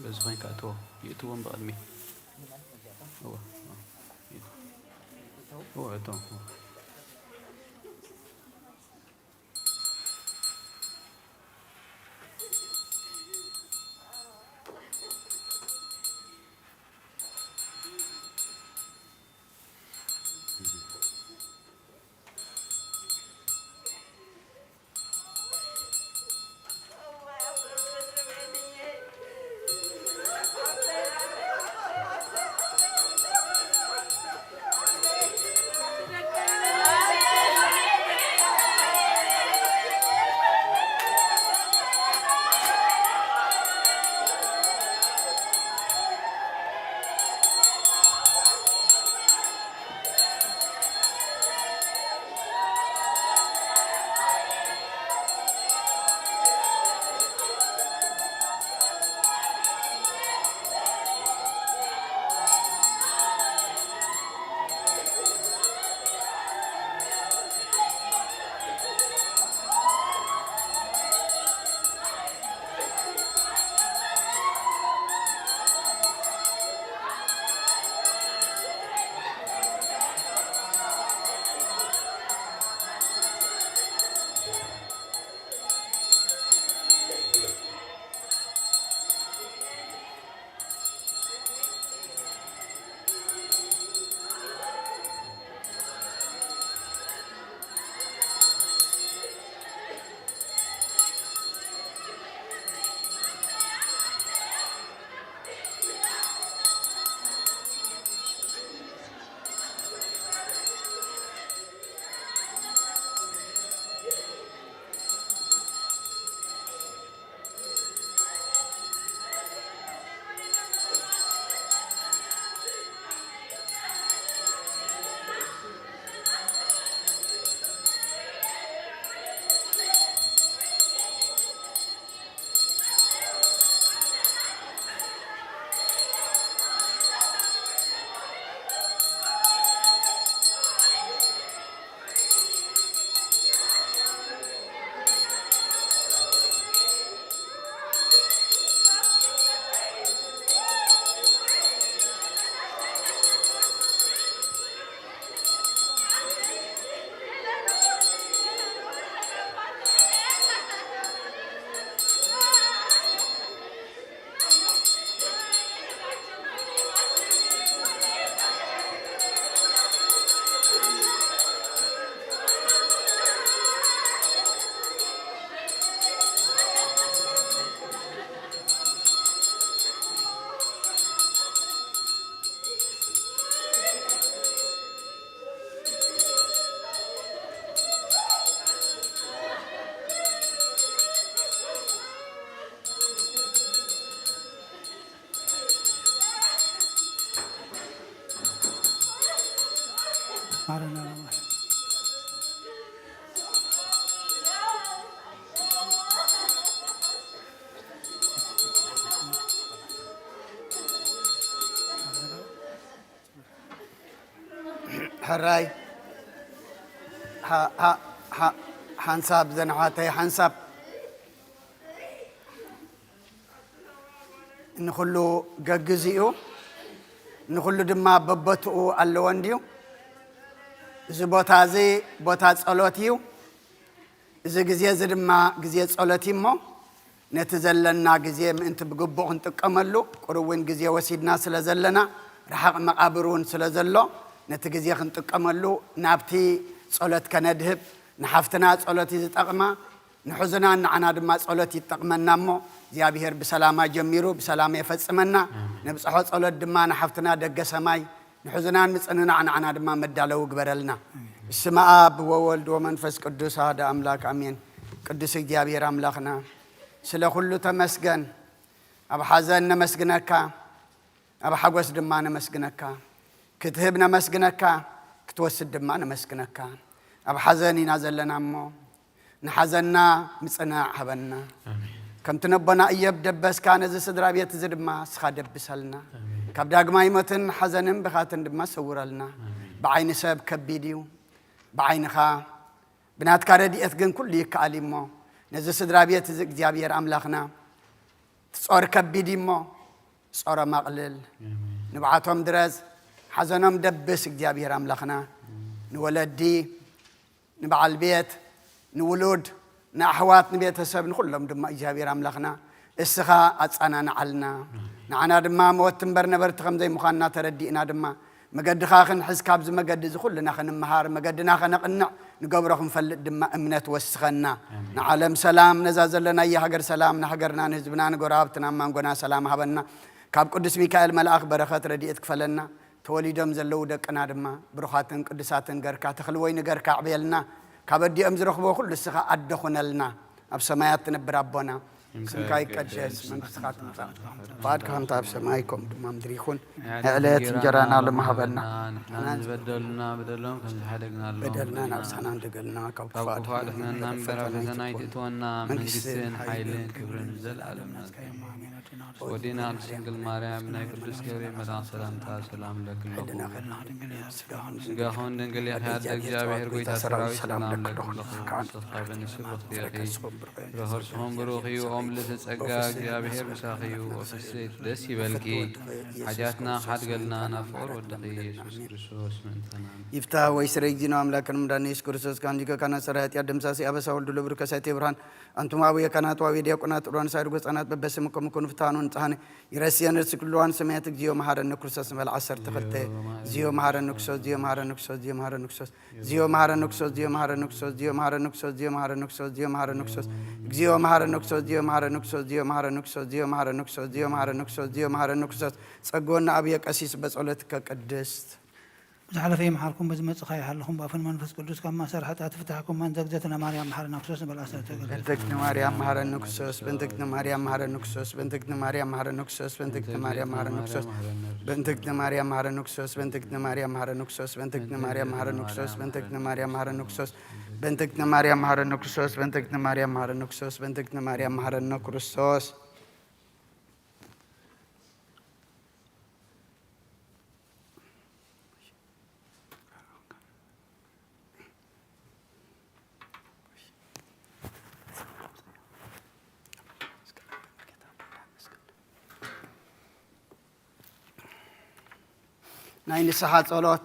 እዚ ኮይንካ እትዎ፣ ይእትዎም ብቕድሚ። እወ፣ እወ፣ ይእትዎ። እወ፣ እቶም፣ እወ። ማረና ለማለት ሕራይ ሓ- ሓ- ሓ- ሓንሳብ ዘንሓተይ ሓንሳብ ንኹሉ ገግዚኡ ንኹሉ ድማ በቦትኡ ኣለዎ እንድዩ። እዚ ቦታ እዚ ቦታ ጸሎት እዩ። እዚ ግዜ እዚ ድማ ግዜ ጸሎት እዩ እሞ ነቲ ዘለና ግዜ ምእንቲ ብግቡእ ክንጥቀመሉ ቁሩብ እውን ግዜ ወሲድና ስለ ዘለና ርሓቕ መቓብር እውን ስለ ዘሎ ነቲ ግዜ ክንጥቀመሉ ናብቲ ጸሎት ከነድህብ ንሓፍትና ጸሎት እዩ ዝጠቕማ ንሕዙናን ንዓና ድማ ጸሎት ይጠቕመና እሞ እግዚኣብሔር ብሰላማ ጀሚሩ ብሰላም የፈጽመና። ነብጽሖ ጸሎት ድማ ንሓፍትና ደገ ሰማይ ንሕዙናን ምጽንናዕ ንዓና ድማ መዳለዊ ግበረልና። ብስመ ኣብ ወወልድ ወመንፈስ ቅዱስ ኣሐደ ኣምላክ ኣሜን። ቅዱስ እግዚኣብሔር ኣምላኽና ስለ ኩሉ ተመስገን። ኣብ ሓዘን ነመስግነካ፣ ኣብ ሓጎስ ድማ ነመስግነካ። ክትህብ ነመስግነካ፣ ክትወስድ ድማ ነመስግነካ። ኣብ ሓዘን ኢና ዘለና እሞ ንሓዘንና ምጽንናዕ ሃበና። ኣሜን። ከምቲ ነቦና እዮብ ደበስካ ነዚ ስድራ ቤት እዚ ድማ እስኻ ደብሰልና። ኣሜን። ካብ ዳግማይ ሞትን ሓዘንን ብኻትን ድማ ሰውረልና። ኣሜን። ብዓይኒ ሰብ ከቢድ እዩ፣ ብዓይንኻ ብናትካ ረድኤት ግን ኩሉ ይከኣል እዩ እሞ ነዚ ስድራ ቤት እዚ እግዚኣብሔር ኣምላኽና ትጾር ከቢድ እዩ እሞ ጾሮም ኣቕልል፣ ንብዓቶም ድረዝ፣ ሓዘኖም ደብስ እግዚኣብሔር ኣምላኽና። ንወለዲ፣ ንበዓል ቤት፣ ንውሉድ፣ ንኣሕዋት፣ ንቤተሰብ፣ ንኹሎም ድማ እግዚኣብሔር ኣምላኽና እስኻ ኣጻናንዓልና። ንዓና ድማ መወት እምበር ነበርቲ ከም ዘይምዃንና ተረዲእና ድማ መገድኻ ክንሕዝ ካብዚ መገዲ እዚ ኩልና ክንምሃር መገድና ከነቕንዕ ንገብሮ ክንፈልጥ ድማ እምነት ወስኸና። ንዓለም ሰላም፣ ነዛ ዘለናያ ሃገር ሰላም፣ ንሃገርና ንህዝብና ንጎረባብትና ማንጎና ሰላም ሃበና። ካብ ቅዱስ ሚካኤል መልኣኽ በረኸት ረድኤት ክፈለና። ተወሊዶም ዘለዉ ደቅና ድማ ብሩኻትን ቅዱሳትን ገርካ ተኽሊ ወይኒ ገርካ ኣዕብየልና። ካብ ኣዲኦም ዝረኽቦ ኩሉ እስኻ ኣደ ኩነልና። ኣብ ሰማያት ትነብር ኣቦና፣ ስምካ ይቀደስ፣ መንግስትኻ ትምጻእ፣ ፍቓድካ ከምታ ኣብ ሰማይ ከምኡ ድማ ምድሪ ይኹን። ንዕለት እንጀራና ሎሚ ሃበና። ንሕና ዝበደሉና በደሎም ከም ዝሓደግናሎም በደልና ናብሳና እንደገልና ካብ ካብ ክፉእ ክፉእ ኣድሕነና እምበር ኣብ ፈተና ኣይትእትወና። መንግስትን ሓይልን ክብርን ዘለኣለም ናትካ እዩ። ኣሜን። ወዲና ቅድስት ድንግል ማርያም ናይ ቅዱስ ገብርኤል መልኣክ ሰላምታ ሰላም ለኪ ኣለኹ። ስጋኹን ድንግል ኢኺ፣ ኣደ እግዚኣብሔር ጎይታ ሰራዊት ሰላም ለኪ ኣለኹ። ንስኻ በንስብኽቲ ኢኺ፣ ፍረ ከርስኹም ብሩኽ እዩ። ኦም ልዕልቲ ጸጋ እግዚኣብሔር ምሳኺ እዩ። ኦ ፍስሕቲ ደስ ይበልኪ፣ ሓጢኣትና ሓድገልና ናብ ፍቕር ወድኺ ኢየሱስ ክርስቶስ ምእንታና። ይፍታ ወይ ስረይ ጊዜ ነው አምላክን ምዳን ኢየሱስ ክርስቶስ ካንዲከ ካና ሰራይ ኃጢአት ደምሳሴ አበሳ ወልዱ ለብሩ ከሳቴ ብርሃን አንቱም አቡየ ካህናት ወአቡየ ዲያቆናት ዑራን ሳይድ ጎጻናት በበስምኩም ኩኑ ፍትሐኑ ንጽሐነ ይረስየን ርእሲ ኩሉ ዋን ሰማያት እግዚኦ መሐረነ ክርስቶስ ንበል ዓሰርተ ክልተ። እግዚኦ መሐረነ ክርስቶስ፣ እግዚኦ መሐረነ ክርስቶስ፣ እግዚኦ መሐረነ ክርስቶስ፣ እግዚኦ መሐረነ ክርስቶስ፣ እግዚኦ መሐረነ ክርስቶስ፣ እግዚኦ መሐረነ ክርስቶስ፣ እግዚኦ መሐረነ ክርስቶስ፣ እግዚኦ መሐረነ ክርስቶስ፣ እግዚኦ መሐረነ ክርስቶስ፣ እግዚኦ መሐረነ ክርስቶስ፣ እግዚኦ መሐረነ ክርስቶስ፣ እግዚኦ መሐረነ ክርስቶስ፣ እግዚኦ መሐረነ ክርስቶስ፣ እግዚኦ መሐረነ ክርስቶስ፣ ጸግወና አቡየ ቀሲስ በጸሎትከ ቅድስት። ብዝሓለፈ ይምሓርኩም፣ ብዝመጽእ ከኣ ይሓልኹም፣ ብኣፈን መንፈስ ቅዱስ ካብ ማእሰር ሓጢኣት ይፍትሓኩም። ኣንዘግዘት ንማርያም መሓረና ክርስቶስ ንበል ዓሰርተ ክልተ። በእንተ እግዝእትነ ማርያም መሓረነ ክርስቶስ፣ በእንተ እግዝእትነ ማርያም መሓረነ ክርስቶስ፣ በእንተ እግዝእትነ ማርያም መሓረነ ክርስቶስ፣ በእንተ እግዝእትነ ማርያም መሓረነ ክርስቶስ፣ በእንተ እግዝእትነ ማርያም መሓረነ ክርስቶስ፣ በእንተ እግዝእትነ ማርያም መሓረነ ክርስቶስ፣ በእንተ እግዝእትነ ማርያም መሓረነ ክርስቶስ፣ በእንተ እግዝእትነ ማርያም መሓረነ ክርስቶስ፣ በእንተ እግዝእትነ ማርያም መሓረነ ክርስቶስ፣ በእንተ እግዝእትነ ማርያም መሓረነ ክርስቶስ፣ በእንተ እግዝእትነ ማርያም መሓረነ ክርስቶስ። ናይ ንስሓ ጸሎት።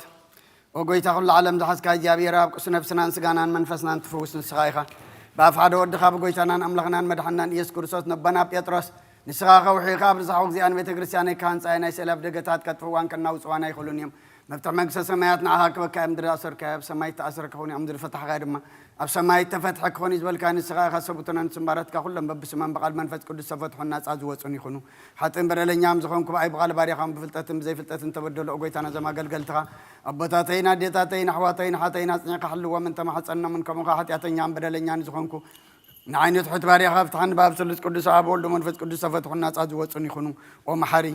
ኦ ጎይታ ኩሉ ዓለም ዝሓዝካ እግዚኣብሔር ኣብ ቅሱ ነፍስናን ስጋናን መንፈስናን ትፍውስ ንስኻ ኢኻ። ብኣፍ ሓደ ወድኻ ብጎይታናን ኣምላኽናን መድሓንናን ኢየሱስ ክርስቶስ ነቦና ጴጥሮስ ንስኻ ከውሒኻ ኣብ ርሳሕ እግዚኣብያን ቤተ ክርስቲያነይ ክሃንጻ እየ፣ ናይ ስእለ ኣፍደገታት ከጥፍእዋን ከናውጽዋን ኣይኽእሉን እዮም። መፍትሕ መንግስተ ሰማያት ንዓኻ ክበካ እዮም። ምድሪ ኣሰርካዮ ኣብ ሰማይ እተኣስረ ክኸውን እዮም፣ ምድሪ ፈታሕካዮ ድማ ኣብ ሰማይ እተፈትሐ ክኾን እዩ ዝበልካ ንስኻ ኢኻ። ሰቡትናን ስምባራትካ ኩሎም በብስሞም ብቓል መንፈስ ቅዱስ ዝተፈትሑን ናጻ ዝወጹን ይኹኑ። ሓጥእን በደለኛም ዝኾንኩ ብኣይ ብቓል ባርያኻን ብፍልጠትን ብዘይፍልጠትን ተበደሉ። ኦ ጎይታ ነዞም ኣገልገልትኻ ኣቦታተይን ኣዴታተይን ኣሕዋተይን ሓተይን ኣጽኒዕካ ሕልዎም እንተማሕጸኖምን ከምኡ ኸዓ ሓጢኣተኛን በደለኛን ዝኾንኩ ንዓይኒ ትሑት ባርያኻ ፍትሓን ብኣብ ስሉስ ቅዱስ ኣብ ወልዶ መንፈስ ቅዱስ ተፈትሑን ናጻ ዝወጹን ይኹኑ። ኦ መሓሪ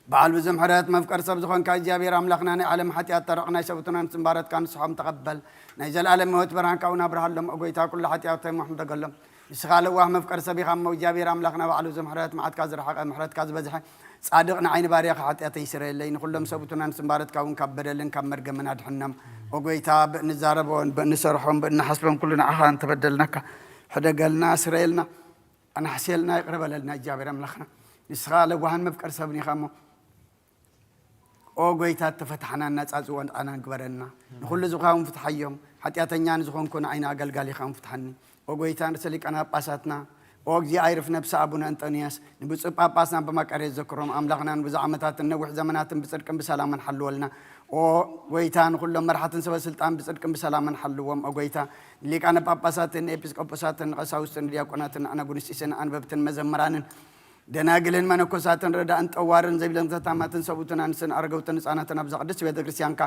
በዓል ብዙሕ ምሕረት መፍቀር ሰብ ዝኾንካ እግዚኣብሔር ኣምላኽና ናይ ዓለም ሓጢኣት ተረቕ ናይ ሰብኡትናን ስምባረትካ ንስሖም ተቐበል። ናይ ዘለኣለም ህይወት ብርሃንካ እውን ኣብርሃሎም። ኦ ጎይታ ኩሉ ሓጢኣቶም ሕደገሎም። ንስኻ ለዋህ መፍቀር ሰብ ኢኻ እሞ እግዚኣብሔር ኣምላኽና በዓል ብዙሕ ምሕረት መዓትካ ዝረሓቐ ምሕረትካ ዝበዝሐ ጻድቕ ንዓይኒ ባርያኻ ሓጢኣተይ ይስረየለይ። ንኹሎም ሰብኡትናን ስምባረትካ እውን ካብ በደልን ካብ መርገምን ኣድሕኖም። ኦ ጎይታ ብእንዛረቦን ብእንሰርሖን ብእንሓስቦን ኩሉ ንዓኻ እንተበደልናካ ሕደገልና ስረየልና። ኣናሕስየልና ይቕረ በለልና እግዚኣብሔር ኣምላኽና። ንስኻ ለዋህን መፍቀር ሰብን ኢኻ እሞ ኦ ጎይታ እተፈታሕናን ናጻ ዝወድዓናን ግበረና። ንኹሉ ዝኸውን ፍትሓዮም። ሓጢኣተኛ ንዝኾንኩ ንዓይኒ ኣገልጋሊኻ እውን ፍትሓኒ። ኦ ጎይታ ንርእሰ ሊቃነ ጳጳሳትና ኦ እግዚኣብሔር ይርፍ ነብሲ ኣቡነ እንጦንዮስ ንብፁዕ ጳጳስና ብማቀርየት ዘክሮም ኣምላኽና ንብዙሕ ዓመታትን ነዊሕ ዘመናትን ብጽድቅን ብሰላምን ሓልወልና። ኦ ጎይታ ንኹሎም መራሕትን ሰበ ስልጣን ብጽድቅን ብሰላምን ሓልዎም። ኦ ጎይታ ንሊቃነ ጳጳሳትን ንኤጲስቆጶሳትን ንቐሳውስትን ንዲያቆናትን ንኣናጉንስጢስን ኣንበብትን መዘምራንን ደናግልን መነኮሳትን ረዳእን ጠዋርን ዘይብለን ተታማትን ሰብኡትን ኣንስትን ኣረገውትን ህፃናትን ኣብዛ ቅድስት ቤተ ክርስቲያንካ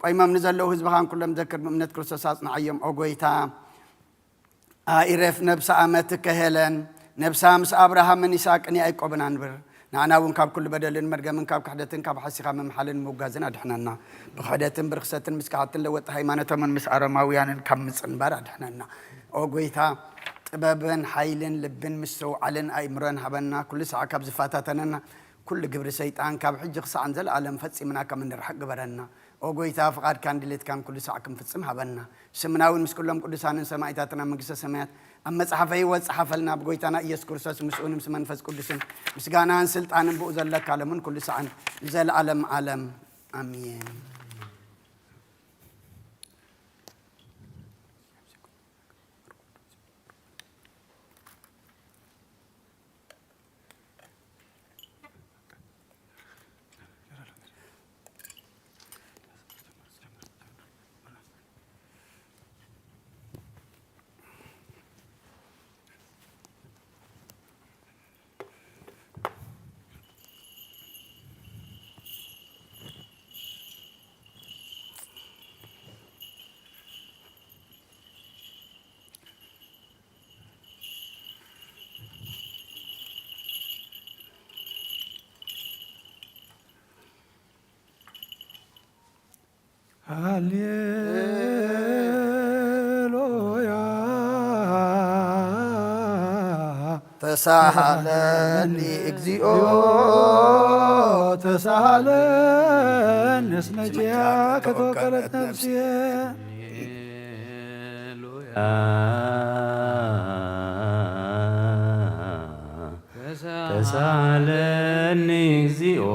ቆይሞም ንዘለዉ ህዝብኻን ኩሎም ዘክር ብእምነት ክርስቶስ ኣጽንዓዮም። ኦ ጎይታ ኣይረፍ ነብሳ ኣመትከ ሄለን ነብሳ ምስ ኣብርሃምን ይስሐቅን ያዕቆብን ኣንብር። ንዓና እውን ካብ ኩሉ በደልን መርገምን ካብ ክሕደትን ካብ ሓሲኻ ምምሓልን ምውጋዝን ኣድሕነና። ብክሕደትን ብርክሰትን ምስ ከሓድትን ለወጥቲ ሃይማኖቶምን ምስ ኣረማውያንን ካብ ምጽንባር ኣድሕነና። ኦ ጎይታ ጥበብን ሓይልን ልብን ምስትውዓልን ኣእምሮን ሃበና። ኩሉ ሰዓት ካብ ዝፈታተነና ኩሉ ግብሪ ሰይጣን ካብ ሕጂ ክሳዕ ንዘለኣለም ፈጺምና ከም እንርሕቅ ግበረና። ኦ ጎይታ፣ ፍቓድካን ድሌትካን ኩሉ ሳዕ ክንፍጽም ሃበና። ስምና እውን ምስ ኩሎም ቅዱሳንን ሰማዕታትን ኣብ መንግስተ ሰማያት ኣብ መጽሓፈ ህይወት ጸሓፈልና። ብጎይታና ኢየሱስ ክርስቶስ ምስኡን ምስ መንፈስ ቅዱስን ምስጋናን ስልጣንን ብኡ ዘለካ ሎምን ኩሉ ሳዕን ንዘለዓለም ዓለም ኣሜን። ሃሌሉያ። ተሳሃለኒ እግዚኦ፣ ተሳሃለኒ እስመ ኪያከ ተወከለት ነፍስየ። ተሳሃለኒ እግዚኦ፣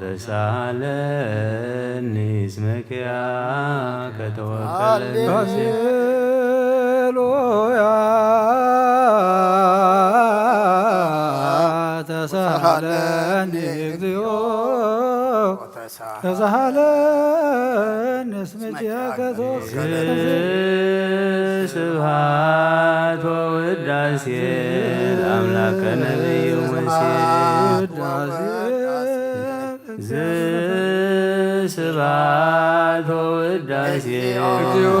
ተሳሃለኒ እስመ ኪያከ ተወከለት ነፍስየ። ሃሌሉያ። ተሳሃለኒ እግዚኦ፣ ተሳሃለኒ እስመ ኪያከ ተወከለት። ስብሐት ወውዳሴ ለአምላከ ነቢዩ ሙሴ። ስብሐት ወውዳሴ እግዚኦ።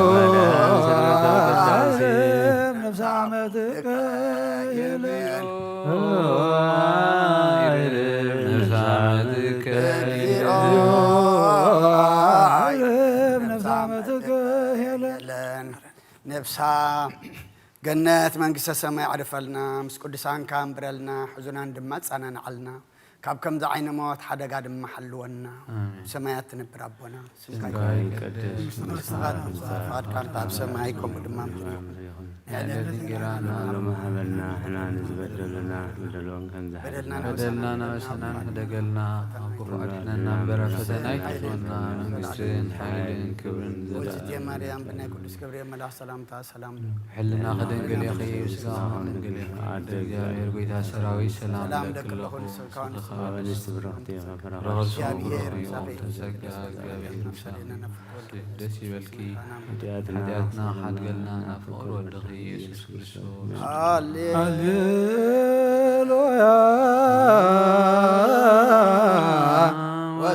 ነፍሰ ዓመትከ ነብሳ ገነት መንግስተ ሰማይ ኣዕርፈልና፣ ምስ ቅዱሳንካ ኣንብረልና፣ ሕዙናን ድማ ኣጸናንዓልና፣ ካብ ከምዚ ዓይነ ሞት ሓደጋ ድማ ሓልወና። ኣሜን። ብሰማያት ትነብር ኣቦና፣ ስምካ ስምካ ይትቀደስ፣ ይትቀደስ፣ መንግስትኻ መንግስትኻ ትምጻእ፣ ትምጻእ፣ ፍቓድካ ፍቓድካ ኣብ ሰማይ ከምኡ ድማ ኣብ ምድሪ ምድሪ ይኹን። ይኹን። የዕለትና ሎሚ ሃበና፣ ንሕና ንዝበደሉና፣ በደሎም ከም ዝሓለና በደልና በደልና እናበሰና ንሕደገልና፣ ካብ ክፉእ ኣድሕነና እምበር፣ ኣብ ፈተና ኣይተእትወና፣ መንግስትን ሓይልን ክብርን ዘልኣለሙ። እግዝእትየ ማርያም፣ ብናይ ቅዱስ ገብርኤል መልኣኽ ሰላምታ ሰላም። ሕልናኺ ድንግል ኢኺ፣ ስጋኺ ድንግል ኢኺ። ኣደ እግዚኣብሔር፣ ጎይታ ሰራዊት፣ ሰላም ሰላም ለኪ ለኪ ኣለኹ። ኣለኹ። ንስኺ ከኣ ንስኺ ከኣ ንስቲ ብርኽቲ ኢኺ፣ ፍረ ከርሥኺ እግዚኣብሔር ብሩኽ እዩ። ምሳሌ ጸጋ፣ እግዚኣብሔር ምሳሌ። ደስ ይበልኪ። ሓጢኣትና ሓጢኣትና ሓድገልና ናብ ፍቕሪ ወድኺ ኢየሱስ ክርስቶስ። ሃሌ-፣ ሃሌሉያ።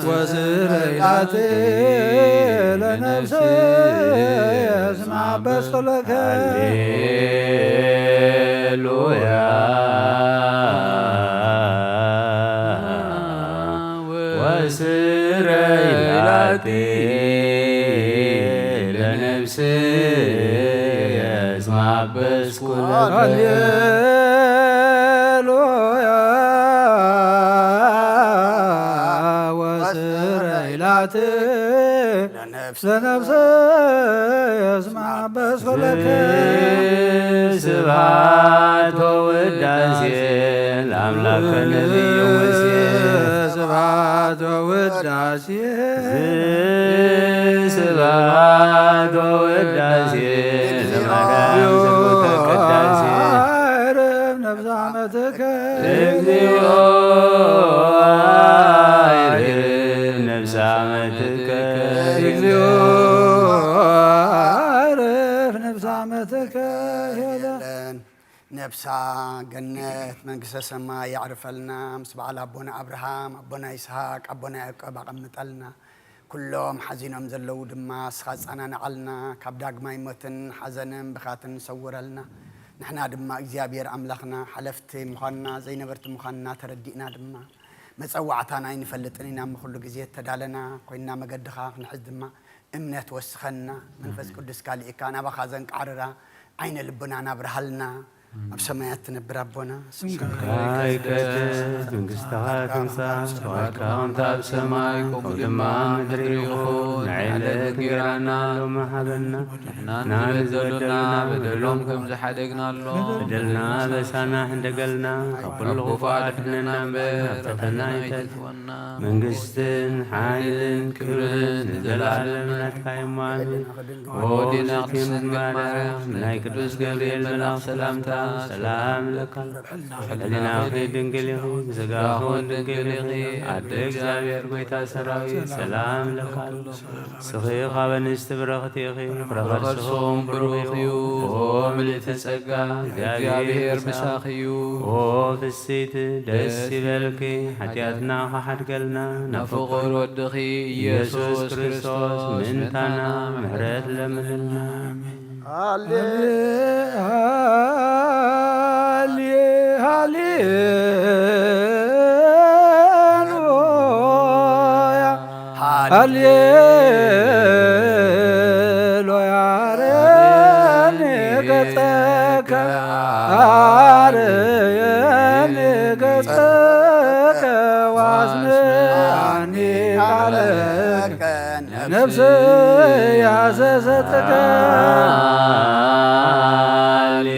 ወስረይ ላቲ ለነፍሲ እስማ በስለከ። ሃሌሉያ። ወስረይ ላቲ ለነፍስየ እስመ አበስኩ ለከ። ሃሌሉያ። ወስረይ ላቲ ለነፍስየ እስመ አበስኩ ለከ። ስብሐት ወውዳሴ ለአምላከ ነቢዩ ሙሴ። ስብሐት ወውዳሴ። ስብሐት ወውዳሴ ለማርያም ዘቦተ ቅዳሴ። አይረፍ ነፍሰ ዓመትከ። እግዚኦ አይረፍ ነፍሰ ዓመትከ። እግዚኦ አይረፍ ነፍሰ ዓመትከ። የለን። ነብሳ ገነት መንግስተ ሰማይ ያዕርፈልና፣ ምስ በዓል ኣቦና ኣብርሃም፣ ኣቦና ይስሐቅ፣ ኣቦና ያዕቆብ ኣቐምጠልና። ኩሎም ሓዚኖም ዘለዉ ድማ ንስኻ ኣጸናንዓልና፣ ካብ ዳግማይ ሞትን ሓዘንን ብኻትን ሰውረልና። ንሕና ድማ እግዚኣብሔር ኣምላኽና ሓለፍቲ ምዃንና፣ ዘይነበርቲ ምዃንና ተረዲእና ድማ መጸዋዕታና ኣይንፈልጥን ኢና፣ እሞ ኩሉ ግዜ እተዳለና ኮይንና መገድኻ ክንሕዝ ድማ እምነት ወስኸና። መንፈስ ኣሜን። ቅዱስካ ልኢካ ናባኻ ዘንቃዕርራ ዓይነ ልብናና ኣብርሃልና። ኣብ ሰማያት ትነብር ኣቦና፣ ስምካ ይቀደስ፣ መንግስትኻ ትምጻእ፣ ፍቓድካ ከምቲ ኣብ ሰማይ፣ ከምኡ ድማ ኣብ ምድሪ ይኹን። ንዕለት እንጌራና ሎሚ ሃበና፣ ንሕና ንበደሉና በደሎም ከም ዝሓደግናሎም፣ በደልና በሳና ሕንደገልና፣ ካብ ኩሉ ክፉእ ኣድሕነና እምበር፣ ናብ ፈተና ኣይተእትወና። መንግስትን ሓይልን ክብርን ንዘለኣለም ናትካ እዩ። ኣሜን። ኦ ንግስቲ ድንግል ማርያም፣ ናይ ቅዱስ ገብርኤል መልኣኽ ሰላምታ ሰላም እለካ። ሕሊናኺ ድንግል ኢኺ፣ ስጋኺ እውን ድንግል ኢኺ። ኣደ እግዚኣብሔር፣ ጎይታ ሰራዊት፣ ሰላም እለካ። ንስኺ ካብ ኣንስቲ ብረኽቲ ኢኺ፣ ፍረ ከርስኺ እውን ብሩኽ እዩ። ኦ ምልእቲ ጸጋ፣ እግዚኣብሔር ምሳኺ እዩ። ኦ ፍስይቲ፣ ደስ ይበልኪ፣ ሓጢኣትና ክሓድገልና፣ ናብ ፍቑር ወድኺ ኢየሱስ ክርስቶስ ምእንታና ምሕረት ለምንልና። ኣሜን። ሃሌ-፣ ሃሌ-፣ ሃሌሉያ፣ ሃሌሉያ፣ አርየኒ ገጸከ፣ አርየኒ ገጸከ፣ ወአስምዓኒ ቃለከ። ነፍስ ያሰሰትከ። ሃሌ-፣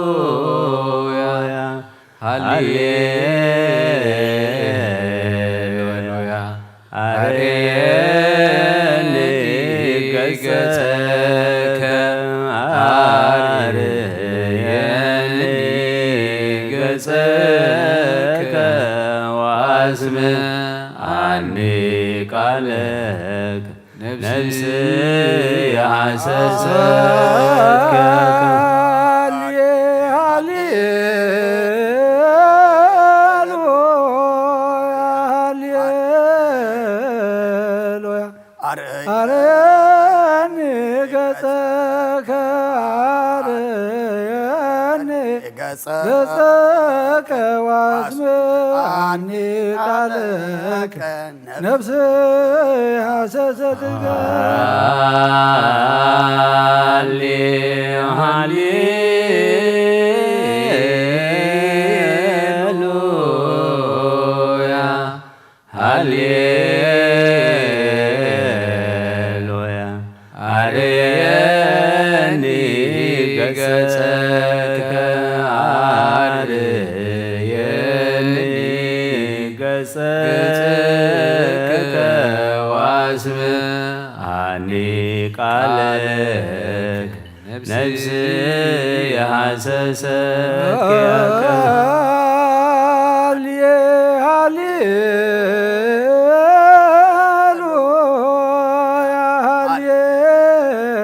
ሃሌሉያ፣ ሃሌሉያ። አርየኒ ገጸከ፣ አርየኒ ገጸከ፣ ወአስምዓኒ ቃለከ። ነፍስ የሐሰሰትከ። ሃሌ-፣ ሃሌሉያ፣ ሃሌሉያ። አርየኒ ገጸከ፣ አርየኒ ገጸከ፣ ወአስምዓኒ ቃለከ። ነፍስ ሐሰሰትከ። ሃሌ-፣ ሃሌሉያ፣ ሃሌሉያ። አርየኒ ገጸከ፣ አርየኒ ገጸከ፣ ወአስምዓኒ ቃለከ። ነፍስ የሐሰሰትከ። ሃሌ-፣ ሃሌሉያ፣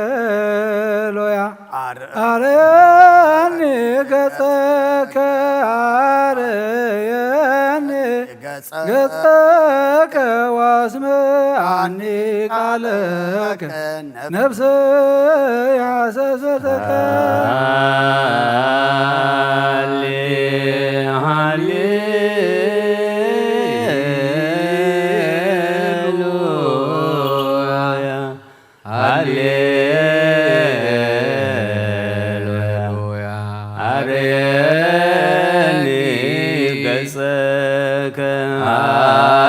ሃሌሉያ። አር-፣ አርየኒ ገጸከ፣ አርየኒ ገጸ-፣ ገጸከ፣ ወአስምዓኒ ቃለከ። ነፍስ ያሰሰተከ። ሃሌ-፣ ሃሌሉያ፣ ሃሌሉያ። አርየኒ ገጸከ፣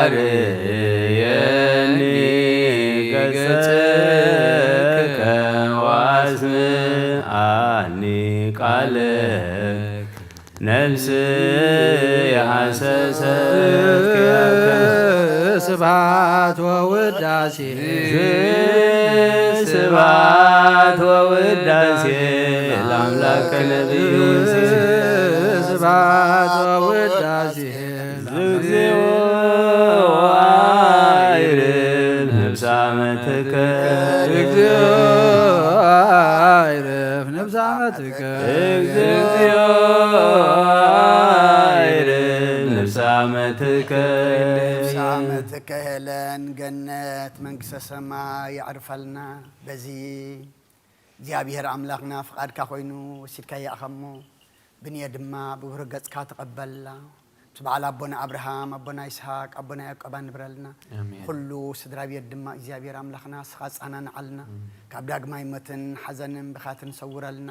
አርየኒ ገጸከ፣ ወአስምዓኒ ቃለከ። ነፍስ የሐሰሰትከ። ስብሐት ወውዳሴ፣ ስብሐት ወውዳሴ ለአምላክ ነቢዩ ሙሴ። ስብሐት ወውዳሴ ለእግዚኦ አይርብ ነፍሳ መትከ። እግዚኦ አይርብ ነፍሳ መትከ። እግዚኦ አይርብ ነፍሳ መትከ። ነፍሳ መትከ ሄለን ገነት መንግስተ ሰማይ ያዕርፈልና። በዚ እግዚኣብሔር ኣምላኽና ፍቓድካ ኮይኑ ወሲድካያ ኢኻ እሞ፣ ብንየ ድማ ብብሩህ ገጽካ ተቐበላ። በዓል ኣቦና ኣብርሃም፣ ኣቦና ይስሃቅ፣ ኣቦና ያዕቆብ ኣንብረልና። ኣሜን። ኩሉ ስድራ ቤት ድማ እግዚኣብሔር ኣምላኽና ንስኻ ኣጸናንዓልና። ኣሜን። ካብ ዳግማይ ሞትን ሓዘንን ብኻትን ሰውረልና።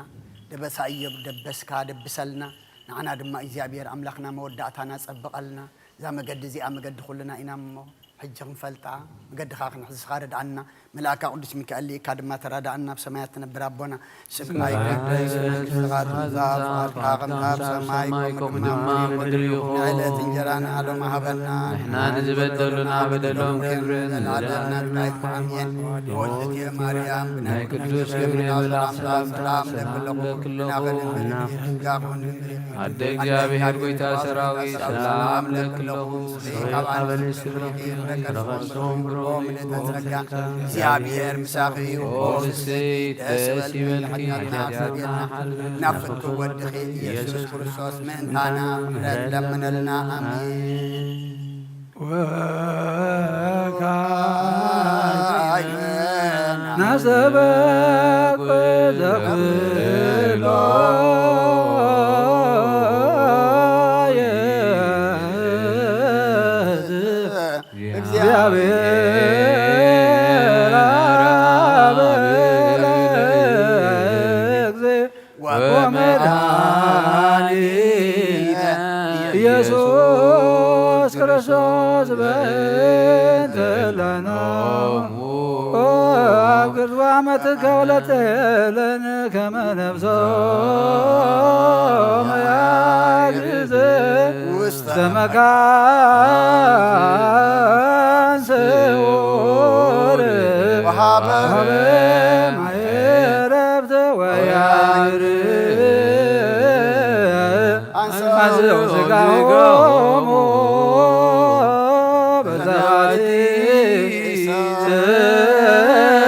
ደበሳ እዮብ ደበስካ ደብሰልና። ንዓና ድማ እግዚኣብሔር ኣምላኽና መወዳእታና ጸብቐልና። እዛ መገዲ እዚኣ መገዲ ኩልና ኢና እሞ ሕጂ ክንፈልጣ፣ መገድኻ ክንሕዝኻ ርድኣና። መልኣካ ቅዱስ ሚካኤል ልኢካ ድማ ተራዳኣና። ኣብ ሰማያት ትነብር ኣቦና፣ ስምካ ይቀደስ፣ መንግስትኻ ትምጻእ፣ ፍቓድካ ከምታ ኣብ ሰማይ ከምኡ ድማ ኣብ ምድሪ ይኹን። ንዕለት እንጀራና ሎሚ ሃበና። ንሕና ንዝበደሉና በደሎም ክብርን ዘለዓለም ናትካ ይኹን። ኣሜን። ወልድየ ማርያም፣ ናይ ቅዱስ ገብርኤል መልኣክ ሰላምታ ሰላም ለክለኹ፣ ለክለኹ። ጸጋ ኩን ኣደ እግዚኣብሔር ጎይታ ሰራዊት ሰላም ለክለኹ። ካብ ኣንስቲ ፍሬ ከርሥኺ በረከት ጽዮን ብሩክ ምልእተ ጸጋ፣ እግዚኣብሔር ምሳኺ እዩ። ኦ ፍስሕቲ ደስ ይበልኪ፣ ኃጢአትና ሓልና ናብ ፍቱ ወድኺ ኢየሱስ ክርስቶስ ምእንታና ምሕረት ለምነልና። ኣሜን። ወካዕበ ናሰበኩ ዘክሎ እግዚአብሔር አብ ለእግዝእ ወመድኃኒነ ኢየሱስ ክርስቶስ በእንተ ለነ። ኦ፣ አብ ቅድመ ዓመትከ ወለተ ሄለን ከመ ነፍሶም ያግዝ ውስተ መካን ስውር ወሃበ ማየ ዕረፍት ወያድር አንሥኦ ሥጋሆሙ በዛቲ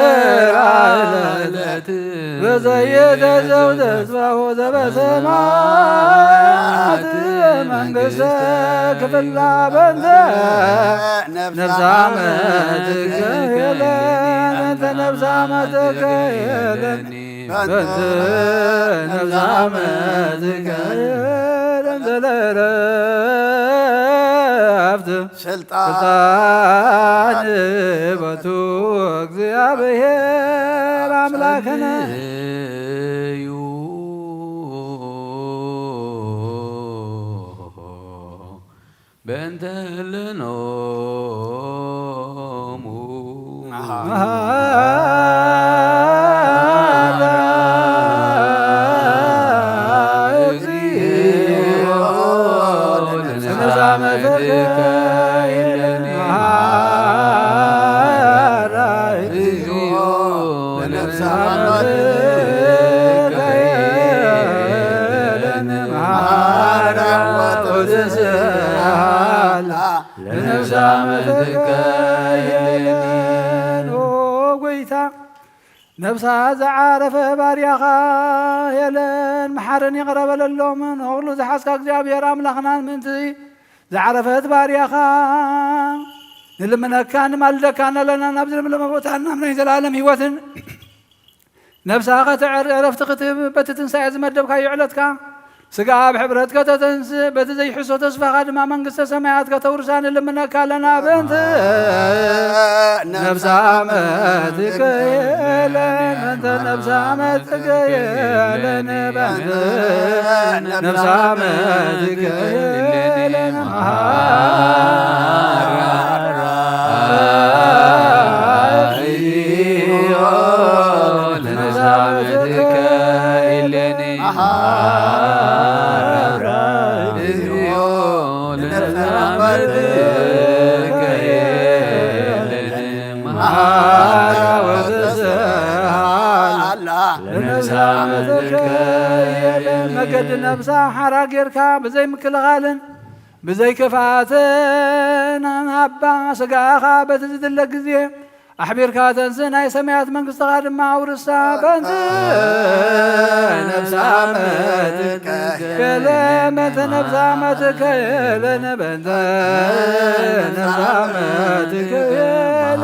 ስርዓት በዘይተዘው ተስፋሁ ዘበሰማያት መንግሥተ ክፍላ በንተ ነፍሳመ ትከየለን በንተ ነፍሳመ ትከየለን በንተ ነፍሳመ ትከየለን ዘለረፍት ስልጣን ስልጣን በቱ እግዚአብሔር አምላክነ። እዩ በእንተ ህልኖሙ መሃራ እግዚኦ ለነፍሳመ ትከይለኒ መሃራ እግዚኦ ለነፍሳመ ትከይለኒ መሃራ ወትስሃላ ለነፍሳመ ትከይለኒ። ኦ ጎይታ፣ ነፍሳ ዝዓረፈ ባርያኻ ሄለን መሓረን ይቕረ በለሎም። ንኹሉ ዝሓዝካ እግዚኣብሔር ኣምላኽናን ምእንቲ ዝዓረፈት ባርያኻ ንልምነካን ንማልደካን ኣለና። ናብ ዝለምለመ ቦታን ናብ ናይ ዘላለም ህይወትን ነፍሳ ከተዕር ዕረፍቲ ክትህብ በቲ ትንሳኤ ዝመደብካዮ ዕለትካ ስጋ ኣብ ሕብረት ከተተንስእ በቲ ዘይሕሶ ተስፋኻ ድማ መንግስተ ሰማያት ከተውርሳ ንልምነካ ኣለና። በእንተ ነፍሳ መትከየለን በእንተ ነፍሳ መትከየለን በእንተ ነፍሳ መትከየለን መሃራ መገዲ ነብሳ ሓራ ጌርካ ብዘይ ምክልኻልን ብዘይ ክፍኣትን ኣባ ስጋኻ በቲ ዝድለ ግዜ ኣሕቢርካ ተንስእ፣ ናይ ሰማያት መንግስትኻ ድማ ኣውርሳ። በእንተ ነብሳ መትከየለን በእንተ ነብሳ መትከየለን በእንተ ነብሳ መትከየለን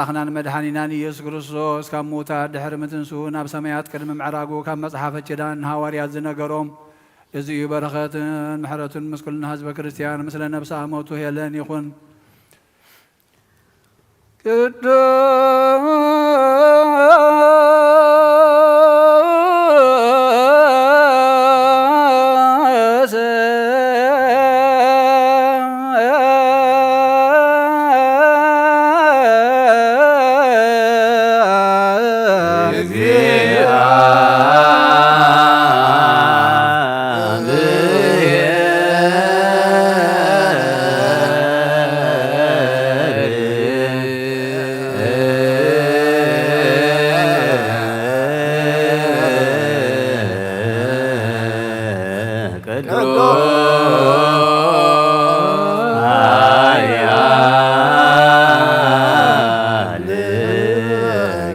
ኣምላኽናን መድሓኒናን ኢየሱስ ክርስቶስ ካብ ምዉታት ድሕሪ ምትንስኡ ናብ ሰማያት ቅድሚ ምዕራጉ ካብ መጽሓፈ ኪዳን ንሃዋርያት ዝነገሮም እዚ እዩ። በረኸትን ምሕረቱን ምስ ኩልና ህዝበ ክርስቲያን ምስለ ነብሰ ኣመቱ ሄለን ይኹን።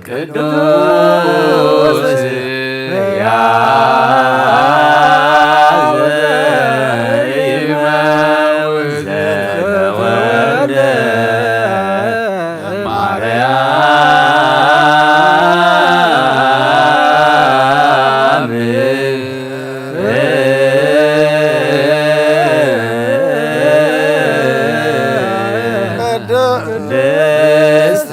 ቅዱስ ቅዱስ ሕያው ዘይመውት ዘተወልደ ማርያም ቅድስት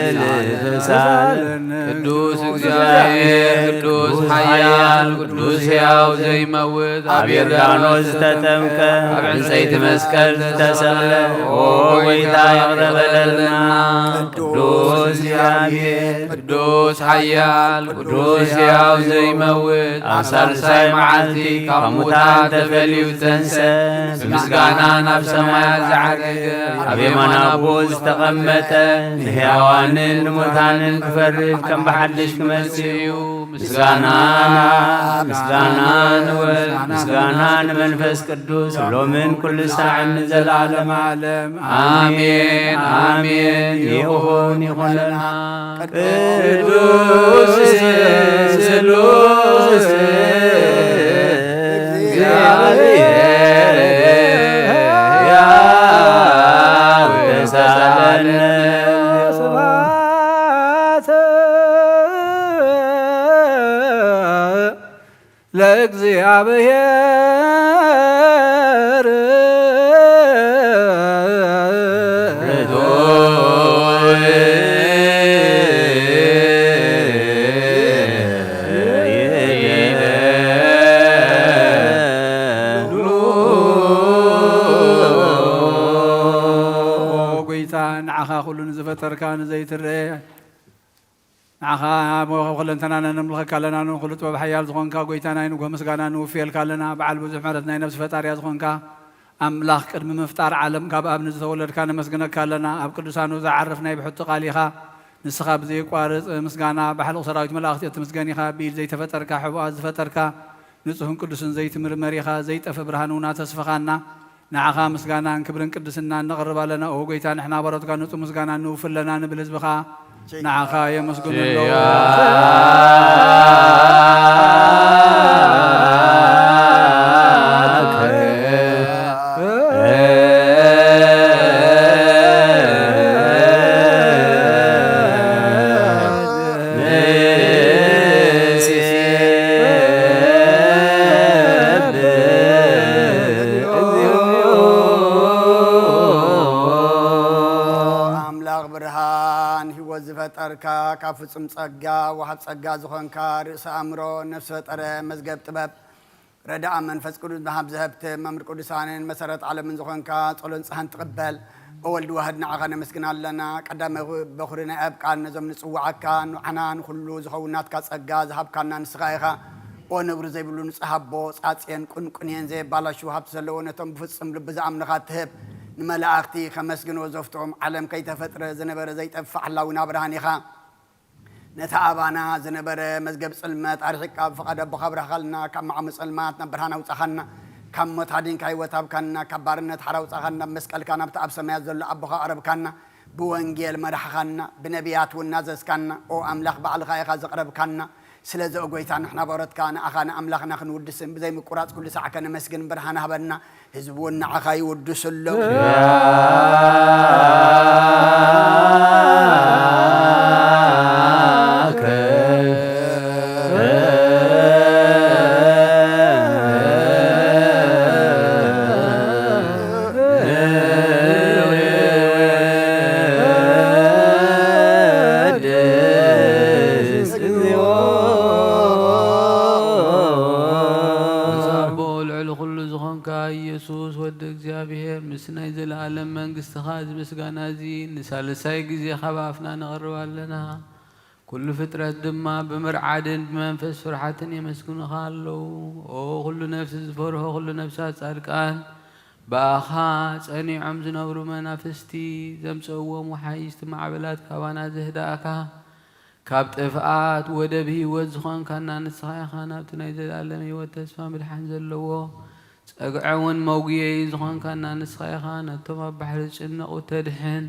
ድንግል ተሳለን። ቅዱስ እግዚአብሔር፣ ቅዱስ ኃያል፣ ቅዱስ ሕያው ዘይመውት፣ ኣብ ዮርዳኖስ ዝተጠምቀ፣ ኣብ ዕንጸይቲ መስቀል ዝተሰቕለ፣ ኦ ጐይታ ይቕረ በለልና። ቅዱስ እግዚአብሔር፣ ቅዱስ ኃያል፣ ቅዱስ ሕያው ዘይመውት፣ ኣብ ሳልሳይ መዓልቲ ካብ ሙታን ተፈልዩ ዝተንሰ፣ ብምስጋና ናብ ሰማያት ዝዓረገ፣ ኣብ የማን ኣቦ ዝተቐመጠ፣ ንሕያዋንን ንሙታንን ክፈርድ ከም ብሓድሽ ክመጽእ እዩ። ምስጋና፣ ምስጋና ንወልድ፣ ምስጋና ንመንፈስ ቅዱስ፣ ሎምን ኩሉ ሳዕን ንዘለዓለመ ዓለም። ኣሜን፣ ኣሜን። ይኹን፣ ይኹንና። ቅዱስ ስሉስ እግዚአብሔር ሕያው ተሳለን። ስብሐት ለእግዚአብሔር። ኦ ጐይታ፣ ንዓኻ ኩሉ ንዝፈጠርካ ንዘይትረአ ንዓኻ ብኹለንተናና ነምልኸካ ኣለና። ንኹሉ ጥበብ ሓያል ዝኾንካ ጐይታ ናይ ንግሆ ምስጋና ንውፍየልካ ኣለና። በዓል ብዙሕ ምሕረት ናይ ነፍሲ ፈጣርያ ዝኾንካ ኣምላኽ ቅድሚ ምፍጣር ዓለም ካብ ኣብ ንዝተወለድካ ነመስግነካ ኣለና። ኣብ ቅዱሳኑ ዝዓርፍ ናይ ብሕቱ ቃል ኢኻ። ንስኻ ብዘየቋርጽ ምስጋና ብሓለቑ ሰራዊት መላእኽቲ እትምስገን ኢኻ። ብኢድ ዘይተፈጠርካ ሕቡኣት ዝፈጠርካ ንጹህን ቅዱስን ዘይትምርመር ኢኻ። ዘይጠፍእ ብርሃን እውና ተስፍኻና። ንዓኻ ምስጋናን ክብርን ቅድስናን ነቕርብ ኣለና። ኦ ጐይታ፣ ንሕና ባሮትካ ንጹህ ምስጋና ንውፊ ኣለና፣ ንብል ህዝብኻ ንዓኻ የመስግኑ ኣለዉ። ኣምላኽ ብርሃን ህይወት ዝፈጠርካ፣ ካብ ፍጹም ጸጋ ወሃብ ጸጋ ዝኾንካ፣ ርእሲ ኣእምሮ፣ ነፍሲ ፈጠረ፣ መዝገብ ጥበብ፣ ረዳኣ መንፈስ ቅዱስ መሃብ ዘህብቲ መምህር ቅዱሳንን መሰረት ዓለምን ዝኾንካ ጸሎን ጸሃን ትቕበል። ኦ ወልድ ዋህድ ንዓኻ ነመስግን ኣለና። ቀዳማይ በኹሪ ናይ ኣብ ቃል ነዞም ንጽውዓካ ንዓና ንኹሉ ዝኸውን ናትካ ጸጋ ዝሃብካና ንስኻ ኢኻ። ኦ ነውሪ ዘይብሉ ንጹህ ኣቦ፣ ጻጽየን ቁንቁንየን ዘየባላሹ ሃብቲ ዘለዎ ነቶም ብፍጹም ልቢ ዝኣምንኻ ትህብ። ንመላእኽቲ ከመስግንዎ ዘፍትዎም ዓለም ከይተፈጥረ ዝነበረ ዘይጠፍእ ሓላዊና ብርሃን ኢኻ። ነቲ ኣባና ዝነበረ መዝገብ ጽልመት ኣርሒቕካ ብፍቓድ ኣቦኻ ኣብራህኻልና፣ ካብ መዓሙ ጸልማት ናብ ብርሃን ኣውጻኻና፣ ካብ ሞት ኣዲንካ ህይወት ሃብካና፣ ካብ ባርነት ሓራ ኣውጻኻና፣ ናብ መስቀልካ ናብቲ ኣብ ሰማያት ዘሎ ኣቦኻ ኣቕረብካና፣ ብወንጌል መራሕኻና፣ ብነቢያት እውን ናዘዝካና። ኦ ኣምላኽ ባዕልኻ ኢኻ ዘቕረብካና፣ ስለዚ ኦ ጎይታ ንሕና ባሮትካ ንኣኻ ንኣምላኽና ክንውድስን ብዘይ ምቁራጽ ኩሉ ሳዕ ከነመስግን ብርሃን ሃበና። ህዝቢ እውን ንዓኻ ይውድሱ ኣለዉ። ኣቦ ልዕሊ ኩሉ ዝኾንካ ኢየሱስ ወዲ እግዚኣብሔር፣ ምስ ናይ ዘለኣለም መንግስትኻ እዚ ምስጋና እዚ ንሳልሳይ ግዜ ካብ ኣፍና ነቕርብ ኣለና። ኩሉ ፍጥረት ድማ ብምርዓድን ብመንፈስ ፍርሓትን የመስግኑኻ ኣለዉ። ኦ ኩሉ ነፍሲ ዝፈርሆ፣ ኩሉ ነፍሳት ጻድቃን፣ ብኣኻ ጸኒዖም ዝነብሩ መናፍስቲ ዘምጽእዎም ወሓይስቲ ማዕበላት ካባና ዘህዳእካ፣ ካብ ጥፍኣት ወደብ ህይወት ዝኾንካና ንስኻ ኢኻ። ናብቲ ናይ ዘለኣለም ህይወት ተስፋ ምድሓን ዘለዎ ጸግዒ እውን መጉየዪ ዝኾንካና ንስኻ ኢኻ። ነቶም ኣብ ባሕሪ ዝጭነቑ ተድሕን፣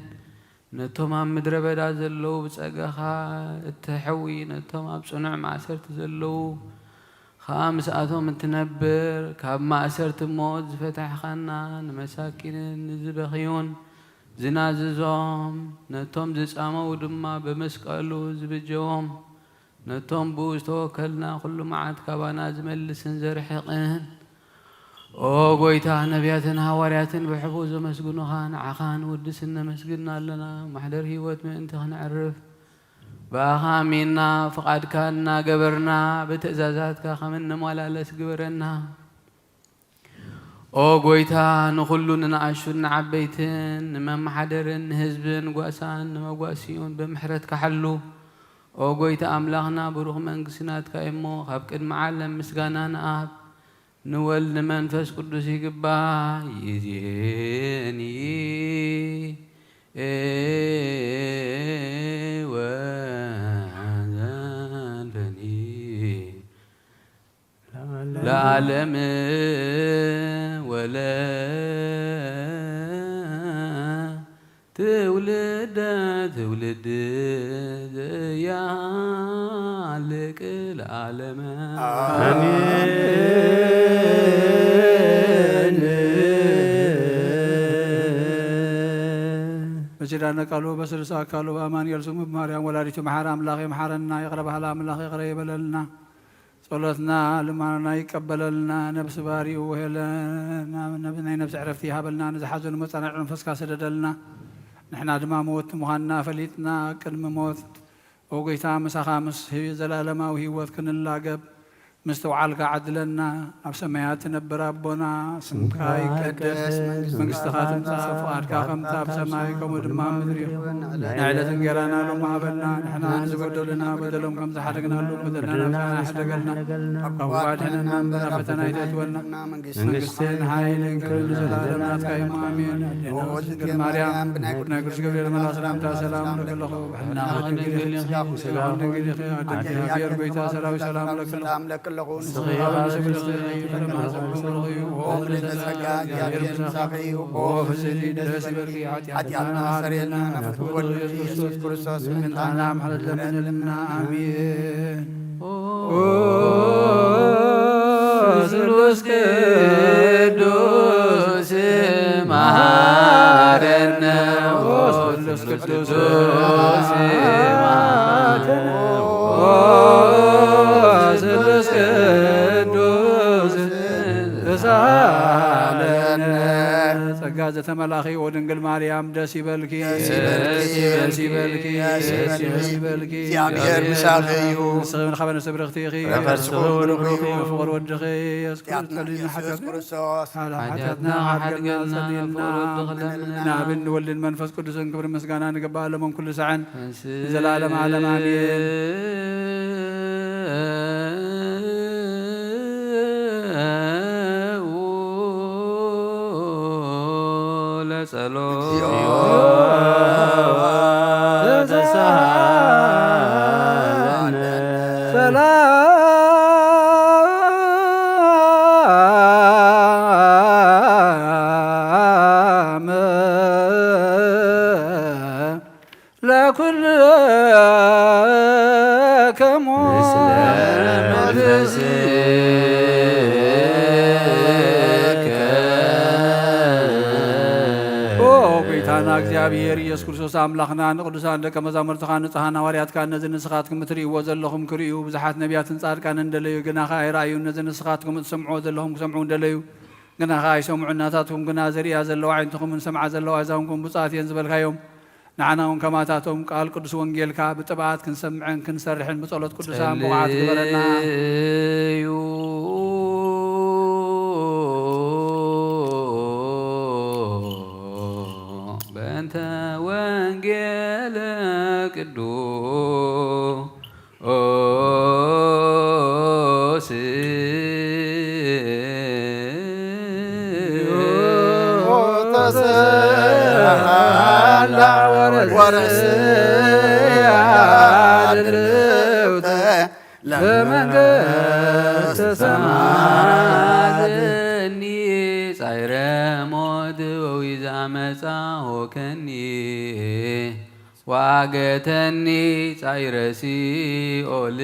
ነቶም ኣብ ምድረ በዳ ዘለዉ ብጸጋኻ እተሕዊ፣ ነቶም ኣብ ጽኑዕ ማእሰርቲ ዘለዉ ኸኣ ምስኣቶም እትነብር፣ ካብ ማእሰርቲ ሞት ዝፈታሕኻና፣ ንመሳኪንን ንዝበኽዩን ዝናዝዞም፣ ነቶም ዝጻመዉ ድማ ብመስቀሉ ዝብጀዎም፣ ነቶም ብኡ ዝተወከልና ኩሉ መዓት ካባና ዝመልስን ዘርሕቕን፣ ኦ ጎይታ፣ ነቢያትን ሃዋርያትን ብሕቡእ ዘመስግኑኻ፣ ንዓኻ ንውድስን ነመስግን ኣለና። ማሕደር ህይወት ምእንቲ ክንዕርፍ፣ ብኣኻ ኣሚንና፣ ፍቓድካ እናገበርና፣ ብትእዛዛትካ ከም እንመላለስ ግበረና። ኦ ጎይታ፣ ንኹሉ ንንኣሽቱን ንዓበይትን፣ ንመመሓደርን ንህዝብን ጓሳን ንመጓስዩን ብምሕረትካ ሓሉ። ኦ ጎይታ ኣምላኽና፣ ብሩኽ መንግስቲ ናትካ እዩ እሞ፣ ካብ ቅድሚ ዓለም ምስጋና ንኣብ፣ ንወልድ፣ ንመንፈስ ቅዱስ ይግባእ። ይዜኒ ወዘልፈኒ ለዓለም ወለ ትውልደ ትውልድ ዘያልቅ ለዓለመ። ኣሜን። በኪዳነ ቃሉ በስሉስ ኣካሉ በኣማኑኤል ስሙ ብማርያም ወላዲቱ መሓረ ኣምላኽ ይምሓረና። ይቕረ በሃሊ ኣምላኽ ይቕረ ይበለልና። ጸሎትና ልማና ይቀበለልና። ነብሲ ባሪኡ ውሄለና። ነብ-፣ ናይ ነብሲ ዕረፍቲ ይሃበልና። ንዝሓዘኑ መጻንዒ መንፈስካ ሰደደልና። ንሕና ድማ መወቲ ምዃንና ፈሊጥና ቅድሚ ሞት ኦ ጎይታ ምሳኻ ምስ ህይ-፣ ዘላለማዊ ህይወት ክንላገብ ምስትውዓልካ ዓድለና። ኣብ ሰማያት ትነብር ኣቦና፣ ስምካ ይቀደስ፣ መንግስትኻ ትምጻእ፣ ፍቓድካ ከምታ ኣብ ሰማይ ከምኡ ድማ ኣብ ምድሪ ይኹን። ንዕለት እንጌራና ሎሚ ሃበና፣ ንሕና ንዝበደሉና በደሎም ከም ዝሓደግናሉ በደልና ናብታ ኣይሕደገልና፣ ካብ ክፉእ ኣድሕነና እምበር ናብ ፈተና ኣይተእትወና። መንግስትን ሓይልን ክብርን ንዘለኣለም ናትካ እዩ። ኣሜን። ኣዴና ድንግል ማርያም፣ ብናይ ቅዱስ ገብርኤል መልኣኽ ሰላምታ ሰላም ንብለኪ። ብሕልናኺ ድንግል ኢኺ፣ ስጋኺ ድንግል ኢኺ። ኣዴና እግዚኣብሔር ጎይታ ሰራዊት ሰላም ለኪ ኣለኹ። ንስኺ ኸዓ ንስብርኺ ኢኺ፣ ፍረ ማህፀንኪ ብሩኽ እዩ። ኦ ምልዕተ ጸጋ፣ እግዚኣብሔር ምሳኺ እዩ። ኦ ፍስሕቲ ደስ ይበልኪ፣ ሓጢኣትና ሓጢኣትና ኣስተሰርየልና፣ ናብ ፍትወ ወልድ ኢየሱስ ክርስቶስ ይምንጣና፣ ምሕረት ለምንልና። ኣሜን። ኦ ስሉስ ቅዱስ መሃረነ፣ ኦ ስሉስ ቅዱስ መሃረነ፣ ኦ ስሉስ ቅዱስ ተሳሃለነ። ጸጋ ዘተመላኺ ኦ ድንግል ማርያም ደስ ይበልኪ፣ ደስ ይበልኪ፣ ደስ ይበልኪ፣ ደስ ይበልኪ። እግዚኣብሔር ምሳኺ እዩ። ንስኺ እውን ኸበነ ስብርኽቲ ኢኺ። ፍረ ከርስኺ እውን ብሩኽ እዩ። ፍቕር ወድኺ የሱስ ክርስቶስ ሓጢኣትና ሓድገና፣ ጸልየልና። ንኣብን ንወልድን መንፈስ ቅዱስን ክብሪ ምስጋና ንግባእ፣ ሎምን ኩሉ ሳዕን ንዘለዓለም ዓለም ኣሜን። ለጸሎት ሰላም ለኩልክሙ። መንፈስከ። ኦ ጎይታና እግዚኣብሔር ኢየሱስ ክርስቶስ ኣምላኽና፣ ንቅዱሳን ደቀ መዛሙርትኻ ንጹሓን ሃዋርያትካ ነዚ ንስኻትኩም እትርእይዎ ዘለኹም ክርእዩ ብዙሓት ነቢያትን ጻድቃንን ደለዩ፣ ግና ኸኣ ኣይረኣዩን። ነዚ ንስኻትኩም እትሰምዕዎ ዘለኹም ክሰምዑ እንደለዩ፣ ግና ኸኣ ኣይሰምዑን። ናታትኩም ግና ዝርእያ ዘለዋ ኣዒንትኹምን ዝሰምዓ ዘለዋ ኣእዛንኩም ብፁዓት እየን ዝበልካዮም፣ ንዓና እውን ከማታቶም ቃል ቅዱስ ወንጌልካ ብጥብኣት ክንሰምዕን ክንሰርሕን ብጸሎት ቅዱሳን ብቑዓት ግበረና። ጸልዩ በእንተ ወንጌለ ቅዱስ ተሰሃላ ወረስያ ድልውተ ለመንግስተ ሰማያት። ጻይረ ሞት ወዊዛ መጻ ሆከኒ ዋገተኒ ጻይረ ሲኦል።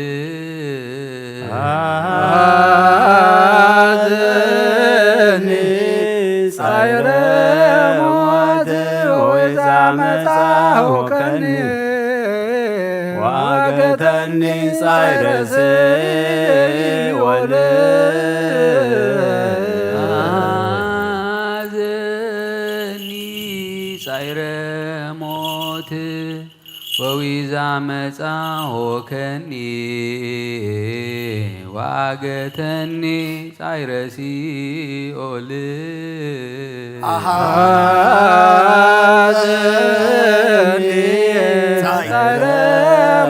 ኣዘኒ ጻይረ ሞት ሆይ ዛመጻ ሆከኒ ዋገተኒ ጻይረ ሲኦል። ኣዘኒ ጻይረ ሞት ወዊዛ መጻ ሆከኒ ዋገተኒ ጻይረ ሲኦል። ኣሃዘኒ ጻይረ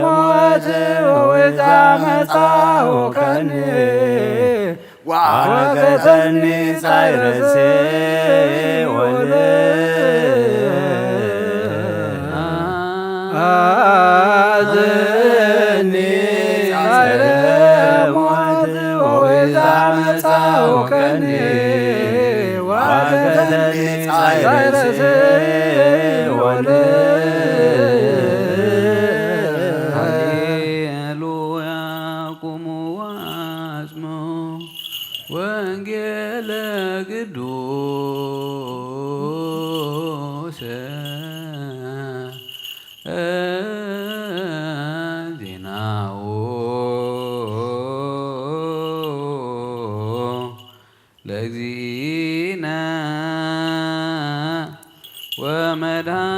ሞት ወዊዛ መጻ ሆከኒ ዋገተኒ ጻይረ ሲኦል። ኣዘኒ ጻይረ ሞት ወዊዛ መጻ ሆከኒ ዋገተኒ ጻይረ ሲኦል። ሃሌሉያ ቁሙ ወአጽምዑ ወንጌለ ቅዱስ ዜናሁ ለእግዚእነ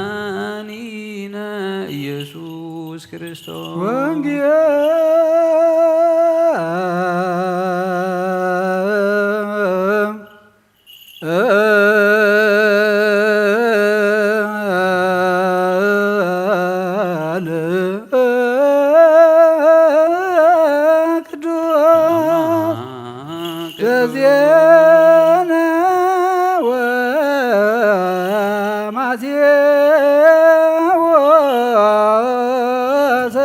ወመድኃኒነ ኢየሱስ ክርስቶስ። ወንጌል ቅዱስ ዘዜነ ወማቴዎስ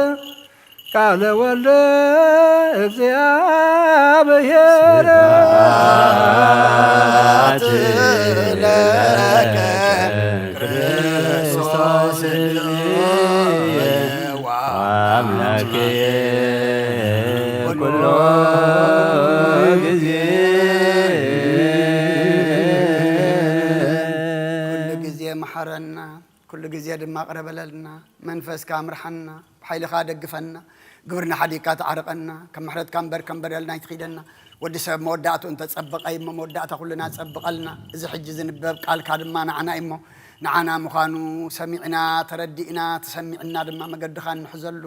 ቃለ ወልደ እግዚአብሔር። ስብሐት ለከ ክርስቶስ አምላኬ ኩሎ ጊዜ። ኩሉ ግዜ መሓረና፣ ኩሉ ግዜ ድማ ቅረ በለልና። መንፈስካ ምርሓና፣ ብሓይልኻ ደግፈና። ግብርና ሓዲግካ ተዓርቐና፣ ከም ምሕረትካ እምበር ከም በደልና ኣይትኺደና። ወዲ ሰብ መወዳእትኡ እንተጸበቐ እሞ መወዳእታ ኩልና ጸብቐልና። እዚ ሕጂ ዝንበብ ቃልካ ድማ ንዓና እዩ እሞ፣ ንዓና ምዃኑ ሰሚዕና፣ ተረዲእና፣ ተሰሚዕና ድማ መገድኻ እንሕዘሉ፣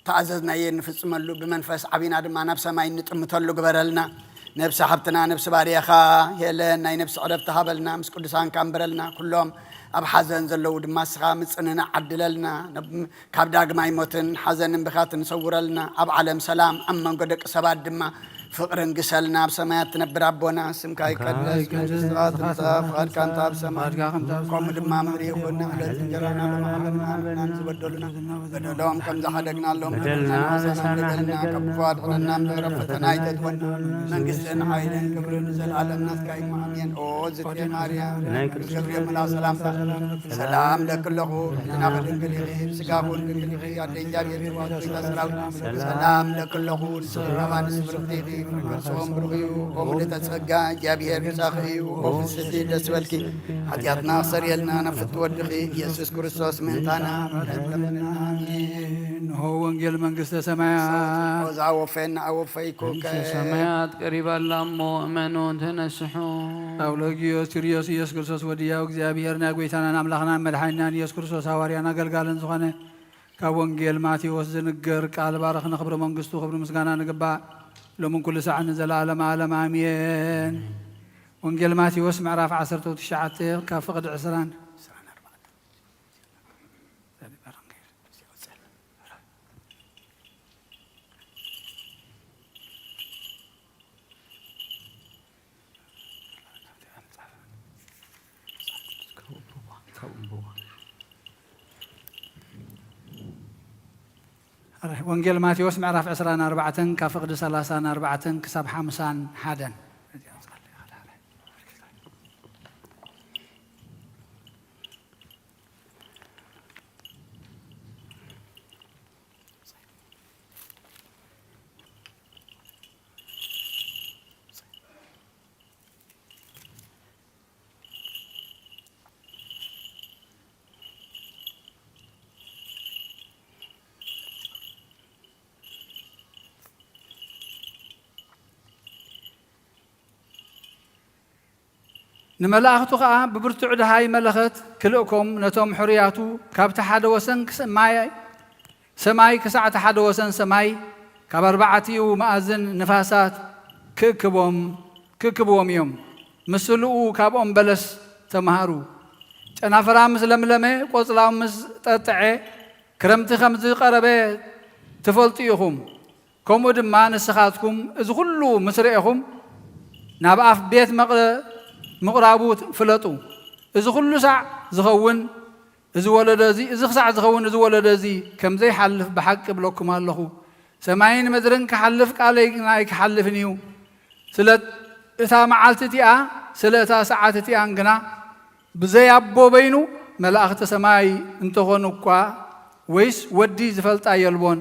ተኣዘዝናዮ እንፍጽመሉ፣ ብመንፈስ ዓቢና ድማ ናብ ሰማይ እንጥምተሉ ግበረልና። ነብሲ ሓብትና፣ ነብሲ ባርያኻ ሄለን ናይ ነብሲ ዕረፍቲ ሃበልና፣ ምስ ቅዱሳንካ ኣንብረልና። ኩሎም ኣብ ሓዘን ዘለዉ ድማ እስኻ ምጽንናዕ ዓድለልና። ነብ-፣ ካብ ዳግማይ ሞትን ሓዘንን ብኻትን ሰውረልና። ኣብ ዓለም ሰላም፣ ኣብ መንጎ ደቂ ሰባት ድማ ፍቕርን ግሰልና። ኣብ ሰማያት ትነብር ኣቦና፣ ስምካ ይቀደስ፣ መንግስትኻ ትምጻእ፣ ፍቓድካ እንተ ኣብ ሰማይ ከምኡ ድማ ኣብ ምድሪ ይኹን። ዕለት እንጀራና ሎሚ ሃበና፣ ንበደሉና በደሎም ከም ዝሓደግናሎም በደልና በደልና ንሓሰና በደልና ካብ ክፉ ኣድሕነና እምበር ኣብ ፈተና ኣይተእትወና። መንግስትን ሓይልን ክብርን ንዘለኣለም ናትካ እዩ። ኣሜን። ኦ ዝቴ ማርያም ናይ ቅዱስ ገብርኤል መልኣክ ሰላምታ ሰላም ለኪ ኣለኹ። ሕሊናኺ ድንግል ኢኺ፣ ስጋኺ እውን ድንግል ኢኺ። ኣደ እግዚኣብሔር ጽባኦት ጌታ ሰራዊት ሰላም ለኪ ኣለኹ። ንስኺ ከማን ስፍርት ኢኺ፣ ፍሬ ከርስኺ እውን ብሩኽ እዩ። ኦ ምልእተ ጸጋ፣ እግዚኣብሔር ምሳኺ እዩ። ኦ ፍስሕቲ ደስ በልኪ፣ ሓጢኣትና ክሰርየልና ናብ ፍትወድኺ ኢየሱስ ክርስቶስ ምእንታና። ኣሜን። ንሆ ወንጌል መንግስተ ሰማያት። ኦዛ ወፈና ኣወፈይኩ መንግስተ ሰማያት ቀሪባ ኣላ እሞ እመኑ ተነስሑ። ኣውሎጊዮስ ኪርዮስ ኢየሱስ ክርስቶስ ወድያው እግዚኣብሔር ናይ ጎይታናን ኣምላኽናን መድሓኒናን ኢየሱስ ክርስቶስ ሃዋርያን ኣገልጋልን ዝኾነ ካብ ወንጌል ማቴዎስ ዝንገር ቃል ባርኽ ንኽብሪ መንግስቱ ክብሪ ምስጋና ንግባእ ሎምን ኩሉ ሳዕ ንዘለዓለም ዓለም ኣሜን። ወንጌል ማቴዎስ ምዕራፍ ዓሰርተ ትሽዓተ ካብ ፍቕዲ ዕስራን ወንጌል ማቴዎስ ምዕራፍ ዕስራን ኣርባዕተን ካብ ፍቕዲ ሰላሳን ኣርባዕተን ክሳብ ሓምሳን ሓደን። ንመላእኽቱ ኸኣ ብብርቱዕ ደሃይ መለኸት ክልእኮም ነቶም ሕሩያቱ ካብቲ ሓደ ወሰን ክስ-፣ ማይ ሰማይ ክሳዕ እቲ ሓደ ወሰን ሰማይ፣ ካብ ኣርባዕቲኡ መኣዝን ንፋሳት ክእክቦም፣ ክእክብዎም እዮም። ምስልኡ ካብ ኦም በለስ ተምሃሩ። ጨናፍራ ምስ ለምለመ፣ ቆጽላኡ ምስ ጠጥዐ፣ ክረምቲ ከም ዝቐረበ ትፈልጡ ኢኹም። ከምኡ ድማ ንስኻትኩም እዚ ኹሉ ምስ ረኤኹም፣ ናብ ኣፍ ቤት መቕ-፣ ምቕራቡ ፍለጡ። እዚ ኹሉ ሳዕ ዝኸውን እዚ ወለዶ እዚ፣ እዚ ክሳዕ ዝኸውን እዚ ወለዶ እዚ ከም ዘይሓልፍ ብሓቂ እብለኩም ኣለኹ። ሰማይን ምድርን ክሓልፍ፣ ቃለይ ግና ኣይክሓልፍን እዩ። ስለ እታ መዓልቲ እቲኣ፣ ስለ እታ ሰዓት እቲኣን ግና ብዘይ ኣቦ በይኑ መላእኽቲ ሰማይ እንተኾኑ እኳ፣ ወይስ ወዲ ዝፈልጣ የልቦን።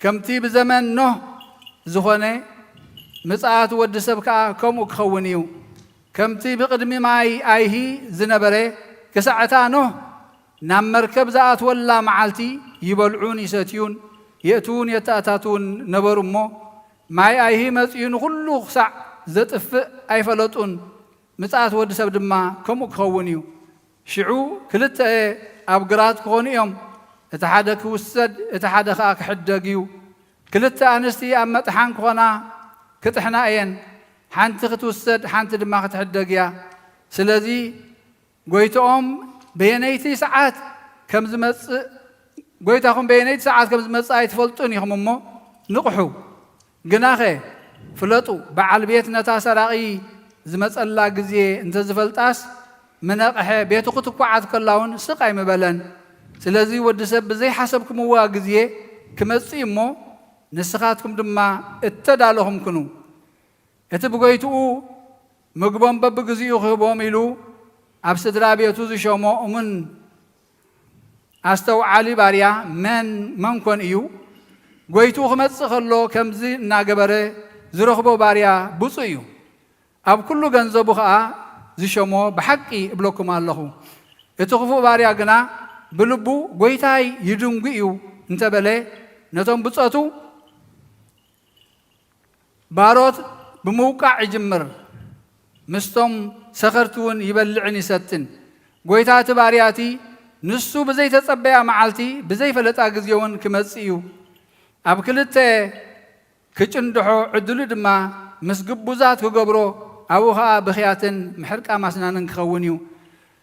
ከምቲ ብዘመን ኖህ ዝኾነ፣ ምጽኣት ወዲ ሰብ ከኣ ከምኡ ክኸውን እዩ። ከምቲ ብቕድሚ ማይ ኣይሂ ዝነበረ፣ ክሳዕ እታ ኖህ ናብ መርከብ ዝኣትወላ መዓልቲ ይበልዑን ይሰትዩን፣ የእትዉን የተኣታትዉን ነበሩ እሞ፣ ማይ ኣይሂ መጺኡ ንኹሉ ክሳዕ ዘጥፍእ ኣይፈለጡን። ምጽኣት ወዲ ሰብ ድማ ከምኡ ክኸውን እዩ። ሽዑ ክልተ ኣብ ግራት ክኾኑ እዮም፣ እቲ ሓደ ክውሰድ፣ እቲ ሓደ ኸኣ ክሕደግ እዩ። ክልተ ኣንስቲ ኣብ መጥሓን ክኾና፣ ክጥሕና እየን፣ ሓንቲ ክትውሰድ፣ ሓንቲ ድማ ክትሕደግ እያ። ስለዚ ጎይትኦም በየነይቲ ሰዓት ከም ዝመጽእ፣ ጎይታኹም በየነይቲ ሰዓት ከም ዝመጽእ ኣይትፈልጡን ኢኹም እሞ ንቕሑ። ግናኸ ፍለጡ፣ በዓል ቤት ነታ ሰራቒ ዝመጸላ ግዜ እንተ ዝፈልጣስ፣ ምነቕሐ፣ ቤቱ ክትኳዓት ከላ እውን ስቕ ኣይምበለን። ስለዚ ወዲ ሰብ ብዘይሓሰብኩምዋ ግዜ ክመጽእ እዩ እሞ፣ ንስኻትኩም ድማ እተዳለኹም ኩኑ። እቲ ብጎይትኡ ምግቦም በብግዚኡ ክህቦም ኢሉ ኣብ ስድራ ቤቱ ዝሸሞ እሙን ኣስተውዓሊ ባርያ መን፣ መን ኮን እዩ? ጎይትኡ ክመጽእ ከሎ ከምዚ እናገበረ ዝረኽቦ ባርያ ብፁእ እዩ። ኣብ ኩሉ ገንዘቡ ኸኣ ዝሸሞ ብሓቂ እብለኩም ኣለኹ። እቲ ክፉእ ባርያ ግና ብልቡ፣ "ጎይታይ ይድንጉ እዩ" እንተበለ፣ ነቶም ብጾቱ ባሮት ብምውቃዕ ይጅምር፣ ምስቶም ሰኸርቲ እውን ይበልዕን ይሰትን። ጎይታ እቲ ባርያ እቲ ንሱ ብዘይተጸበያ መዓልቲ ብዘይፈለጣ ግዜ እውን ክመጽእ እዩ። ኣብ ክልተ ክጭንድሖ፣ ዕድሉ ድማ ምስ ግቡዛት ክገብሮ፣ ኣብኡ ኸኣ ብኽያትን ምሕርቃም ኣስናንን ክኸውን እዩ።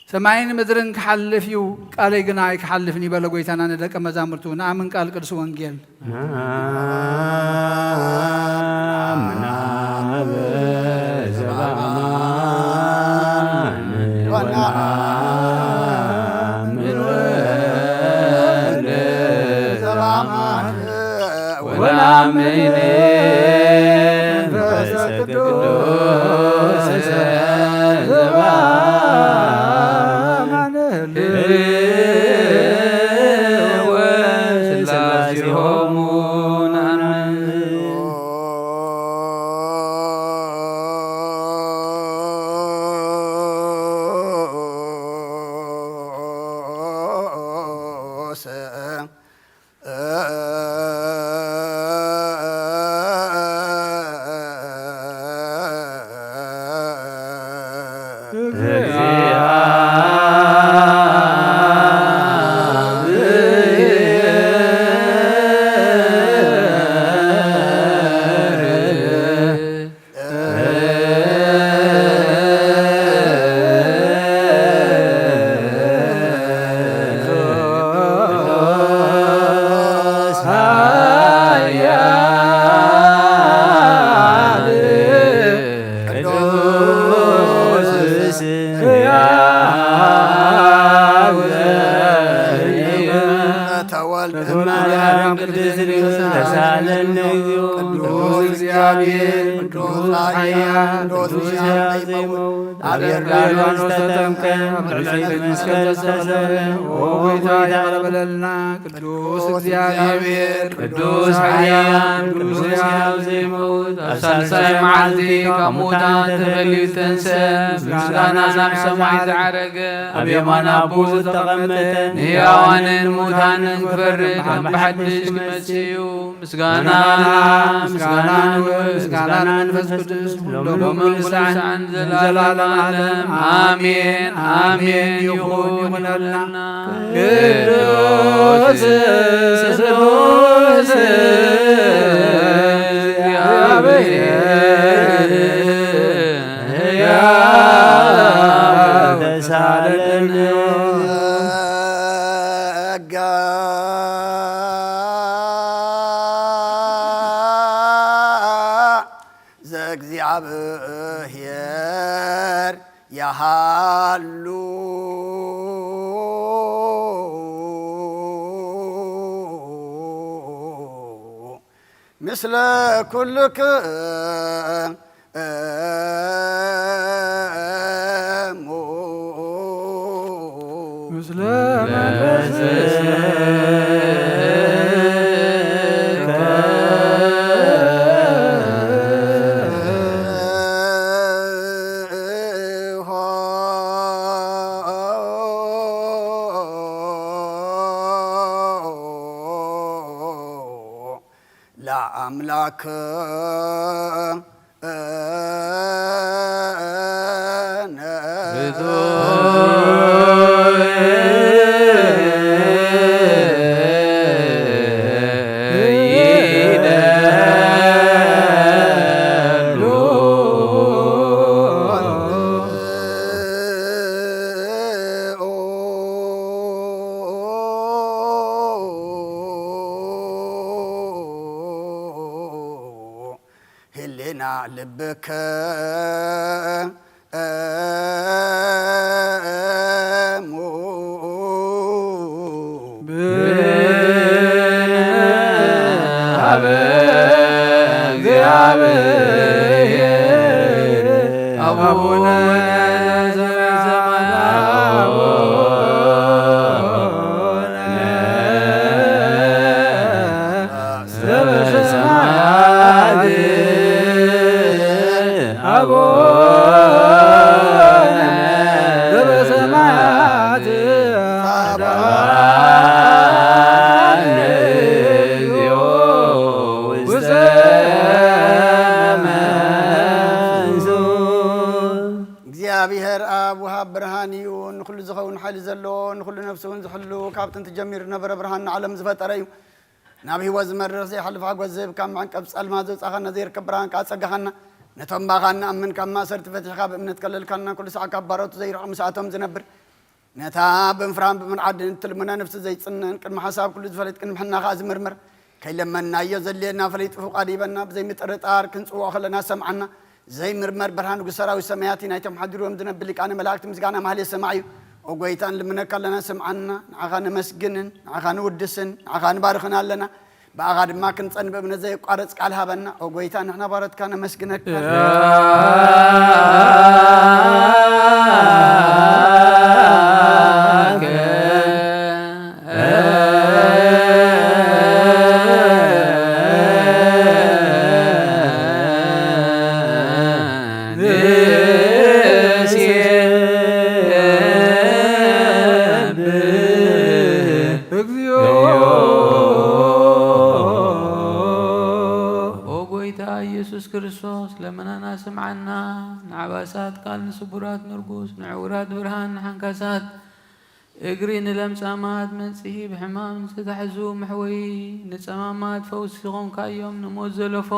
ሰማይን ምድርን ክሓልፍ እዩ፣ ቃለይ ግና ኣይክሓልፍን እዩ በለ ጎይታና ንደቀ መዛሙርቱ። ንኣምን ቃል ቅዱስ ወንጌል። ናምና አሜን። መንፈስ ቅዱስ ዘበአማን ህልው ስላሴሆሙ ናነ። ተወልደ ማርያም ቅድስት ድንግል ተሳለነ። ቅዱስ እግዚአብሔር፣ ቅዱስ ኃያል፣ ቅዱስ ሕያው ዘይመውት፣ ኣብ ዮርዳኖስ ተጠምቀ፣ ኣብ ልዕሊ መስቀል ተሰቕለ። ኦ ጐይታ ይቕረ በለልና። ቅዱስ እግዚአብሔር፣ ቅዱስ ኃያል፣ ቅዱስ ሕያው ዘይመውት፣ ኣብ ሳልሳይ መዓልቲ ካብ ሙታን ተፈልዩ ተንሰ፣ ምስጋና ናብ ሰማይ ዝዓረገ፣ ኣብ የማን ኣቦ ዝተቐመጠ፣ ንሕያዋንን ሙታንን ክፈርድ፣ ከም ብሓድሽ ክመጽእ እዩ። ምስጋና፣ ምስጋና ንወልድ፣ ምስጋና ንመንፈስ ቅዱስ፣ ሎምን ክሳዕን ዘላለም ዓለም። ኣሜን፣ ኣሜን ይኹን፣ ይኹነልና። ቅዱስ ስሉስ እግዚአብሔር ሕያው ተሳለነ። ጸጋ ዘእግዚኣብሔር ያሃሉ ምስለ ኩልክሙ። ምስለ መንፈስከ። ለአምላክ ህሌና ልብከ እሙ። ብነ ሀበ እግዚአብሔር አቡነ ዘበሰማያት። ዘበሰማያት አቡነ ዘበሰማያት አበባነ እግዚኦ ውስተ መንሱት። እግዚኣብሔር ኣብ ወሃብ ብርሃን እዩ። ንኹሉ ዝኸውን ሓይሊ ዘለዎ፣ ንኹሉ ነፍሲ እውን ዝሕሉ፣ ካብ ጥንቲ ጀሚሩ ዝነበረ ብርሃን ንዓለም ዝፈጠረ እዩ። ናብ ህይወት ዝመርሕ ዘይሓልፍ ሓጎስ ዝህብ፣ ካብ መዕንቀፍ ጸልማት ዘውጻኻና፣ ዘይርከብ ብርሃን ከኣ ጸጋኻና፣ ነቶም ባኻ እንኣምን ካብ ማእሰርቲ ፈቲሕካ ብእምነት ከለልካና፣ ኩሉ ሳዕ ካብ ባሮቱ ዘይርሕቕ ምስኣቶም ዝነብር፣ ነታ ብምፍራህን ብምንዓድን እትልሙና ነፍሲ ዘይጽነን፣ ቅድሚ ሓሳብ ኩሉ ዝፈልጥ፣ ቅድሚ ሕና ከኣ ዝምርምር፣ ከይለመንናዮ ዘድልየና ፈሊጡ ፍቓዱ ይበና፣ ብዘይምጥርጣር ክንጽውዖ ከለና ዝሰምዓና፣ ዘይምርመር ብርሃን ንጉስ ሰራዊት ሰማያት እዩ። ናይቶም ሓዲርዎም ዝነብር ሊቃነ መላእክት ምስጋና ማህሌት ሰማዕ እዩ። ኦ ጐይታ፣ ንልምነካ ኣለና፣ ስምዓና። ንዓኻ ነመስግንን፣ ንዓኻ ንውድስን፣ ንዓኻ ንባርኽን ኣለና። ብኣኻ ድማ ክንጸንብብ ነዘየቋርጽ ቃል ሃበና። ኦ ጎይታ፣ ንሕና ባሮትካ ነመስግነካ። ኦ ጎይታ ኢየሱስ ክርስቶስ፣ ለመናና ስምዓና። ንዓባሳት ቃል፣ ንስቡራት ንርጉስ፣ ንዕውራት ብርሃን፣ ንሓንካሳት እግሪ፣ ንለምጻማት መንጽሂ፣ ብሕማም ንዝተታሕዙ መሕወዪ፣ ንጸማማት ፈውሲ ኾንካዮም፣ ንሞት ዘለፎ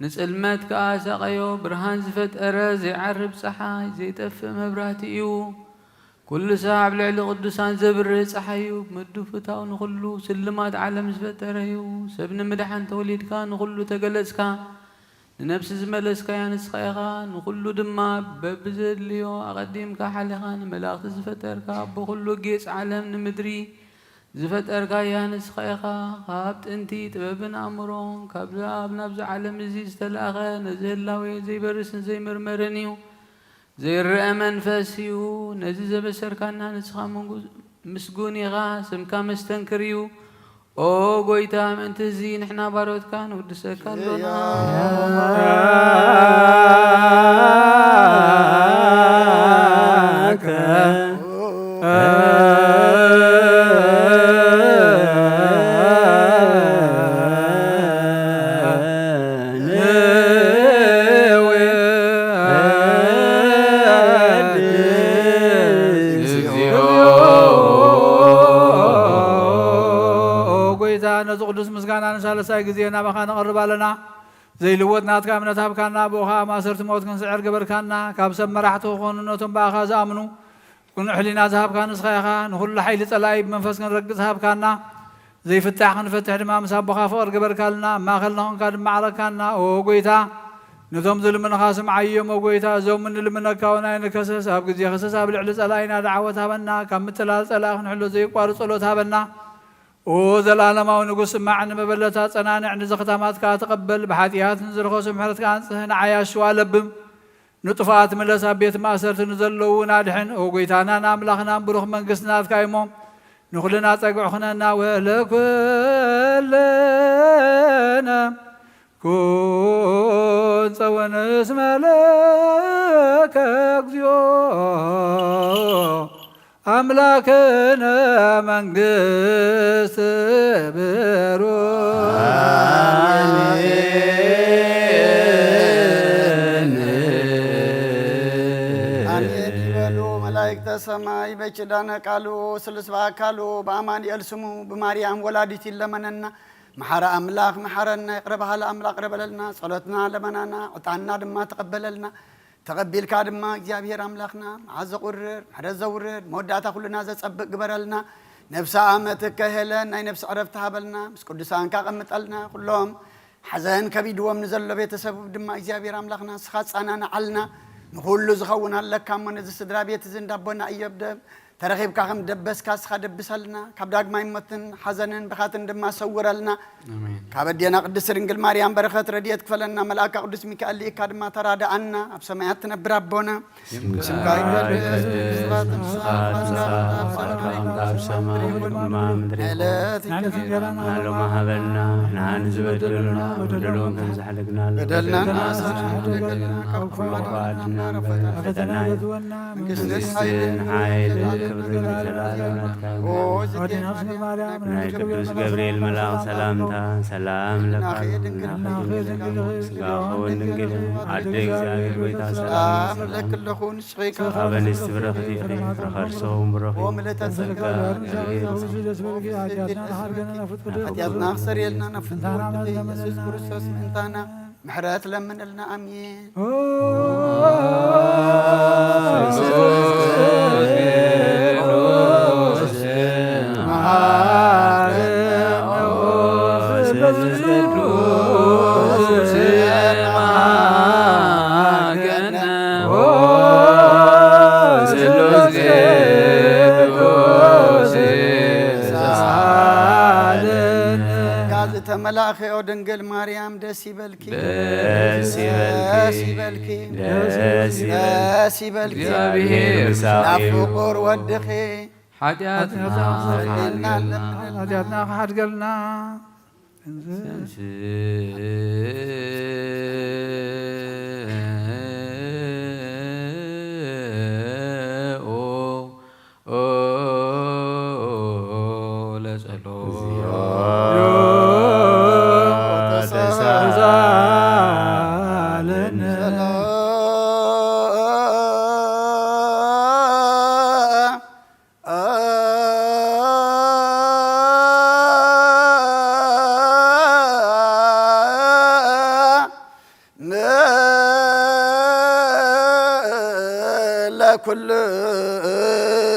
ንጽልመት ከኣ ሳቐዮ። ብርሃን ዝፈጠረ ዘይዓርብ ጸሓይ፣ ዘይጠፍእ መብራህቲ እዩ። ኩሉ ሳዕ ኣብ ልዕሊ ቅዱሳን ዘብርህ ጸሓይ እዩ። ብምዱፍታው ንኹሉ ስልማት ዓለም ዝፈጠረ እዩ። ሰብ ንምድሓን ተወሊድካ፣ ንኹሉ ተገለጽካ። ንነፍሲ ዝመለስካያ ንስኻ ኢኻ። ንኹሉ ድማ በብዘድልዮ ኣቐዲምካ ሓሊኻ፣ ንመላእኽቲ ዝፈጠርካ፣ ኣቦ ኩሉ ጌጽ ዓለም ንምድሪ ዝፈጠርካያ ንስኻ ኢኻ። ካብ ጥንቲ ጥበብን ኣእምሮን ካብዚ ኣብ ናብዚ ዓለም እዚ ዝተላእኸ፣ ነዚ ህላዌ ዘይበርስን ዘይምርመርን እዩ። ዘይረአ መንፈስ እዩ። ነዚ ዘበሰርካና ንስኻ መንጉ-፣ ምስጉን ኢኻ። ስምካ መስተንክር እዩ። ኦ ጎይታ፣ ምእንቲ እዚ ንሕና ባሮትካ ንውድሰካ ኣሎና። ኦ ጎይታ፣ ነዚ ቅዱስ ምስጋና ንሳልሳይ ግዜ ናባኻ ነቕርብ ኣለና። ዘይልወጥ ናትካ እምነት ሃብካና፣ ብኡ ኸኣ ማእሰርቲ ሞት ክንስዕር ገበርካና። ካብ ሰብ መራሕቲ ክኾኑ ነቶም ብኣኻ ዝኣምኑ፣ ቅኑዕ ሕሊና ዝሃብካ ንስኻ ኢኻ። ንኹሉ ሓይሊ ጸላኢ ብመንፈስ ክንረግጽ ሃብካና። ዘይፍታሕ ክንፈትሕ ድማ ምስ ኣቦኻ ፍቕሪ ገበርካልና። ኣብ ማእከልና ኾንካ ድማ ዓረካና። ኦ ጎይታ፣ ነቶም ዝልምንኻ ስምዓዮም። ኦ ጎይታ፣ እዞም እንልምነካ እውን ኣይንከሰስ። ኣብ ግዜ ከሰስ ኣብ ልዕሊ ጸላኢና ደዓወት ሃበና። ካብ ምትላል ጸላኢ ክንሕሎ ዘየቋርጽ ጸሎት ሃበና። ኦ ዘላለማዊ ንጉስ፣ ስማዕ፣ ንመበለታት ጸናንዕ፣ ንዘኽታማት ከኣ ተቐበል። ብሓጢኣት ንዝረኸሱ ምሕረትካ ኣንጽህ፣ ንዓያሹ ኣለብም። ንጥፉኣት ምለስ፣ ኣብ ቤት ማእሰርቲ ንዘለዉ ናድሕን። ኦ ጎይታናን ኣምላኽናን፣ ብሩኽ መንግስቲ ናትካ እሞ፣ ንኹልና ጸግዒ ኩነና። ወለኩልነ ኩን ጸወን እስመ ለከ እግዚኦ ኣምላክነ መንግስት ብሩክ። ኣሜን። ኣሜን ይበሉ መላእክተ ሰማይ። በኪዳነ ቃሉ ስሉስ በአካሉ በአማኑኤል ስሙ ብማርያም ወላዲት ይለመነና። መሓረ ኣምላኽ መሓረና፣ ይቕረ በሃሊ ኣምላኽ ይቕረ በለልና። ጸሎትና ለመናና ዕጣንና ድማ ተቐበለልና። ተቐቢልካ ድማ እግዚኣብሔር ኣምላኽና፣ መዓት ዘቑርር፣ ምሕረት ዘውርድ፣ መወዳእታ ኩልና ዘጸብቕ ግበረልና። ነፍሳ ኣመትከ ሄለን ናይ ነፍሲ ዕረፍቲ ሃበልና። ምስ ቅዱሳንካ ኣቐምጠልና። ኩሎም ሓዘን ከቢድዎም ንዘሎ ቤተሰብ ድማ እግዚኣብሔር ኣምላኽና ንስኻ ጸናንዓልና። ንኹሉ ዝኸውን ኣለካ እሞ ነዚ ስድራ ቤት እዚ እንዳቦና እዮብ ደም ተረኺብካ ከም ደበስካ ንስኻ ደብሰልና። ካብ ዳግማይ ሞትን ሓዘንን ብኻትን ድማ ሰውረልና። ኣሜን። ካብ ኣዴና ቅድስት ድንግል ማርያም በረኸት ረድኤት ክፈለና። መልኣካ ቅዱስ ሚካኤል ልኢካ ድማ ተራድኣና። ኣብ ሰማያት ትነብር ኣቦና፣ ስምካ ይቀደስ፣ መንግስትኻ ትምጻእ፣ ፈቃድካ ከምቲ ኣብ ሰማይ ከምኡ ድማ ኣብ ምድሪ ትኹን። ዕለት እንጀራና ሎሚ ሃበና፣ ንዓና ዝበደሉና በደሎም ከም ዝሓለግና በደልና ንበደል ንሓልፍ፣ ንሓልፍ፣ ካብ ክፉ ኣድሕነና፣ ካብ ክፉ ኣድሕነና፣ ፈተና ፈተና ኣይእትወና፣ መንግስትን መንግስትን ሓይልን ሓይልን ክብርን ክብርን ዘለዓለም ናትካ እዩ። ኦ፣ ኣዴና ቅድስት ማርያም፣ ናይ ቅዱስ ገብርኤል መልኣኽ ሰላምታ ሰላም ለካ፣ ድንግል ስጋኺ ድንግል፣ ስጋኺ እውን ድንግል፣ ኣደ እግዚኣብሔር ጎይታ ሰላም ሰላም እብለኪ ኣለኹ፣ ንስኺ ካብ ኣንስቲ ብርኽቲ ኢኺ፣ ፍረ ከርሲ እውን ብሩኽ እዩ። ኦ ምልዕተ ጸጋ፣ እግዚኣብሔር ምሳኺ። ሓጢኣትና ክሰርየልና ናብ ፍትወ ወልድኺ ኢየሱስ ክርስቶስ ምእንታና ምሕረት ለምንልና። ኣሜን። መላእኽዮ ድንግል ማርያም ደስ ይበልኪ፣ ደስ ይበልኪ፣ ደስ ይበልኪ፣ ደስ ይበልኪ። ደስ ይበልኪ። እግዚኣብሔር ምሳኺ ናብ እዩ። ፍቁር ወድኺ ሓጢኣትና ሓጢኣትና ሓልና ለምንልና። ሓጢኣትና ክሓድገልና። ተንሥኦ ለጸሎት።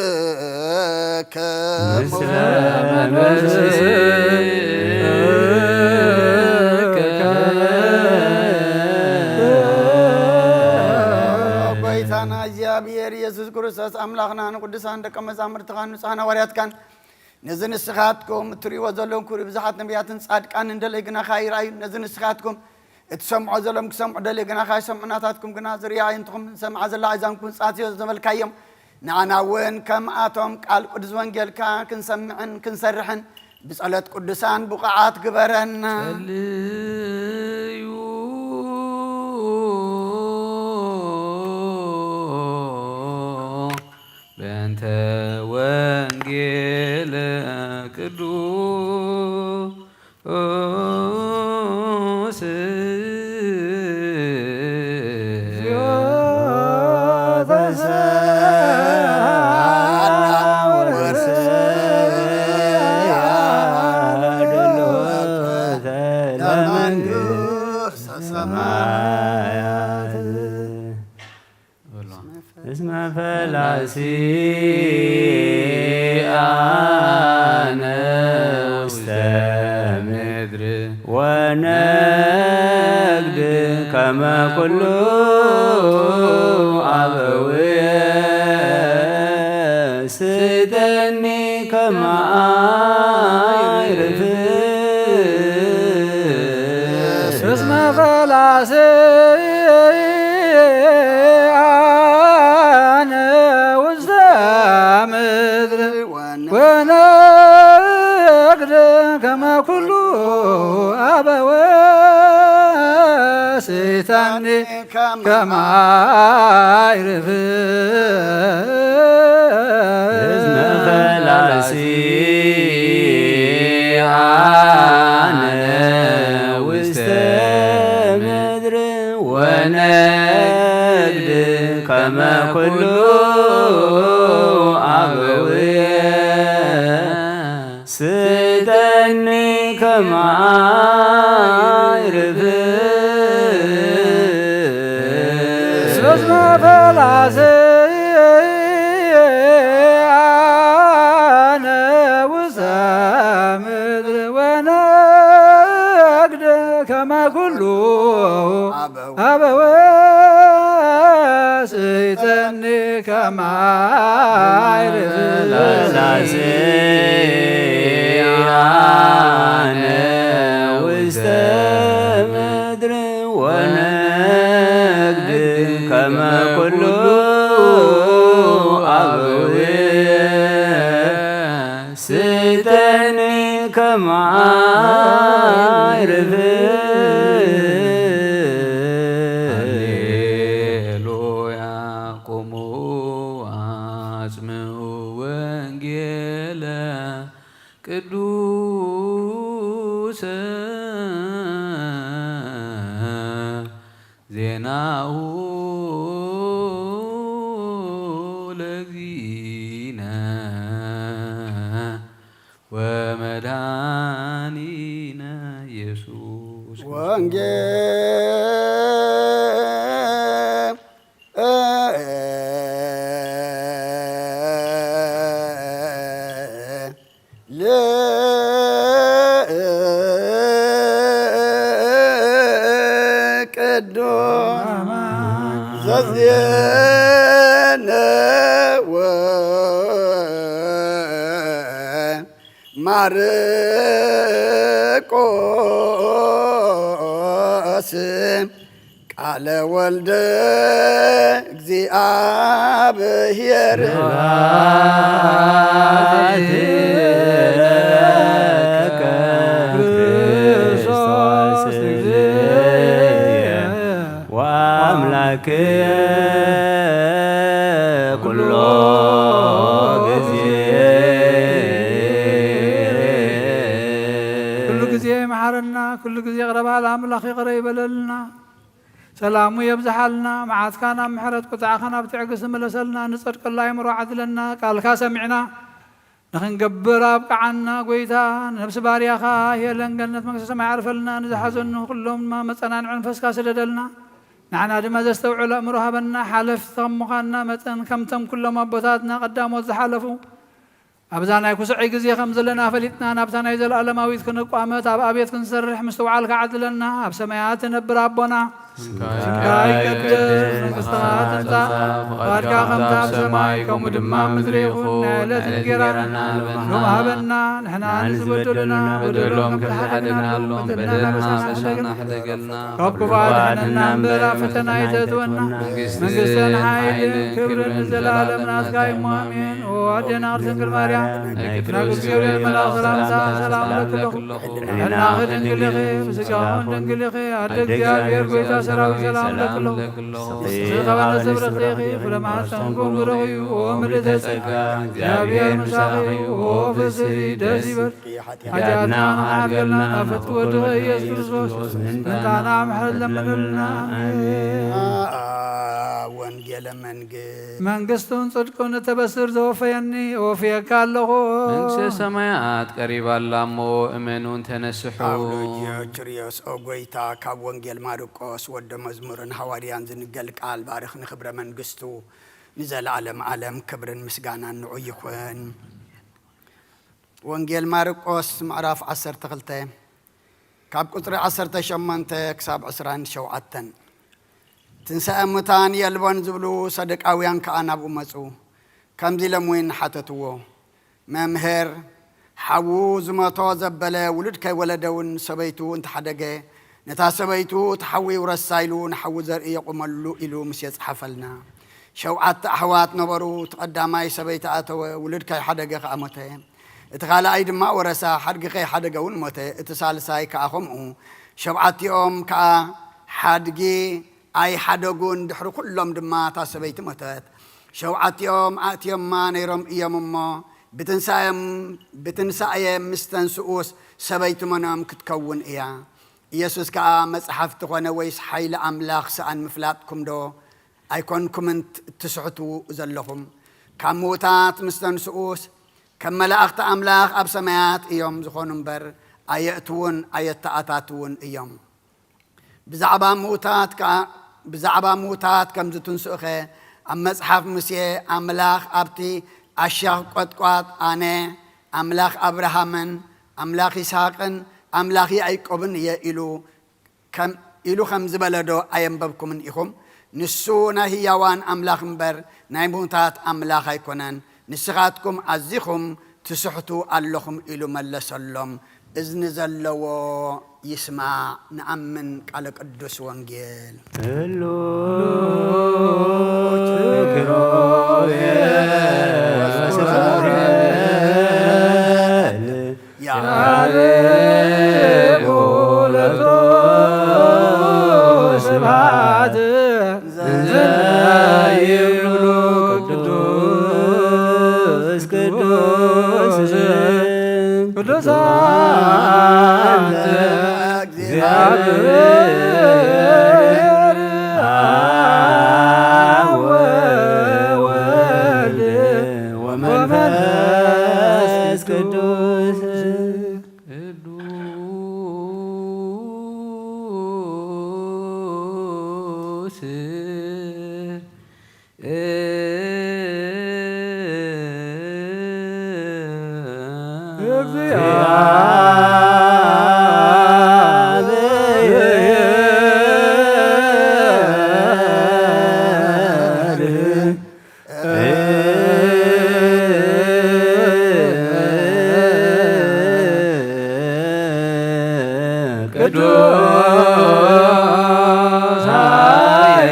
ለኩልከ ምስለ መንፈስከ። ጎይታና እግዚኣብሔር ኢየሱስ ክርስቶስ ኣምላኽና ንቅዱሳን ደቀ መዛሙርትኻን ንጹሓን ሃዋርያትካን ነዚ ንስኻትኩም እትርእይዎ ዘለኹም ክብሪ ብዙሓት ነቢያትን ጻድቃንን ደለይ ግናኻ ይረኣዩ። ነዚ ንስኻትኩም እትሰምዖ ዘለኹም ክሰምዑ ደለይ ግናኻ ይሰምዑ። ናታትኩም ግና ዝርያ ኣዕይንትኹም ዝሰምዓ ዘላ ኣእዛንኩም ዝጻትዮ ዘበልካዮም ንዓና እውን ከምኣቶም ቃል ቅዱስ ወንጌልካ ክንሰምዕን ክንሰርሕን ብጸሎት ቅዱሳን ብቑዓት ግበረና። ጸልዩ በእንተ ወንጌል ቅዱስ ለመንግስተ ሰማያት በሏ። እስመ ፈላሲ አነ ውስተ ምድር ወነግድ ከመ ኩሉ አበውየ ስደኒ ከመ አይርፍ እስመ ፈላሲ አነ ውስተ ምድር ወነግድ ከመ ኩሉ አበወ ስደኒ ከመ አይርፍ እስመ ፈላሲ አነ ውስተ ምድር ወነግድ ከመ ኩሉ አበውየ ስደኒ ከመ አይርፍ እስመ ፈላሲ አነ ውስተ ምድር ወነግድ ከመ ኩሉ አበወ ስደኒ ከመ አይርፍ ፈላሲ አነ ውስተ ምድር ወነግድ ከመ ኩሉ አበውየ ስደኒ ከመ አይርፍ ሃሌሉያ። ቁሙ አጽምዑ ወንጌለ ቅዱሰ ዜናሁ ለእግዚእነ ወመድኃኒነ ኢየሱስ ክርስቶስ። ወንጌል ቅዱስ ዘዜነወ ማርቆስ ቃለ ወልደ እግዚኣብሔር። ስብሐት ለከ ክርስቶስ እግዚእ ወአምላክ ኩሎ ጊዜ። ኩሉ ግዜ ይምሓረና፣ ኩሉ ግዜ ይቕረ በሃል ኣምላኽ ይቕረ ይበለልና። ሰላሙ የብዝሓልና፣ መዓትካ ናብ ምሕረት፣ ቁጥዓኻ ናብ ትዕግስቲ ምለሰልና፣ ንጸድቀሉ ኣእምሮ ዓድለና፣ ቃልካ ሰሚዕና ንኽንገብር ኣብቅዓና ጎይታ። ንነብሲ ባርያኻ ሄለን ገነት መንግስተ ሰማይ ዓርፈልና፣ ንዝሓዘኑ ኩሎም ድማ መጸናንዒ መንፈስካ ስደደልና። ንዓና ድማ ዘስተውዕል ኣእምሮ ሃበና። ሓለፍቲ ከም ምዃንና መጠን ከምቶም ኩሎም ኣቦታትና ቀዳሞት ዝሓለፉ ኣብዛ ናይ ኩስዐይ ግዜ ከም ዘለና ፈሊጥና ናብታ ናይ ዘለኣለማዊት ክንቋመት ኣብ ኣብየት ክንሰርሕ ምስትውዓልካ ዓድለና። ኣብ ሰማያት ትነብር ኣቦና ስምካ ይቀደስ፣ መንግስትኻ ትምጻእ፣ ፍቓድካ ከምታ ኣብ ሰማይ ከምኡ ድማ ኣብ ምድሪ ይኹን። ናይ ዕለት እንጌራና ሎሚ ሃበና፣ ንሕና ንዝበደሉና በደሎም ከም ዝሓደግናሎም በደልና በደልና ሕደገልና፣ ካብ ክፉኣት ኣድሕነና እምበር ኣብ ፈተና ኣይተእትወና። መንግስትን ሓይልን ክብርን ንዘለኣለም ናትካ እዩ፣ ኣሜን። ኦ ኣዴና ቅድስት ድንግል ማርያም፣ ናይ ቅዱስ ገብርኤል መልኣክ ሰላምታ ሰላም እለኪ ኣለኹ። ሕልናኺ ድንግል ኢኺ፣ ብስጋኺ እውን ድንግል ኢኺ። ኣደ እግዚኣብሔር ጎይታ ሰራዊት ሰላም እለኪ ኣለኹ። ንስኺ ካብ ኣንስቲ ብርኽቲ ኢኺ፣ ፍረ ማህፀንኪ እውን ብሩኽ እዩ። ኦ ምልእተ ጸጋ፣ እግዚኣብሔር ምሳኺ እዩ። ኦ ፍስሂ ደስ ይበል። ሓጢኣትና መሓርገልና፣ ናብ ፍትወ ወድኸ ኢየሱስ ክርስቶስ ምንታና ምሕረት ለምንልና። ኣሜን። ወንጌለ መንግስት። መንግስቱን ጽድቁን እተበስር ዘወፈየኒ፣ ወፍየካ ኣለኹ። መንግስተ ሰማያት ቀሪባ ኣላ እሞ እመኑን ተነስሑ። ጳውሎስ ኪርዮስ፣ ኦ ጎይታ፣ ካብ ወንጌል ማርቆስ ወደ መዝሙርን ሃዋርያን ዝንገል ቃል ባርኽ፣ ንክብረ መንግስቱ ንዘለዓለም ዓለም ክብርን ምስጋናን ንዑ ይኹን። ወንጌል ማርቆስ ምዕራፍ ዓሰርተ ክልተ ካብ ቁጽሪ ዓሰርተ ሸሞንተ ክሳብ ዕስራን ሸውዓተን። ትንሳኤ ሙታን የልቦን ዝብሉ ሰደቃውያን ከኣ ናብኡ መጹ። ከምዚ ኢሎም እውን ሓተትዎ፣ መምህር፣ ሓዉ ዝሞቶ ዘበለ ውሉድ ከይወለደ እውን ሰበይቱ እንተሓደገ፣ ነታ ሰበይቱ እቲ ሓዉ ይውረሳ ኢሉ ንሓዉ ዘርኢ የቑመሉ ኢሉ ምስ የጽሓፈልና። ሸውዓተ ኣሕዋት ነበሩ። እቲ ቀዳማይ ሰበይቲ ኣተወ፣ ውሉድ ከይሓደገ ከኣ ሞተ። እቲ ካልኣይ ድማ ወረሳ፣ ሓድጊ ከይሓደገ እውን ሞተ። እቲ ሳልሳይ ከኣ ከምኡ። ሸብዓቲኦም ከኣ ሓድጊ ኣይሓደጉን። ድሕሪ ኩሎም ድማ እታ ሰበይቲ ሞተት። ሸውዓቲኦም ኣእትዮማ ነይሮም እዮም እሞ፣ ብትንሳኤም-፣ ብትንሳኤ ምስ ተንስኡስ ሰበይቲ መኖም ክትከውን እያ? ኢየሱስ ከኣ፣ መጽሓፍቲ ኾነ ወይስ ሓይሊ ኣምላኽ ሰኣን ምፍላጥኩም ዶ ኣይኮንኩምን ት-፣ ትስሕቱ ዘለኹም? ካብ ምዉታት ምስ ተንስኡስ፣ ከም መላእኽቲ ኣምላኽ ኣብ ሰማያት እዮም ዝኾኑ እምበር፣ ኣየእትዉን ኣየተኣታትዉን እዮም። ብዛዕባ ምዉታት ከኣ፣ ብዛዕባ ምዉታት ከም ዝትንስኡኸ፣ ኣብ መጽሓፍ ሙሴ፣ ኣምላኽ ኣብቲ ኣሻኽ ቈጥቋጥ፣ ኣነ ኣምላኽ ኣብርሃምን ኣምላኽ ይስሃቅን ኣምላኽ ያዕቆብን እየ ኢሉ ከም፣ ኢሉ ከም ዝበለ ዶ ኣየንበብኩምን ኢኹም? ንሱ ናይ ህያዋን ኣምላኽ እምበር ናይ ምዉታት ኣምላኽ ኣይኮነን። ንስኻትኩም ኣዚኹም ትስሕቱ ኣለኹም ኢሉ መለሰሎም። እዝኒ ዘለዎ ይስማዕ። ንኣምን ቃለ ቅዱስ ወንጌል። እሉ ኪሩቤል ወሱራፌል ያርጉ ለቶ ስብሐት እንዘ ይብሉ ቅዱስ ቅዱስ ቅዱስ አንተ እግዚአብሔር አብ ወወልድ ወመንፈስ ቅዱስ። ቅዱስ ቅዱስ ኃያል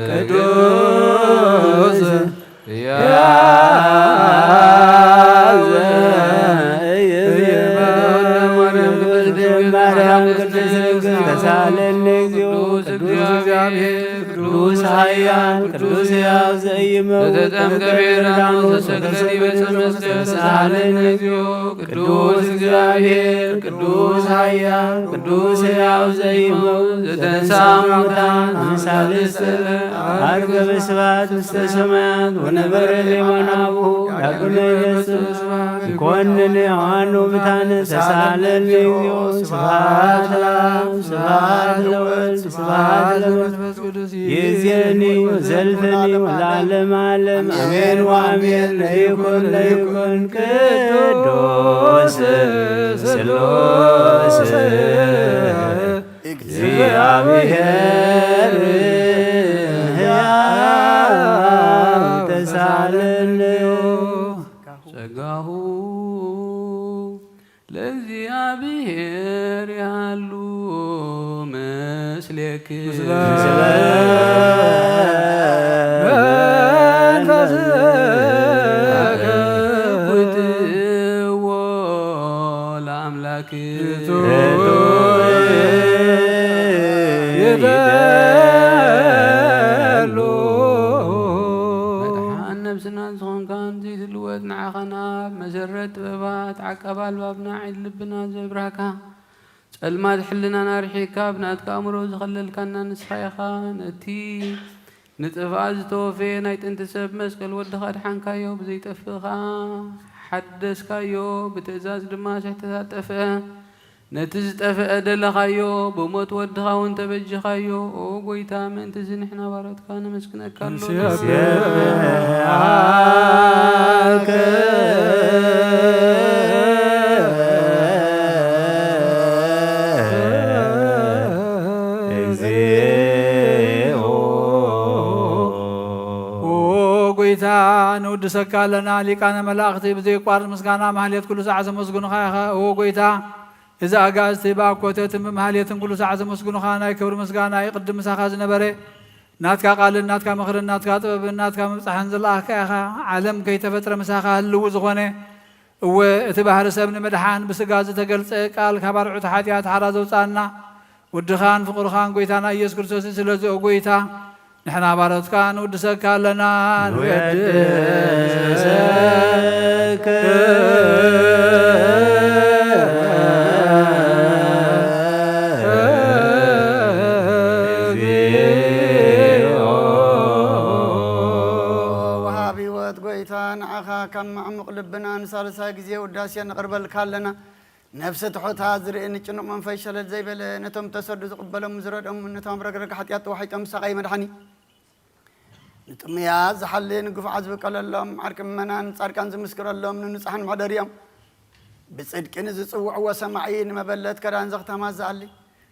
ቅዱስ ሕያው ዘኢይመውት ቅድስት ማርያም ቅድስት ድንግል ተሳለነ እግዚኦ። ቅዱስ እግዚአብሔር ቅዱስ ኃያል ቅዱስ ሕያው ዘኢይመውት ዘተጠምቀ በዮርዳኖስ ተሰቅለ ዲበ ዕፀ መስቀል ተሳለነ እግዚኦ። ቅዱስ እግዚአብሔር ቅዱስ ኃያል ቅዱስ ሕያው ዘኢይመውት ዘተንሥአ እሙታን አምሳልስተ አርገ በስብሐት ውስተ ሰማያት ወነበረ ሌዋን አቡሁ ዳግመ ይመጽእ ይኮንን ሕያዋን ወሙታን ተሳለነ እግዚኦ። ስብሐት ለአብ ስብሐት ለወልድ ስብሐት ለመንፈስ ቅዱስ ይእዜኒ ወዘልፈኒ ወለዓለመ ዓለም አሜን ወአሜን። ለይኩን ለይኩን ቅዱስ ስሉስ እግዚአብሔር ሕያው ተሳለነ ጸጋሁ ለእግዚአብሔር ያሉ ምስሌክ ምስለ መንፈስከ ትዎ ለአምላክ ይደሉ። መድሓን ነብስና ዝኾንካን ዘይትልወጥ ንዓኻና መሰረት ጥበባት ዓቃብ ኣልባብና ዓይኒ ልብና ዘብራህካ ጸልማት ሕልናና ኣርሒቕካ ብናትካ ኣእምሮ ዝኸለልካና ንስኻ ኢኻ። ነቲ ንጥፍኣት ዝተወፈየ ናይ ጥንቲ ሰብ መስቀል ወድኻ ኣድሓንካዮ፣ ብዘይጠፍእ ኸኣ ሓደስካዮ። ብትእዛዝ ድማ ስሕተታት ጠፍአ። ነቲ ዝጠፍአ ደለኻዮ፣ ብሞት ወድኻ እውን ተበጀኻዮ። ኦ ጐይታ፣ ምእንትዚ ንሕና ባሮትካ ነመስግነካ ኣሎ። ንስብሐከ እግዚኦ። ኦ ጐይታ፣ ንውድሰካ ኣለና። ሊቃነ መላእኽቲ ብዘየቋርጥ ምስጋና ማህሌት ኩሉ ሰዓት ዘመስግኑኻ ኢኻ። ኦ ጐይታ፣ እዚ ኣጋእዝቲ ብኣኮተትን ብማህሌትን ኩሉ ሰዓት ዘመስግኑኻ ናይ ክብሪ ምስጋና ይቕድም ምሳኻ ዝነበረ ናትካ ቃልን ናትካ ምኽርን ናትካ ጥበብን ናትካ ምብጻሕን ዝለኣኽካ ኢኻ። ዓለም ከይተፈጥረ ምሳኻ ህልው ዝኾነ፣ እወ፣ እቲ ባህሪ ሰብ ንምድሓን ብስጋ ዝተገልጸ ቃል ካብ ኣርዑት ሓጢኣት ሓራ ዘውጻና ወድኻን ፍቕርኻን ጐይታና ኢየሱስ ክርስቶስ። ስለዚ ኦ ጐይታ፣ ንሕና ባሮትካ ንውድሰካ ኣለና። ንወድሰከ ወሃብ ሕይወት ጐይታ፣ ንዓኻ ካብ መዕሙቕ ልብና ንሳልሳይ ግዜ ውዳሴ ነቕርበልካ ኣለና። ነፍሲ ትሑታት ዝርኢ ንጭኑቕ መንፈስ ሸለል ዘይበለ፣ ነቶም ተሰዱ ዝቕበሎም ዝረድኦም፣ ነቶም ረግረግ ሓጢኣት ተዋሒጦም ዝሳቐዩ መድሓኒ። ንጥሙያት ዝሓሊ ንግፉዓት ዝብቀለሎም፣ ዓርቂ ምእመናን ጻድቃን ዝምስክረሎም፣ ንንጹሓን መሕደሪኦም። ብጽድቂ ንዝጽውዕዎ ሰማዒ፣ ንመበለት ከዳን ዘኽታማት ዝኣሊ።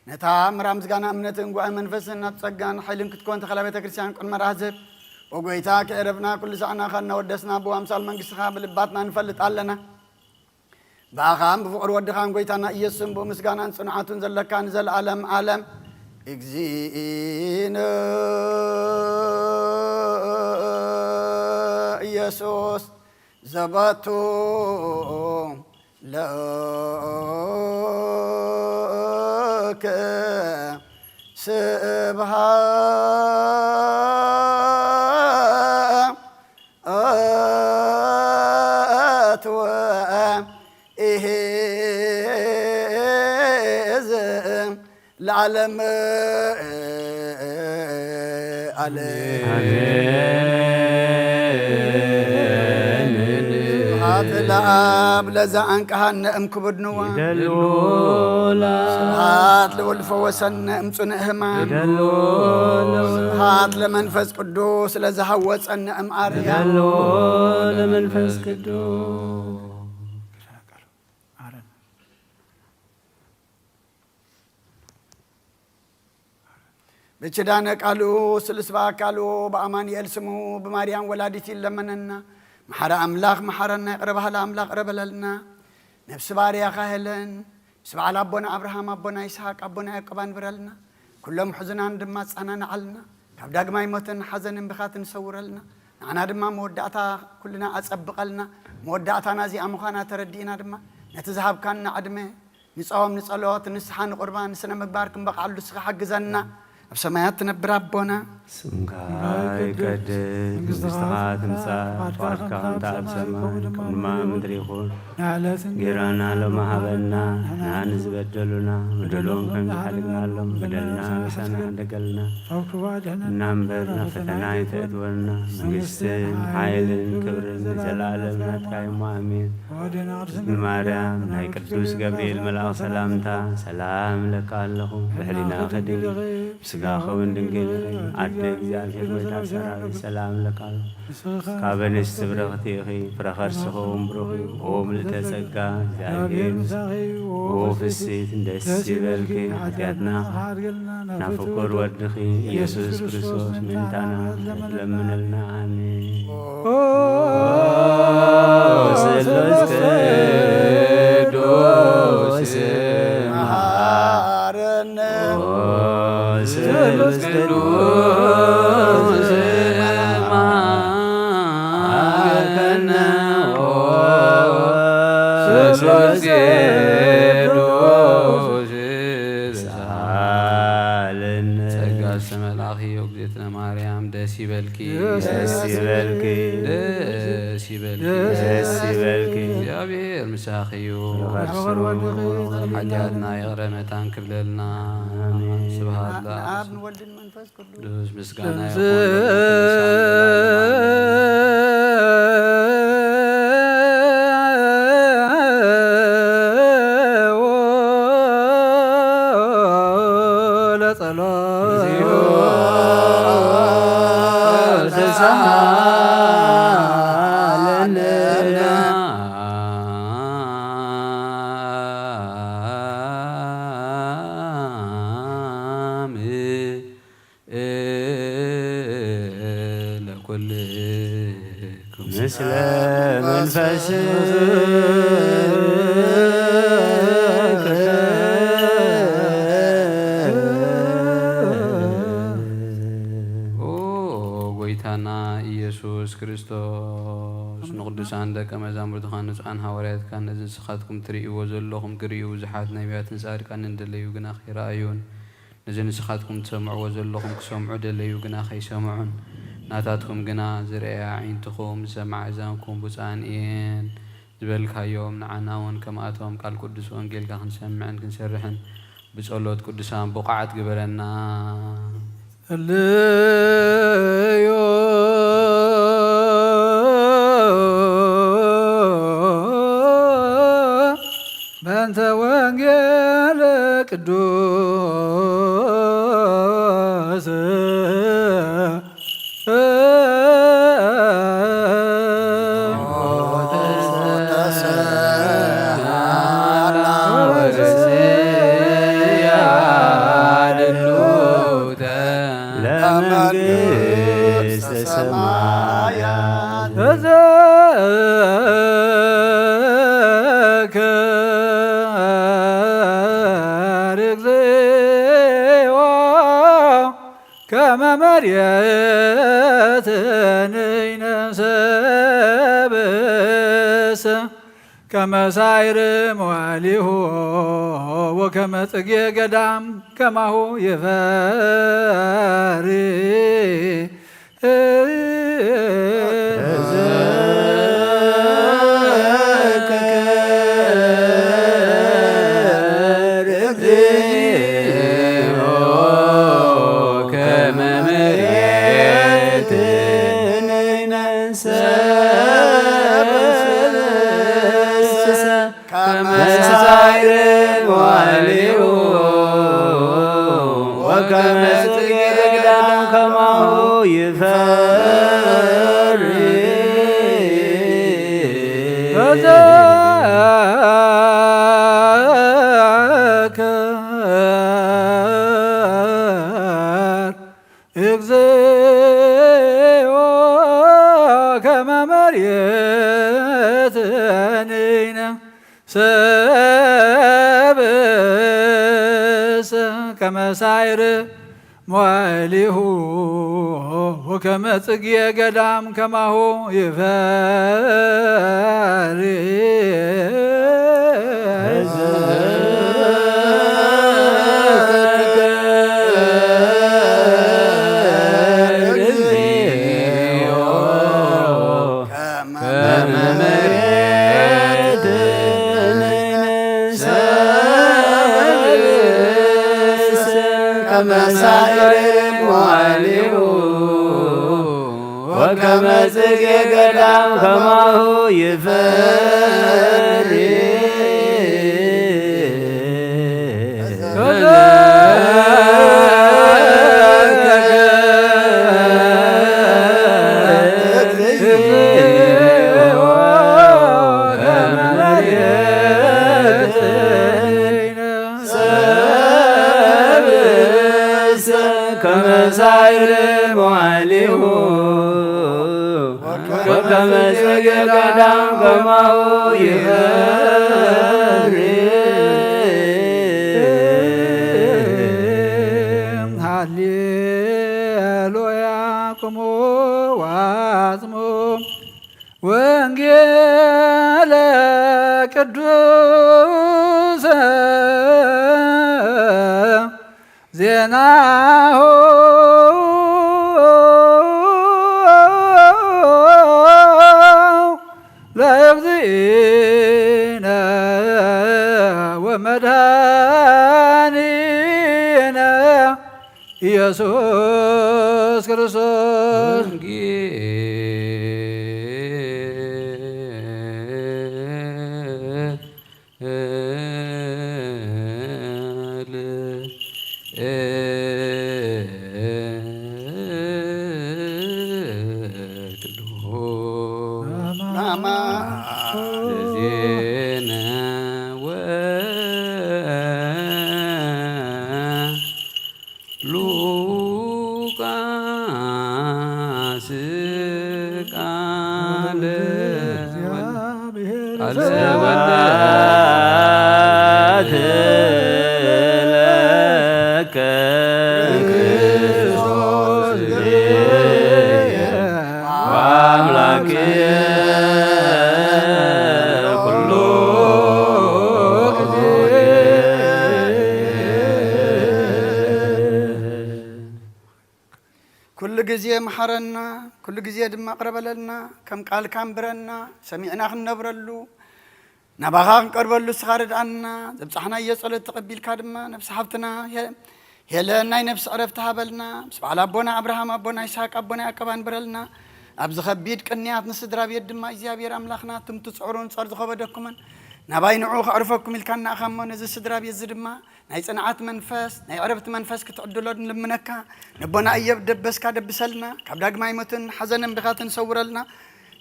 ነታ ምራ ምስጋና እምነትን ጉባኤ መንፈስን ናብ ጸጋን ሓይልን ክትኮን ተኸላ ቤተ ክርስቲያን ቅድመ ራህ ዝህብ። ኦ ጐይታ፣ ከዕረፍና ኩሉ ሳዕና ኸናወደስና ብኣምሳል መንግስትኻ ብልባትና ንፈልጥ ኣለና። ብኣኻን ብፍቕሪ ወድኻን ጐይታና ኢየሱስን ብምስጋናን ጽንዓቱን ዘለካ ንዘለኣለም ዓለም እግዚእነ ኢየሱስ ዘባቱ ለከ ስብሐት ወኢሕዝ ለዓለም ዓለም። ስብሐት ለአብ ለዛ አንቀሃነ እም ክቡድ ንዋ። ስብሐት ለወልድ ፈወሰነ እም ጽኑዕ ሕማም። ስብሐት ለመንፈስ ቅዱስ ለዛ ሐወጸነ እም አርያም። ለመንፈስ ቅዱስ ብኪዳነ ቃሉ ስሉስ በአካሉ በአማኑኤል ስሙ ብማርያም ወላዲት ይለመነና። መሐረ አምላክ መሐረና፣ ይቅረ በሃሊ አምላክ ይቅረ በለልና። ነፍሲ ባርያኻ ሄለን ምስ በዓል ኣቦና ኣብርሃም፣ ኣቦና ይስሓቅ፣ ኣቦና ያዕቆብ ኣንብረልና። ኩሎም ሕዙናን ድማ ኣጸናንዓልና። ካብ ዳግማይ ሞትን ሓዘንን ብኻትን ሰውረልና። ንዓና ድማ መወዳእታ ኩልና ኣጸብቐልና። መወዳእታና እዚኣ ምዃና ተረዲእና ድማ ነቲ ዝሃብካና ዕድመ ንጾም፣ ንጸሎት፣ ንስሓ፣ ንቁርባን፣ ንስነ ምግባር ክንበቕዓሉ ንስኻ ሓግዘና። ኣብ ሰማያት ትነብር ኣቦና፣ ስምካ ይቀደስ፣ መንግስትኻ ትምጻእ፣ ፍቓድካ ከምቲ ኣብ ሰማይ ከምኡ ድማ ኣብ ምድሪ ይኹን። ንዕለትን ጌራና ሎሚ ሃበና፣ ንሕና ንዝበደሉና በደሎም ከም ዝሓለግናሎም በደልና ምሳና ሓደገልና። ካብ ክፉእ ኣድሕነና እምበር ናብ ፈተና ኣይተእትወና፣ መንግስትን ሓይልን ክብርን ንዘለኣለም ናትካ እዩ፣ ኣሜን። ወድና ቅድስት ድንግል ማርያም ናይ ቅዱስ ገብርኤል መልኣኽ ሰላምታ ሰላም እለካ ኣለኹ። ብሕሊናኺ ድንግል፣ ብስጋኺ እውን ድንግል ኢኺ። ኣደ እግዚኣብሔር፣ ወይታ ሰራዊት ሰላም እለካ ኣለኹ። ካብ ኣንስቲ ብርኽቲ ኢኺ፣ ፍረ ከርስኺ እውን ብሩኽ እዩ። ኦ ምልእተ ጸጋ፣ እግዚኣብሔር ምሳኺ፣ ኦ ፍስሕቲ፣ ደስ ይበልኪ፣ ሓጢኣትና ናብ ፍቁር ወድኺ ኢየሱስ ክርስቶስ ምእንታና ለምንልና። ኣሜን። ኦ ስሉስ ቅዱስ መሃረነ። ኦ ስሉስ ቅዱስ መሃረነ። ኦ ስሉስ ቅዱስ ሳልነ። ጸጋ ዝተመልኣኺ እግዝእትነ ማርያም ደስ ይበልኪ። ደስ ይበልኪ። ደስ ይበልኪ። ደስ ይበልኪ። እግዚኣብሔር ምሳኺ እዩ። ሓጢኣትና ይቕረ መታን ክብለልና። ኣሜን። ስብሐት ለኣብ ንወልድን መንፈስ ቅዱስ ምስጋና ይኹን። ለኩልክሙ። ምስለ መንፈስከ። ኦ ጎይታና ኢየሱስ ክርስቶስ፣ ንቅዱሳን ደቀ መዛሙርትኻን ንጹሓን ሃዋርያትካን ነዚ ንስኻትኩም ትርእይዎ ዘለኹም ክርእዩ ብዙሓት ነቢያትን ጻድቃንን ደለዩ፣ ግና ከይረኣዩን ነዚ ንስኻትኩም ትሰምዕዎ ዘለኹም ክሰምዑ ደለዩ፣ ግና ከይሰምዑን፣ ናታትኩም ግና ዝርእያ ኣዒንትኹም፣ ዝሰምዓ ኣእዛንኩም ብፁዓን እየን ዝበልካዮም፣ ንዓና እውን ከምኣቶም ቃል ቅዱስ ወንጌልካ ክንሰምዕን ክንሰርሕን ብጸሎት ቅዱሳን ብቑዓት ግበረና። ጸልዩ በእንተ ወንጌል ቅዱስ። ለመንግስተ ሰማያት። ተዘከር እግዚኦ ከመ መሬትንይነ ሰብእሰ ከመ ሳይር መዋሊሁ ወከመ ጽጌ ገዳም ከማሁ ይፈሪ። ከመ ሳይር መዋሊሁ ወከመ ጽጌ ገዳም ከማሁ ይፈሪ። ተዘከር እግዚኦ ከመ መሬትንይነ ሰብእሰ ከመ ሳይር መዋዕሊሁ ወከመ ጽጌ ገዳም ከማሁ ይፈሪ። ከመ ሳይር መዋዕሊሁ ወከመ ጽጌ ገዳም ከማሁ ይፈሪ። ከመ ሳይር መዋዕሊሁ ወከመ ጽጌ ገዳም ከማሁ ይፈሪ። ሃሌሉያ ክሙ ወአጽሙ ወንጌለ ቅዱስ ዜናሁ ለእግዚእነ ወመድኃኒነ ኢየሱስ ክርስቶስ። ሉቃስ ቃለ ወልድ። ስብሐት ለከ ክርስቶስ ወአምላክ ኩሉ ኩሉ ግዜ መሓረና፣ ኩሉ ግዜ ድማ ቅረበለልና። ከም ቃልካ እንብረና፣ ሰሚዕና ክንነብረሉ፣ ናባኻ ክንቀርበሉ እስኻ ርድኣና። ዘብጻሕናዮ ጸሎት ተቐቢልካ ድማ ነብሲ ሓፍትና ሄ-፣ ሄለን ናይ ነብሲ ዕረፍቲ ሃበልና። ምስ በዓል ኣቦና ኣብርሃም፣ ኣቦና ይስሓቅ፣ ኣቦና ያዕቆብ ኣንብረልና። ኣብዚ ኸቢድ ቅንያት ንስድራ ቤት ድማ እግዚኣብሔር ኣምላኽና ትምቲ ጽዕሩን ጸር ዝኸበደኩምን ናባይ ንዑ ከዕርፈኩም ኢልካ እናእኻ እሞ ነዚ ስድራ ቤት እዚ ድማ ናይ ጽንዓት መንፈስ፣ ናይ ዕረፍቲ መንፈስ ክትዕድሎ ንልምነካ። ነቦና እዮብ ደበስካ ደብሰልና፣ ካብ ዳግማይ ሞትን ሓዘንን ብኻትን ሰውረልና።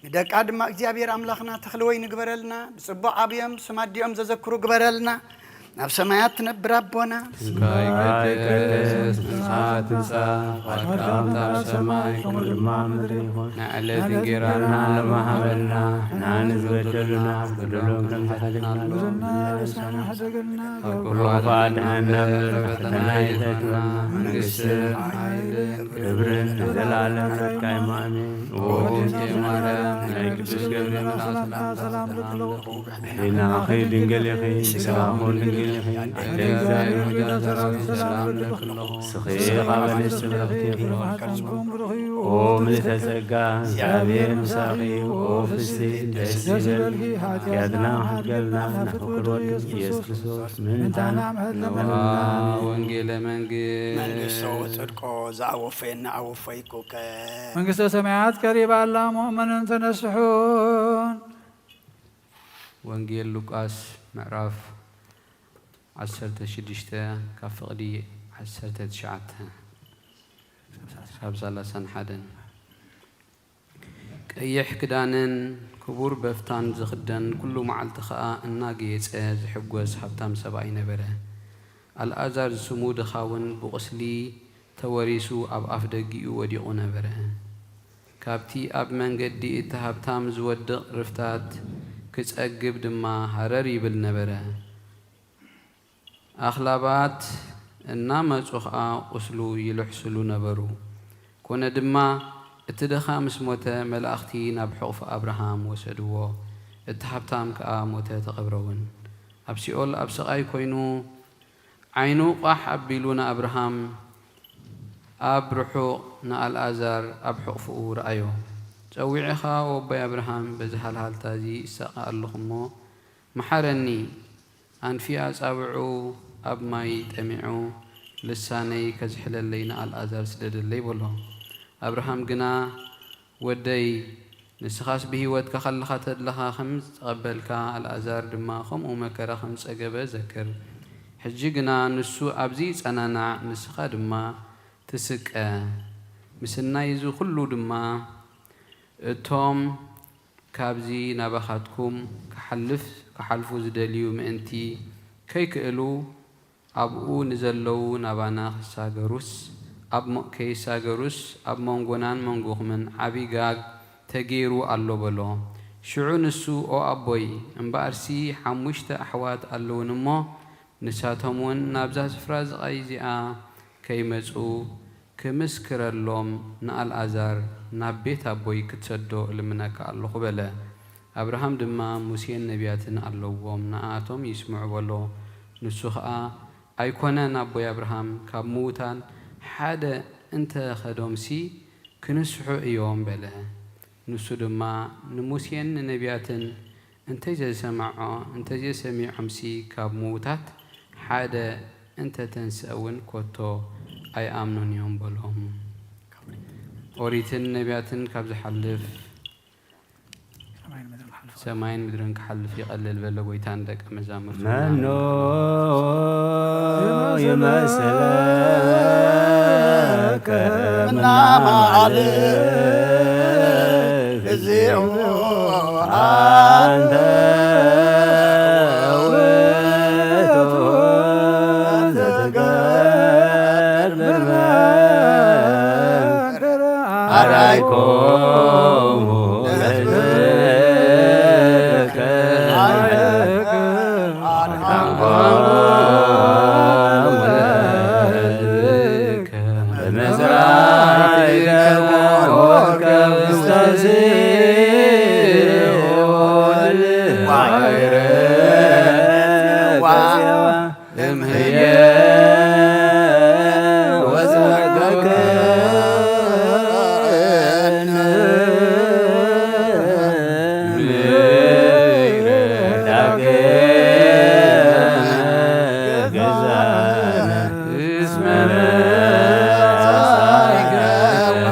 ንደቃ ድማ እግዚኣብሔር ኣምላኽና ተኽሊ ወይኒ ግበረልና። ብጽቡቕ ዓብዮም፣ ስም ኣዲኦም ዘዘክሩ ግበረልና። ናብ ሰማያት ትነብር ኣቦና። ስምካ ይቀደስ፣ መንግስትኻ ትምጻእ፣ ፍቓድካ ኣብ ሰማይ ከምኡ ድማ ምድሪ ይኹን። ንዕለት እንጌራና ለማሃበና፣ ንዓና ዝበደሉና በደሎም ከም ዝሓለና፣ ካብ ኩሉ ክፉእ ኣድሕነና፣ ፈተና ኣይተእትወና፣ መንግስትን ሓይልን ክብርን ንዘለኣለም ናትካ እዩ። ኣሜን። ኦ እግዝእትየ ማርያም፣ ናይ ቅዱስ ገብርኤል መልኣክ ሰላምታ ሰላም እብለኪ፣ ሕሊናኺ ድንግል ኢኺ፣ ስጋኺ እውን ድንግል ኢኺ። ኣደይ እግዚኣብሔር ሆይ፣ ሰላምታ እብለኪ ኣለኹ። ንስኺ ካብ ኣንስቲ ብርኽቲ ኢኺ። ኦ ምልእተ ጸጋ፣ እግዚኣብሔር ምሳኺ። ኦ ፍስሕቲ ደስ ይበልኪ፣ ኃጢአትና ምሕረት ገብርና፣ ናብ ፍቁር ወልድ ኢየሱስ ክርስቶስ ምእንታና ምሕረት ለምንና። ወንጌለ መንግስት መንግስቶ ጽድቆ ዘአወፈየና አወፈይኩከ። መንግስተ ሰማያት ቀሪባ ኣላ፣ ምእመናን ተነስሑን። ወንጌል ሉቃስ ምዕራፍ ዓሰርተ ሽዱሽተ ካብ ፍቕዲ ዓሰርተ ትሽዓተ ክሳብ ሰላሳን ሓደን። ቀይሕ ክዳንን ክቡር በፍታን ዝኽደን፣ ኩሉ መዓልቲ ኸኣ እናገየጸ ዝሕጎስ ሃብታም ሰብኣይ ነበረ። ኣልኣዛር ዝስሙ ድኻ እውን ብቑስሊ ተወሪሱ ኣብ ኣፍ ደጊኡ ወዲቑ ነበረ። ካብቲ ኣብ መንገዲ እቲ ሃብታም ዝወድቕ ርፍታት ክጸግብ ድማ ሃረር ይብል ነበረ። ኣኽላባት እናመጹ ኸኣ ቁስሉ ይልሕስሉ ነበሩ። ኮነ ድማ፣ እቲ ድኻ ምስ ሞተ፣ መላእኽቲ ናብ ሕቑፊ ኣብርሃም ወሰድዎ፣ እቲ ሃብታም ከኣ ሞተ፣ ተቐብረ እውን። ኣብ ሲኦል ኣብ ስቓይ ኮይኑ፣ ዓይኑ ቋሕ ኣቢሉ ንኣብርሃም ኣብ ርሑቕ፣ ንኣልኣዛር ኣብ ሕቑፍኡ ረኣዮ። ጸዊዕኻ፣ "ወቦይ ኣብርሃም፣ በዚ ሃልሃልታ እዚ እሳቐ ኣለኹ እሞ፣ መሓረኒ፣ ኣንፊ ኣጻብዑ ኣብ ማይ ጠሚዑ፣ ልሳነይ ከዝሕለለይ ንኣልኣዛር ስደደለይ" በሎ። ኣብርሃም ግና፣ "ወደይ፣ ንስኻስ ብህይወትካ ኸለኻ ተድላኻ ከም ዝተቐበልካ፣ ኣልኣዛር ድማ ኸምኡ መከራ ከም ዝጸገበ ዘክር። ሕጂ ግና ንሱ ኣብዚ ይጸናናዕ፣ ንስኻ ድማ ትስቀ። ምስናይ እዚ ኹሉ ድማ፣ እቶም ካብዚ ናባኻትኩም ክሓልፍ፣ ክሓልፉ ዝደልዩ ምእንቲ ከይክእሉ፣ ኣብኡ ንዘለዉ ናባና ክሳገሩስ፣ ኣብ መ-፣ ከይሳገሩስ፣ ኣብ መንጎናን መንጎኹምን ዓቢ ጋግ ተገይሩ ኣሎ" በሎ። ሽዑ ንሱ፣ "ኦ ኣቦይ፣ እምበኣርሲ ሓሙሽተ ኣሕዋት ኣለዉኒ እሞ፣ ንሳቶም እውን ናብዛ ስፍራ ስቓይ እዚኣ ከይመጹ፣ ክምስክረሎም ንኣልኣዛር ናብ ቤት ኣቦይ ክትሰዶ እልምነካ ኣለኹ" በለ። ኣብርሃም ድማ፣ "ሙሴን ነቢያትን ኣለዎም፣ ንኣቶም ይስምዑ" በሎ። ንሱ ኸኣ፣ "ኣይኮነን ኣቦይ ኣብርሃም፣ ካብ ምዉታን ሓደ እንተ ኸዶምሲ ክንስሑ እዮም" በለ። ንሱ ድማ፣ "ንሙሴን ንነቢያትን እንተዘይሰምዖ-፣ እንተዘይሰሚዖምሲ፣ ካብ ምዉታት ሓደ እንተ ተንስአ እውን ኮቶ ኣይኣምኑን እዮም" በሎም። ኦሪትን ነቢያትን ካብ ዝሓልፍ፣ ሰማይን ምድርን ክሓልፍ ይቐልል በለ ጎይታ ንደቀ መዛሙርቱ። መኖ ይመስለከ ምናማልእ እዚኡ ኣንተ ውእቱ ዘትገብር መከራ ኣርኣይኮሙ ለሕዝብከ ኣድሓንኮሙ ለሕዝብከ። እስመ መጻእከ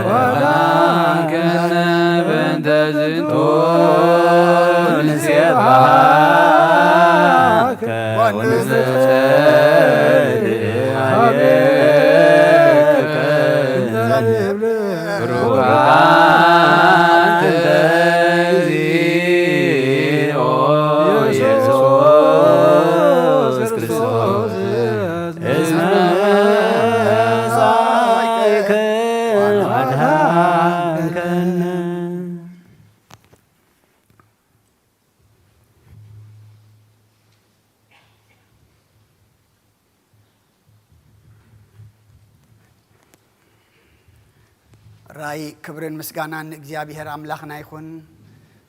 ወሃብከነ በእንተ ዝንቱ ንሴብሐከ ወንጸልእ ሀቤከ። ብሩካን እንተ እግዚኦ ኢየሱስ ክርስቶስ እስመ መጻእከ ወአድኃንከነ። ራይ ክብርን ምስጋናን ንእግዚኣብሔር ኣምላኽና ይኹን።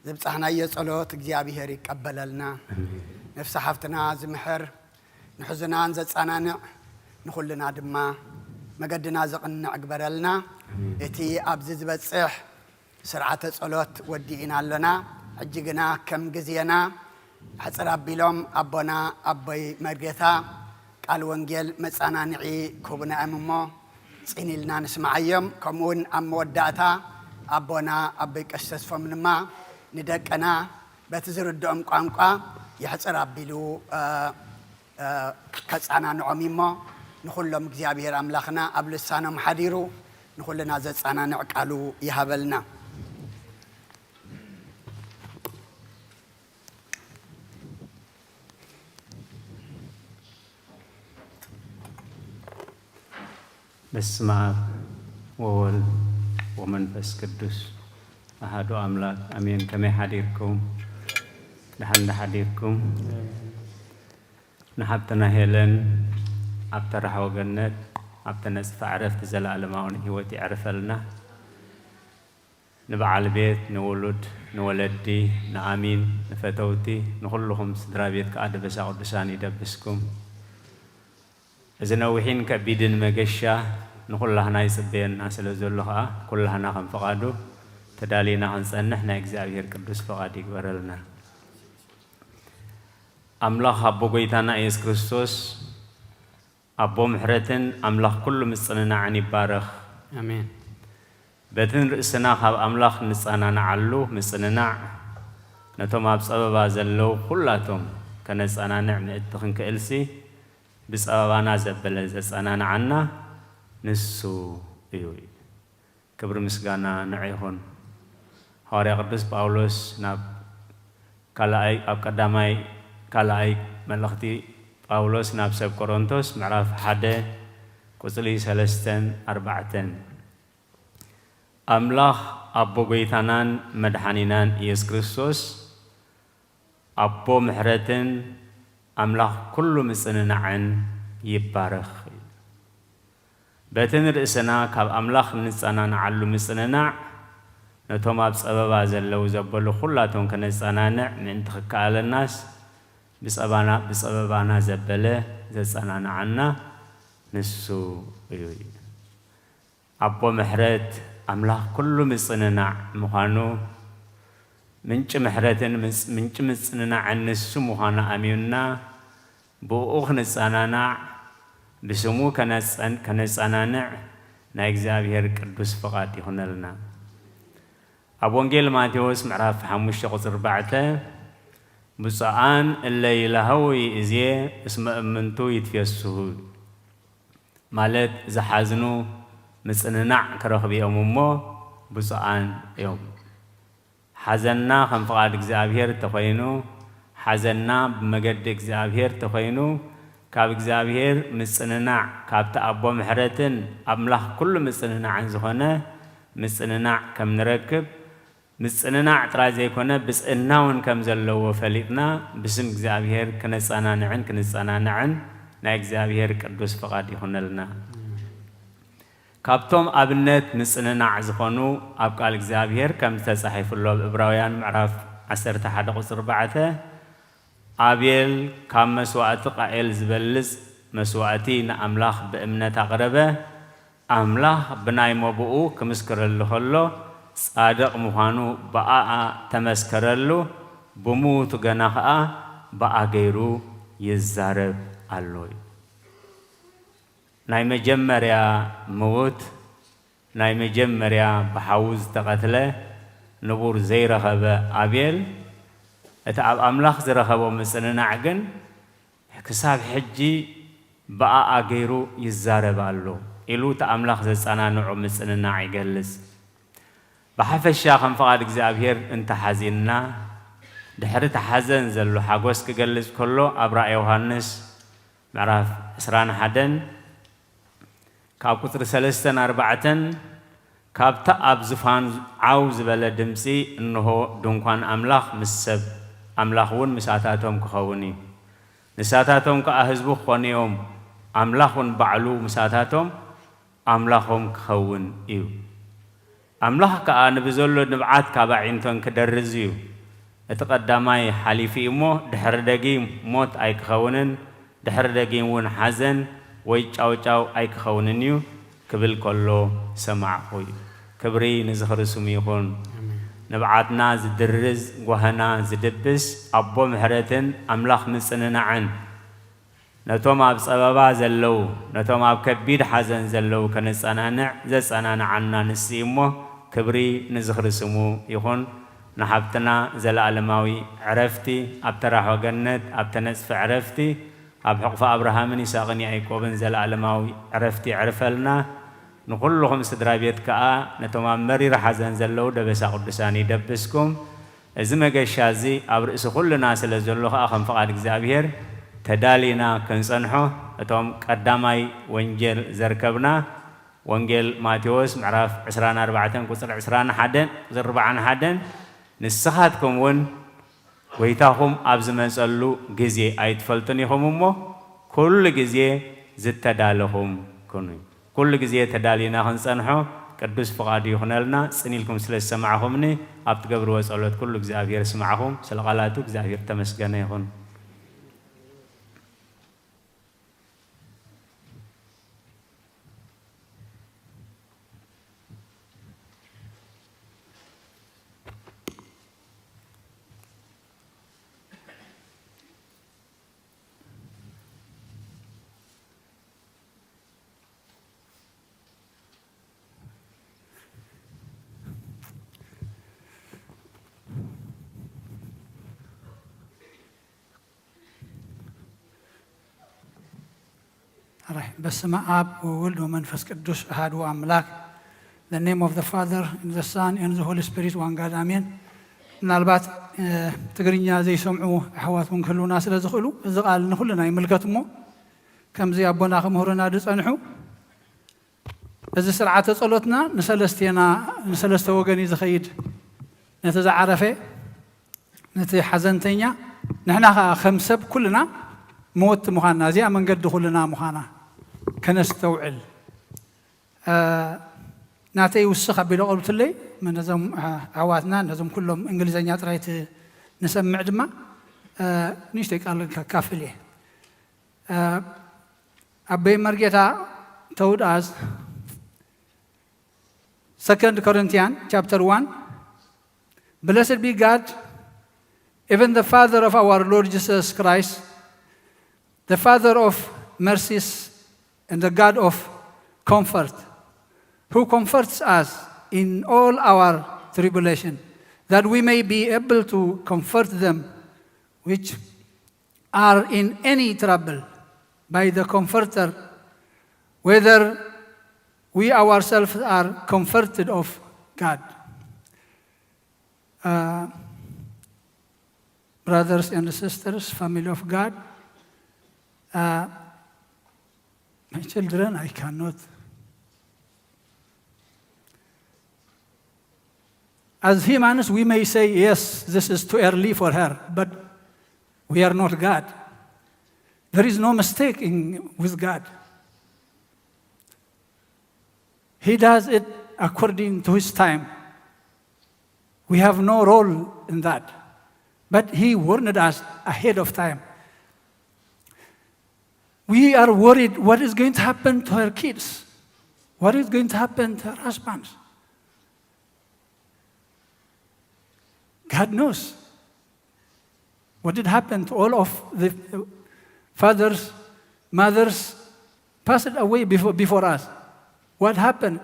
ዘብጻሕናዮ ጸሎት እግዚኣብሔር ይቀበለልና። ኣሜን። ነፍሲ ሓፍትና ዝምሕር፣ ንሕዙናን ዘጻናንዕ፣ ንኹልና ድማ መገድና ዘቕንዕ ግበረልና። ኣሜን። እቲ ኣብዚ ዝበጽሕ ስርዓተ ጸሎት ወዲእና ኣሎና። ሕጂ ግና ከም ግዜና ሕጽር ኣቢሎም ኣቦና ኣቦይ መርጌታ ቃል ወንጌል መጻናንዒ ክህቡና እዮም እሞ ጽን ኢልና ንስምዓዮም። ከምኡውን ኣብ መወዳእታ ኣቦና ኣቦይ ቀሺ ተስፎም ድማ ንደቅና በቲ ዝርድኦም ቋንቋ የሕጽር ኣቢሉ፣ እ፣ እ፣ ከጻናንዖም እሞ ንኹሎም እግዚኣብሔር ኣምላኽና ኣብ ልሳኖም ሓዲሩ ንኹልና ዘጻናንዕ ቃሉ ይሃበልና። በስመ አብ ወወልድ ወመንፈስ ቅዱስ አሐዱ አምላክ አሜን። ከመይ ሓዲርኩም? ደሓን ደሓዲርኩም። ንሓብትና ሄለን ኣብ ተራሕወ ገነት ኣብ ተነጽፈ ዕረፍቲ ዘለኣለማውን ህይወት ይዕርፈልና። ንበዓል ቤት፣ ንውሉድ፣ ንወለዲ፣ ንኣሚን፣ ንፈተውቲ፣ ንኹልኹም ስድራ ቤት ከኣ ደበሳ ቅዱሳን ይደብስኩም። እዚ ነዊሕን ከቢድን መገሻ ንኹላህና ይጽበየና ስለ ዘሎ ከኣ ኩላህና ከም ፍቓዱ ተዳሊና ክንጸንሕ ናይ እግዚኣብሔር ቅዱስ ፍቓድ ይግበረልና። ኣምላኽ ኣቦ ጐይታና ኢየሱስ ክርስቶስ ኣቦ ምሕረትን ኣምላኽ ኩሉ ምጽንናዕን ይባረኽ። ኣሜን። በቲ ንርእስና ካብ ኣምላኽ ንጸናንዓሉ ምጽንናዕ ነቶም ኣብ ጸበባ ዘለዉ ኩላቶም ከነጸናንዕ ምእንቲ ክንክእልሲ ብጸበባና ዘበለ ዘጸናንዓና ንሱ እዩ። ክብሪ ምስጋና ንዑ ይኹን። ሃዋርያ ቅዱስ ጳውሎስ ናብ ካልኣይ፣ ኣብ ቀዳማይ ካልኣይ መልእኽቲ ጳውሎስ ናብ ሰብ ቆሮንቶስ ምዕራፍ ሓደ ቁጽሪ ሰለስተን ኣርባዕተን። ኣምላኽ ኣቦ ጐይታናን መድሓኒናን ኢየሱስ ክርስቶስ ኣቦ ምሕረትን ኣምላኽ ኩሉ ምጽንናዕን ይባረኽ። በቲ ንርእስና ካብ ኣምላኽ እንጸናንዓሉ ምጽንናዕ ነቶም ኣብ ጸበባ ዘለዉ ዘበሉ ኩላቶም ከነጸናንዕ ምእንቲ ክከኣለናስ ብጸባና-፣ ብጸበባና ዘበለ ዘጸናንዓና ንሱ እዩ። ኣቦ ምሕረት ኣምላኽ ኩሉ ምጽንናዕ ምዃኑ፣ ምንጪ ምሕረትን ምንጭ-፣ ምንጪ ምጽንናዕን ንሱ ምዃኑ ኣሚንና፣ ብእኡ ክንጸናናዕ፣ ብስሙ ከነጸን-፣ ከነጸናንዕ ናይ እግዚኣብሔር ቅዱስ ፍቓድ ይኹነልና። ኣብ ወንጌል ማቴዎስ ምዕራፍ ሓሙሽተ ቁጽሪ ኣርባዕተ፣ "ብፁዓን እለ ይላህዊ እዜ እስመ እምንቱ ይትፌስሁ"፣ ማለት ዝሓዝኑ ምጽንናዕ ክረኽቡ እዮም እሞ ብፁዓን እዮም። ሓዘንና ከም ፍቓድ እግዚኣብሔር ተኾይኑ፣ ሓዘንና ብመገዲ እግዚኣብሔር ተኾይኑ፣ ካብ እግዚኣብሔር ምጽንናዕ፣ ካብቲ ኣቦ ምሕረትን ኣምላኽ ኩሉ ምጽንናዕን ዝኾነ ምጽንናዕ ከም ንረክብ፣ ምጽንናዕ ጥራይ ዘይኮነ ብጽእና እውን ከም ዘለዎ ፈሊጥና፣ ብስም እግዚኣብሔር ክነጸናንዕን ክንጸናንዕን ናይ እግዚኣብሔር ቅዱስ ፍቓድ ይኹነልና። ካብቶም ኣብነት ምጽንናዕ ዝኾኑ ኣብ ቃል እግዚኣብሔር ከም ዝተጻሒፉ ኣሎ ኣብ ዕብራውያን ምዕራፍ ዓሰርተ ሓደ ቁጽሪ ኣርባዕተ፣ "ኣቤል ካብ መስዋእቲ ቃኤል ዝበልጽ መስዋእቲ ንኣምላኽ ብእምነት ኣቕረበ፣ ኣምላኽ ብናይ መብኡ ክምስክረሉ ከሎ ጻድቕ ምዃኑ ብኣኣ ተመስከረሉ፣ ብምዉቱ ገና ኸኣ ብኣ ገይሩ ይዛረብ ኣሎ" እዩ። ናይ መጀመርያ ምዉት፣ ናይ መጀመርያ ብሓዉ ዝተቐትለ ንቡር ዘይረኸበ ኣቤል፣ እቲ ኣብ ኣምላኽ ዝረኸቦ ምጽንናዕ ግን ክሳብ ሕጂ ብኣኣ ገይሩ ይዛረብ ኣሎ ኢሉ እቲ ኣምላኽ ዘጸናንዖ ምጽንናዕ ይገልጽ። ብሓፈሻ ከም ፍቓድ እግዚኣብሔር እንተሓዚንና፣ ድሕሪ እቲ ሓዘን ዘሎ ሓጎስ ክገልጽ ከሎ፣ ኣብ ራእየ ዮሃንስ ምዕራፍ ዕስራን ሓደን ካብ ቁጽሪ ሰለስተን ኣርባዕተን፣ "ካብታ ኣብ ዝፋን ዓው ዝበለ ድምጺ፣ እንሆ ድንኳን ኣምላኽ ምስ ሰብ፣ ኣምላኽ እውን ምሳታቶም ክኸውን እዩ። ንሳታቶም ከኣ ህዝቡ ክኾኑ እዮም፣ ኣምላኽ እውን ባዕሉ ምሳታቶም ኣምላኾም ክኸውን እዩ። ኣምላኽ ከኣ ንብዘሎ ንብዓት ካብ ኣዒንቶን ክደርዝ እዩ። እቲ ቀዳማይ ሓሊፉ እዩ እሞ፣ ድሕሪ ደጊም ሞት ኣይክኸውንን፣ ድሕሪ ደጊም እውን ሓዘን ወይ ጫውጫው ኣይክኸውንን እዩ" ክብል ከሎ ሰማዕኹ እዩ። ክብሪ ንዝኽሪ ስሙ ይኹን። ኣሜን። ንብዓትና ዝድርዝ፣ ጓህና ዝድብስ፣ ኣቦ ምሕረትን ኣምላኽ ምጽንናዕን፣ ነቶም ኣብ ጸበባ ዘለዉ፣ ነቶም ኣብ ከቢድ ሓዘን ዘለዉ ከነጸናንዕ ዘጸናንዓና ንሱ እዩ እሞ፣ ክብሪ ንዝኽሪ ስሙ ይኹን። ንሓብትና ዘለኣለማዊ ዕረፍቲ፣ ኣብ ተራሖ ገነት፣ ኣብ ተነጽፈ ዕረፍቲ፣ ኣብ ሕቑፊ ኣብርሃምን ይስሐቅን ያዕቆብን ዘለኣለማዊ ዕረፍቲ የዕርፈልና። ንኹልኹም ስድራ ቤት ከኣ፣ ነቶም ኣብ መሪር ሓዘን ዘለዉ ደበሳ ቅዱሳን ይደብስኩም። እዚ መገሻ እዚ ኣብ ርእሲ ኩልና ስለ ዘሎ ከኣ፣ ከም ፍቓድ እግዚኣብሔር ተዳሊና ክንጸንሖ፣ እቶም ቀዳማይ ወንጌል ዘርከብና፣ ወንጌል ማቴዎስ ምዕራፍ ዕስራን ኣርባዕተን ቁጽሪ ዕስራን ሓደን፣ ቁጽሪ ኣርባዓን ሓደን፣ "ንስኻትኩም እውን ጎይታኹም ኣብ ዝመጸሉ ግዜ ኣይትፈልጡን ኢኹም እሞ፣ ኩሉ ግዜ ዝተዳለኹም ኩኑ። ኩሉ ግዜ ተዳሊና ክንጸንሖ ቅዱስ ፍቓዱ ይኹነልና። ጽን ኢልኩም ስለ ዝሰማዕኹምኒ፣ ኣብ ትገብርዎ ጸሎት ኩሉ እግዚኣብሔር ይስማዕኹም። ስለ ቃላቱ እግዚኣብሔር ተመስገነ ይኹን። ራይ በስመ ኣብ ወወልድ ወመንፈስ ቅዱስ ኣሃዱ ኣምላክ። The name of the Father, and the Son, and the Holy Spirit, one God, Amen. ምናልባት ትግርኛ ዘይሰምዑ ኣሕዋት እውን ክህልውና ስለ ዝኽእሉ፣ እዚ ቃል ንኹልና ይምልከት እሞ፣ ከምዚ ኣቦና ክምህሩና ዝጸንሑ፣ እዚ ስርዓተ ጸሎትና ንሰለስቴና፣ ንሰለስተ ወገን እዩ ዝኸይድ። ነቲ ዝዓረፈ፣ ነቲ ሓዘንተኛ፣ ንሕና ኸዓ ከም ሰብ ኩልና መወቲ ምዃንና፣ እዚኣ መንገዲ ኩልና ምዃና ከነስተውዕል። ናተይ ውስኽ ኣቢለ ቀርብትለይ፣ ነዞም ኣሕዋትና፣ ነዞም ኩሎም እንግሊዘኛ ጥራይ ንሰምዕ ድማ ንእሽተይ ቃል ከካፍል እየ። ኣበይ መርጌታ ተውድኣዝ Second Corinthians chapter one. Blessed be God, even the Father of our Lord Jesus Christ, the Father of mercies and the God of comfort, who comforts us in all our tribulation, that we may be able to comfort them which are in any trouble by the Comforter, whether we ourselves are comforted of God. Uh, brothers and sisters, family of God, uh, my children, I cannot. As humans, we may say, "Yes, this is too early for her," but we are not God. There is no mistake in, with God. He does it according to his time. We have no role in that. But he warned us ahead of time. We are worried what is going to happen to her kids, what is going to happen to her husbands. God knows what did happen to all of the fathers, mothers passed away before, before us. What happened?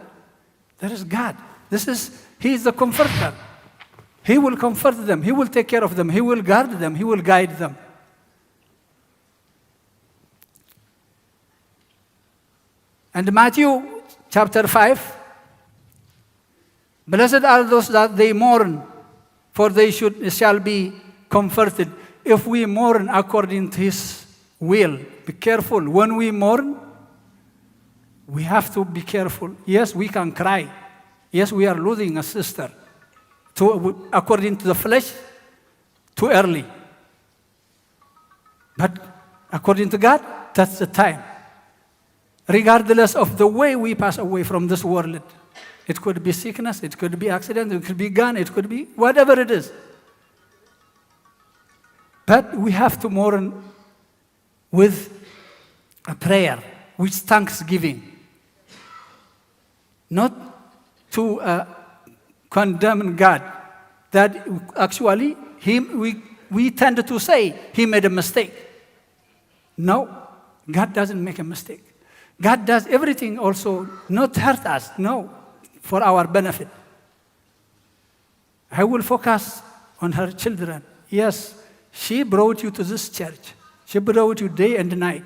There is God. This is, He is the comforter. He will comfort them. He will take care of them. He will guard them. He will guide them. And Matthew chapter five, "Blessed are those that they mourn, for they should, shall be comforted." If we mourn according to His will, be careful. When we mourn, we have to be careful. Yes, we can cry. Yes, we are losing a sister. To, according to the flesh, too early. But according to God, that's the time. Regardless of the way we pass away from this world, it could be sickness, it could be accident, it could be gun, it could be whatever it is. But we have to mourn with a prayer, with thanksgiving. Not to, uh, condemn God. That actually, he, we, we tend to say he made a mistake. No, God doesn't make a mistake. God does everything also not hurt us, no, for our benefit. I will focus on her children. Yes, she brought you to this church. She brought you day and night.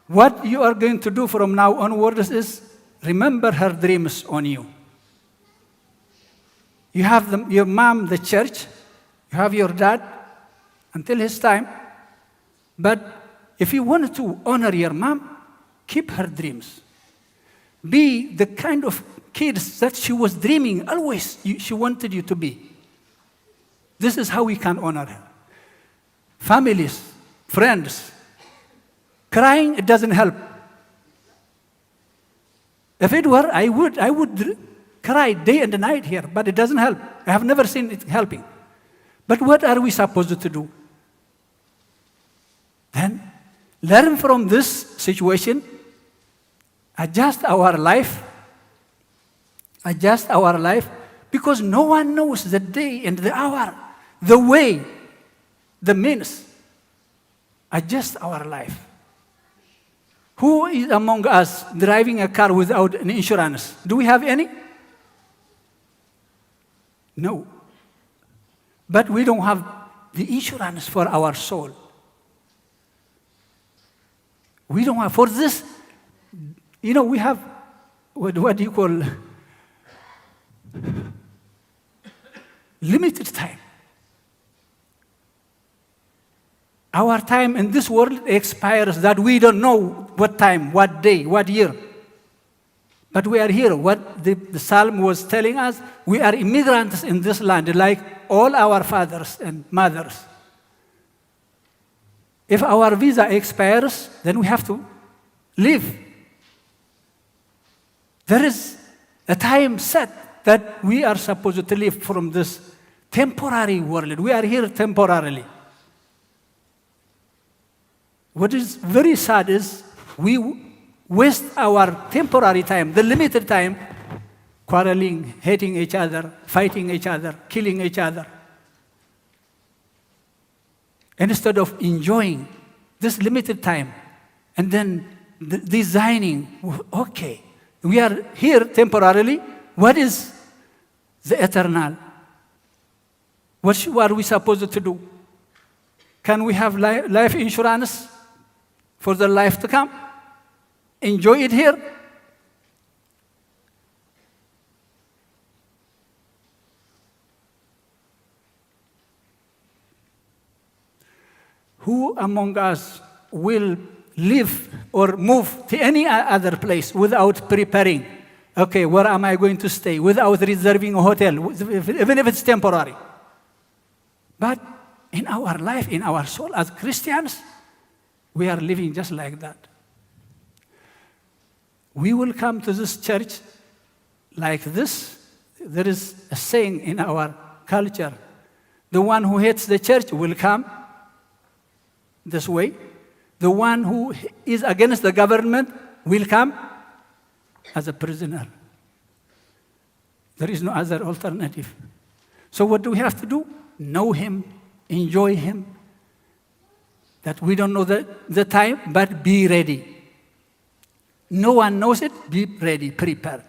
What you are going to do from now onwards is remember her dreams on you. You have the, your mom, the church, you have your dad until his time. But if you want to honor your mom, keep her dreams. Be the kind of kids that she was dreaming always, you, she wanted you to be. This is how we can honor her. Families, friends, crying, it doesn't help. If it were, I would, I would cry day and night here, but it doesn't help. I have never seen it helping. But what are we supposed to do? Then learn from this situation, adjust our life, adjust our life, because no one knows the day and the hour, the way, the means. Adjust our life. Who is among us driving a car without an insurance? Do we have any? No. But we don't have the insurance for our soul. We don't have, for this, you know, we have, what, what do you call, limited time. Our time in this world expires, that we don't know what time, what day, what year. But we are here. What the, the psalm was telling us, we are immigrants in this land, like all our fathers and mothers. If our visa expires, then we have to leave. There is a time set that we are supposed to leave from this temporary world. We are here temporarily. What is very sad is we w- waste our temporary time, the limited time, quarreling, hating each other, fighting each other, killing each other, instead of enjoying this limited time and then d- designing, okay, we are here temporarily. What is the eternal? What, sh- what are we supposed to do? Can we have li- life insurance for the life to come? Enjoy it here? Who among us will live or move to any o- other place without preparing? Okay, where am I going to stay? Without reserving a hotel, with- if- even if it's temporary. But in our life, in our soul, as Christians, we are living just like that. We will come to this church like this. There is a saying in our culture, the one who hates the church will come this way. The one who is against the government will come as a prisoner. There is no other alternative. So what do we have to do? Know him, enjoy him. That we don't know the, the time, but be ready. No one knows it. Be ready, prepare.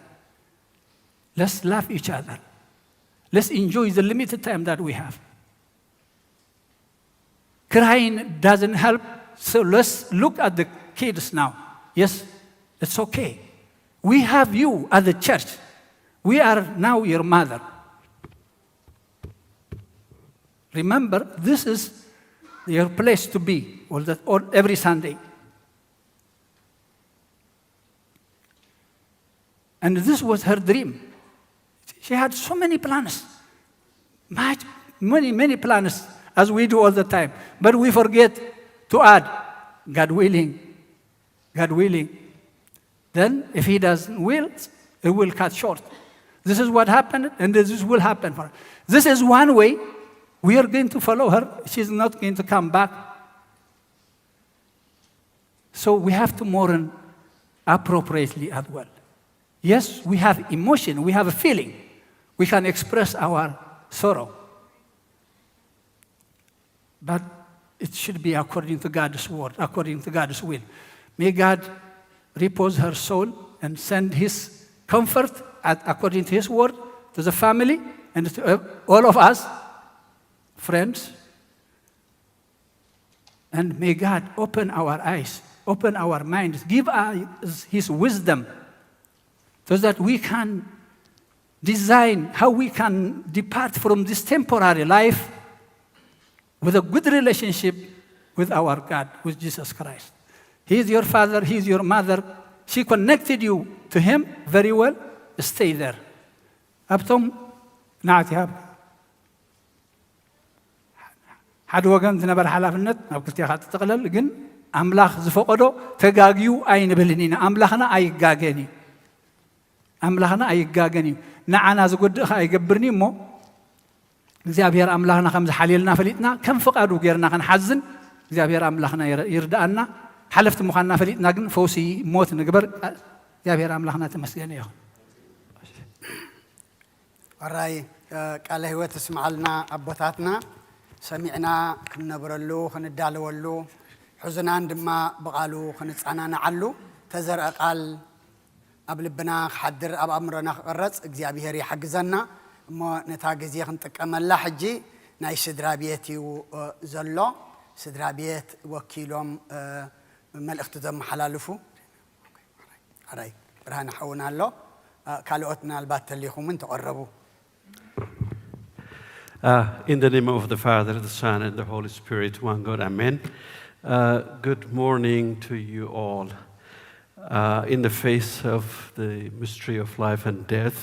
Let's love each other. Let's enjoy the limited time that we have. Crying doesn't help. So let's look at the kids now. Yes, it's okay. We have you as the church. We are now your mother. Remember, this is your place to be all the, all, every Sunday. And this was her dream. She had so many plans, much, many, many plans, as we do all the time. But we forget to add, God willing, God willing. Then, if he doesn't will, it will cut short. This is what happened, and this will happen for. This is one way we are going to follow her. She's not going to come back. So we have to mourn appropriately as well. Yes, we have emotion, we have a feeling. We can express our sorrow. But it should be according to God's word, according to God's will. May God repose her soul and send his comfort at, according to his word to the family and to uh, all of us, friends. And may God open our eyes, open our minds, give us his wisdom so that we can design how we can depart from this temporary life with a good relationship with our God, with Jesus Christ. He is your father, he is your mother. She connected you to him very well. Stay there. ኣብቶም ናዕቲ ሃብ ሓደ ወገን ዝነበረ ሓላፍነት ናብ ክልቲኻ ትጥቕለል፣ ግን ኣምላኽ ዝፈቐዶ ተጋግዩ ኣይንብልን ኢና። ኣምላኽና ኣይጋገን እዩ። ኣምላኽና ኣይጋገን እዩ። ንዓና ዝጎድእ ኸኣ ኣይገብርን እዩ እሞ፣ እግዚኣብሔር ኣምላኽና ከም ዝሓልየልና ፈሊጥና፣ ከም ፍቓዱ ጌርና ክንሓዝን እግዚኣብሔር ኣምላኽና ይረ-፣ ይርድኣና። ሓለፍቲ ምዃንና ፈሊጥና ግን ፈውሲ ሞት ንግበር። እግዚኣብሔር ኣምላኽና ተመስገነ ይኹን። ሕራይ፣ እ፣ ቃለ ህይወት እስምዓልና ኣቦታትና፣ ሰሚዕና ክንነብረሉ፣ ክንዳለወሉ፣ ሕዙናን ድማ ብቓሉ ክንጸናንዓሉ፣ ተዘርአ ቃል ኣብ ልብና ክሓድር፣ ኣብ ኣእምሮና ክቕረጽ እግዚኣብሔር ይሓግዘና። እሞ ነታ ግዜ ክንጥቀመላ ሕጂ ናይ ስድራ ቤት እዩ፣ እ፣ ዘሎ። ስድራ ቤት ወኪሎም፣ እ፣ መልእኽቲ ዘመሓላልፉ። ሕራይ፣ ብርሃነ ሓውና ኣሎ። እ፣ ካልኦት ምናልባት ተሊኹምን ተቐረቡ። Uh, in the name of the Father, the Son, and the Holy Spirit, one God, Amen. Uh, good morning to you all. Uh, in the face of the mystery of life and death,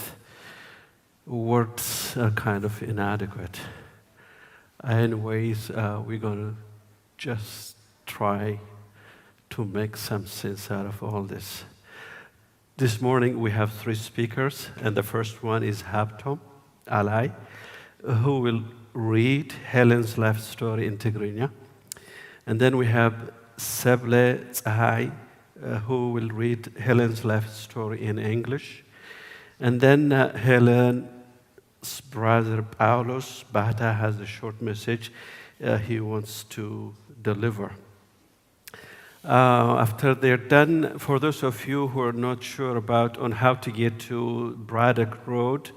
words are kind of inadequate. Anyways, uh, we're going to just try to make some sense out of all this. This morning we have three speakers, and the first one is Habtom Alai, who will read Helen's life story in Tigrinya. And then we have Seble Tsahai, uh, who will read Helen's life story in English. And then uh, Helen's brother Paulos Bahta has a short message uh, he wants to deliver. Uh, after they're done, for those of you who are not sure about on how to get to Braddock Road,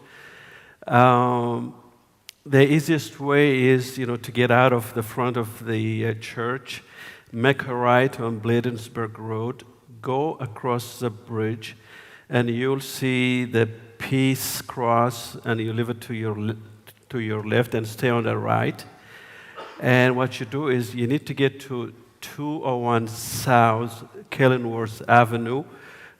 um, the easiest way is, you know, to get out of the front of the uh, church, make a right on Bladensburg Road, go across the bridge, and you'll see the peace cross, and you leave it to your le- to your left and stay on the right. And what you do is you need to get to two oh one South Kellenworth Avenue,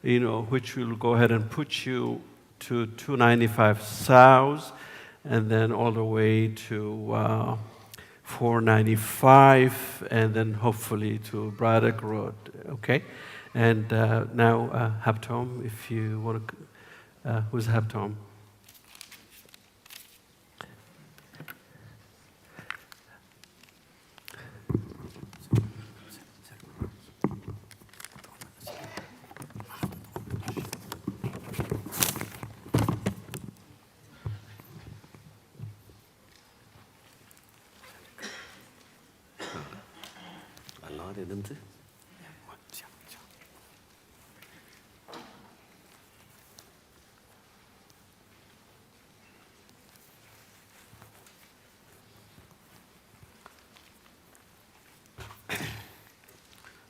you know, which will go ahead and put you to two ninety-five South, and then all the way to uh, four ninety-five, and then hopefully to Braddock Road. Okay, and uh, now uh, Habtom, if you want to, uh, who's Habtom?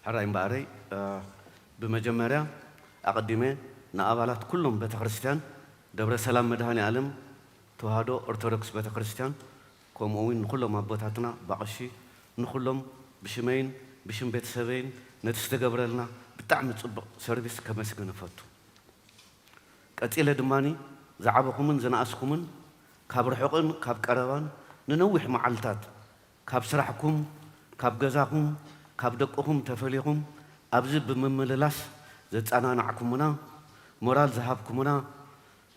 ሕራይ እምበኣረይ፣ ብመጀመርያ ኣቐዲመ ንኣባላት ኩሎም ቤተ ክርስቲያን ደብረ ሰላም መድኃኔ ዓለም ተዋህዶ ኦርቶዶክስ ቤተ ክርስቲያን፣ ከምኡ እውን ንኩሎም ኣቦታትና ባቐሺ፣ ንኩሎም ብሽመይን ብሽም ቤተሰበይን ነቲ ዝተገብረልና ብጣዕሚ ጽቡቕ ሰርቪስ ከመስግን እፈቱ። ቀጺለ ድማ ዝዓበኹምን ዝነኣስኩምን ካብ ርሑቕን ካብ ቀረባን ንነዊሕ መዓልታት ካብ ስራሕኩም፣ ካብ ገዛኹም፣ ካብ ደቅኹም ተፈሊኹም ኣብዚ ብምምልላስ ዘጸናናዕኩምና፣ ሞራል ዝሃብኩምና፣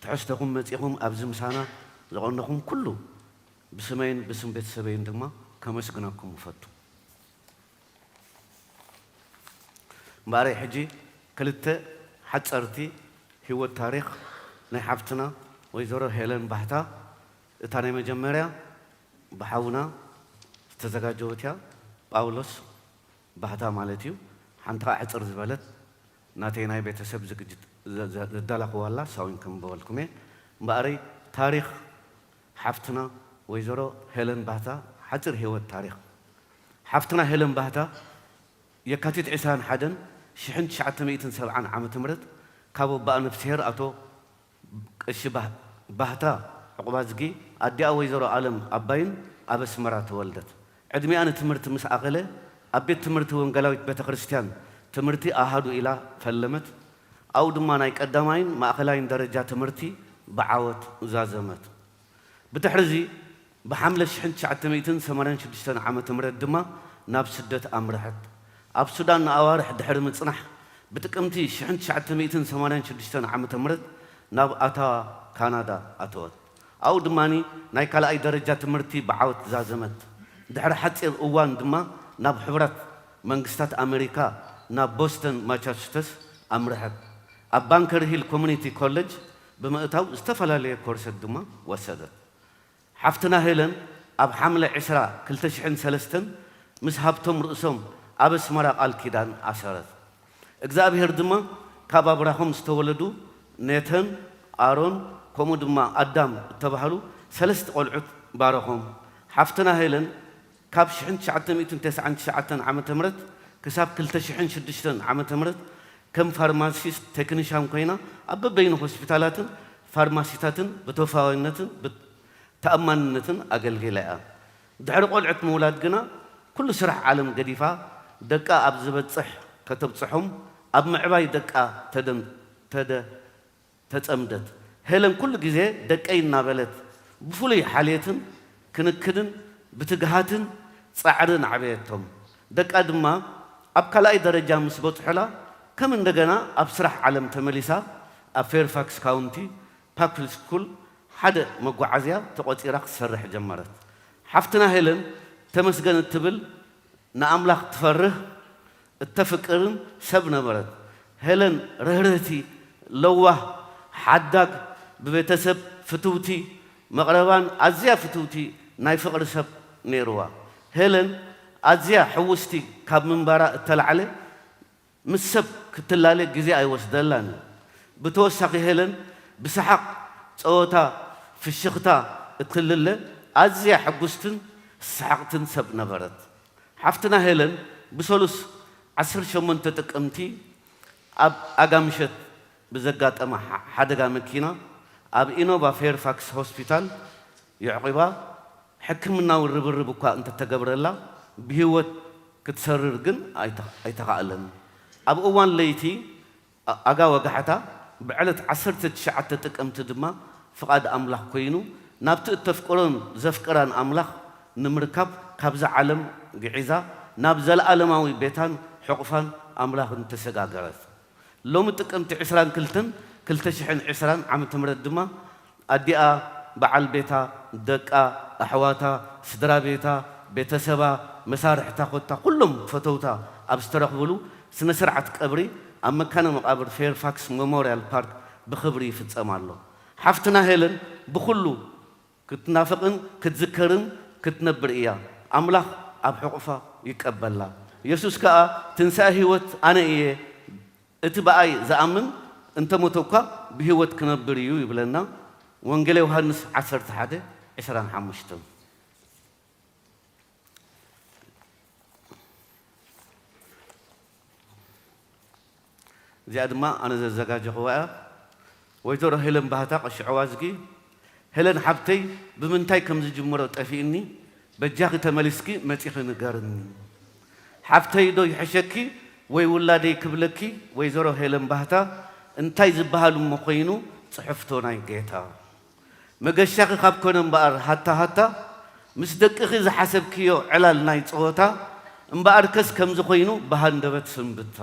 ትሕዝተኹም መጺኹም ኣብዚ ምሳና ዘቐነኹም ኩሉ ብስመይን ብስም ቤተሰበይን ድማ ከመስግነኩም እፈቱ። እምበኣረይ ሕጂ ክልተ ሓፀርቲ ህይወት ታሪኽ ናይ ሓፍትና ወይዘሮ ሄለን ባህታ፣ እታ ናይ መጀመርያ ብሓውና ዝተዘጋጀወት እያ፣ ጳውሎስ ባህታ ማለት እዩ። ሓንቲ ከዓ ሕፅር ዝበለት ናተይ ናይ ቤተሰብ ዝግጅት ዘ- ዘ- ዘዳለኽዋ ኣላ፣ እሳ እውን ከንብበልኩም እየ። እምበኣረይ ታሪኽ ሓፍትና ወይዘሮ ሄለን ባህታ ሓፂር ህይወት ታሪኽ። ሓፍትና ሄለን ባህታ የካቲት ዕስራን ሓደን ሽሕን ትሽዓተ ሚእትን ሰብዓን ዓመተ ምህረት ካብ ኣቦኣ ነፍስሄር ኣቶ ቀሺ ባህታ ዑቕባዝጊ ኣዲኣ ወይዘሮ ኣለም ኣባይን ኣብ ኣስመራ ተወልደት። ዕድሚኣ ንትምህርቲ ምስ ኣኸለ ኣብ ቤት ትምህርቲ ወንጌላዊት ቤተ ክርስቲያን ትምህርቲ ኣሃዱ ኢላ ፈለመት። ኣብኡ ድማ ናይ ቀዳማይን ማእኸላይን ደረጃ ትምህርቲ ብዓወት ዛዘመት። ብድሕሪ እዚ ብሓምለ ሽሕን ትሽዓተ ሚእትን ሰማንያን ሽዱሽተን ዓመተ ምህረት ድማ ናብ ስደት ኣምርሐት። ኣብ ሱዳን ንኣዋርሕ ድሕሪ ምጽናሕ፣ ብጥቅምቲ ሽሕን ትሽዓተ ሚእትን ሰማንያን ሽዱሽተን ዓመተ ምህረት ናብ ኣታዋ ካናዳ ኣተወት። ኣብኡ ድማ ናይ ካልኣይ ደረጃ ትምህርቲ ብዓወት ዛዘመት። ድሕሪ ሓጺር እዋን ድማ ናብ ሕቡራት መንግስታት ኣመሪካ ናብ ቦስተን ማሳቹሰትስ ኣምርሐት። ኣብ ባንከር ሂል ኮሙኒቲ ኮለጅ ብምእታው ዝተፈላለየ ኮርሰት ድማ ወሰደት። ሓፍትና ሄለን ኣብ ሓምለ ዕስራ ክልተ ሽሕን ሰለስተን ምስ ሃብቶም ርእሶም ኣብ ኣስመራ ቃል ኪዳን ኣሰረት። እግዚኣብሔር ድማ ካብ ኣብራኾም ዝተወለዱ ኔተን፣ ኣሮን፣ ከምኡ ድማ ኣዳም እተባህሉ ሰለስተ ቆልዑት ባረኾም። ሓፍትና ሄለን ካብ ሽሕን ትሽዓተ ሚእትን ተስዓን ትሽዓተን ዓመተ ምህረት ክሳብ ክልተ ሽሕን ሽዱሽተን ዓመተ ምህረት ከም ፋርማሲስት ቴክኒሻን ኮይና ኣብ በበይኑ ሆስፒታላትን ፋርማሲታትን ብተወፋዋይነትን ብተኣማንነትን ኣገልጊላ እያ። ድሕሪ ቆልዑት ምውላድ ግና ኩሉ ስራሕ ዓለም ገዲፋ ደቃ ኣብ ዝበጽሕ ከተብጽሖም ኣብ ምዕባይ ደቃ ተደም-፣ ተደ-፣ ተጸምደት። ሄለን ኩሉ ግዜ ደቀይ እናበለት ብፍሉይ ሓልየትን ክንክንን ብትግሃትን ጻዕርን ኣዕበየቶም። ደቃ ድማ ኣብ ካልኣይ ደረጃ ምስ በጽሑላ ከም እንደገና ኣብ ስራሕ ዓለም ተመሊሳ ኣብ ፌርፋክስ ካውንቲ ፓብሊክ ስኩል ሓደ መጓዓዝያ ተቖጺራ ክትሰርሕ ጀመረት። ሓፍትና ሄለን ተመስገን እትብል ንኣምላኽ ትፈርህ እተፍቅርን ሰብ ነበረት። ሄለን ርህርህቲ፣ ለዋህ፣ ሓዳግ፣ ብቤተሰብ ፍትውቲ፣ መቕረባን ኣዝያ ፍትውቲ ናይ ፍቕሪ ሰብ ነይርዋ። ሄለን ኣዝያ ሕውስቲ ካብ ምንባራ እተላዕለ ምስ ሰብ ክትላለ ግዜ ኣይወስደላን እዩ። ብተወሳኺ ሄለን ብሰሓቕ፣ ጸወታ፣ ፍሽኽታ እትልለ ኣዝያ ሕጉስትን ሰሓቕትን ሰብ ነበረት። ሓፍትና ሄለን ብሰሉስ ዓሰርተ ሸሞንተ ጥቅምቲ ኣብ ኣጋምሸት ብዘጋጠማ ሓ-፣ ሓደጋ መኪና ኣብ ኢኖቫ ፌርፋክስ ሆስፒታል የዕቂባ ሕክምናዊ ርብርብ እኳ እንተተገብረላ ብህይወት ክትሰርር ግን ኣይተ-፣ ኣይተኻእለን። ኣብ እዋን ለይቲ ኣ-፣ ኣጋ ወጋሕታ ብዕለት ዓሰርተ ትሽዓተ ጥቅምቲ ድማ ፍቓድ ኣምላኽ ኮይኑ ናብቲ እተፍቅሮን ዘፍቅራን ኣምላኽ ንምርካብ ካብዛ ዓለም ግዒዛ ናብ ዘለኣለማዊ ቤታን ሕቑፋን ኣምላኽን ተሰጋገረት። ሎሚ ጥቅምቲ ዕስራን ክልተን ክልተ ሽሕን ዕስራን ዓመተ ምህረት ድማ ኣዲኣ፣ በዓል ቤታ፣ ደቃ፣ ኣሕዋታ፣ ስድራ ቤታ፣ ቤተሰባ፣ መሳርሕታ ኮታ ኩሎም ፈተውታ ኣብ ዝተረኽብሉ ስነ ስርዓት ቀብሪ ኣብ መካነ መቓብር ፌርፋክስ ሜሞርያል ፓርክ ብኽብሪ ይፍጸም ኣሎ። ሓፍትና ሄለን ብኹሉ ክትናፍቕን ክትዝከርን ክትነብር እያ። ኣምላኽ ኣብ ሕቑፋ ይቀበላ። የሱስ ከኣ ትንሳኤ ህይወት ኣነ እየ፣ እቲ ብኣይ ዝኣምን እንተ ሞተ እኳ ብህይወት ክነብር እዩ ይብለና። ወንጌል ዮሃንስ ዓሰርተ ሓደ ዕስራን ሓሙሽተን። እዚኣ ድማ ኣነ ዘዘጋጀኽዋ እያ። ወይዘሮ ሄለን ባህታ ቀሺ ዕዋዝጊ። ሄለን ሓብተይ፣ ብምንታይ ከም ዝጅምሮ ጠፊእኒ፣ በጃኺ ተመሊስኪ መጺኺ ንገርኒ። ሓብተይ ዶ ይሕሸኪ ወይ ውላደይ ክብለኪ፣ ወይዘሮ ሄለን ባህታ፣ እንታይ ዝበሃል እሞ ኮይኑ ጽሕፍቶ ናይ ጌታ። መገሻኺ ካብ ኮነ እምበኣር ሃታ ሃታ፣ ምስ ደቅኺ ዝሓሰብክዮ ዕላል ናይ ጸወታ፣ እምበኣርከስ ከምዚ ኮይኑ ብሃንደበት ስንብታ።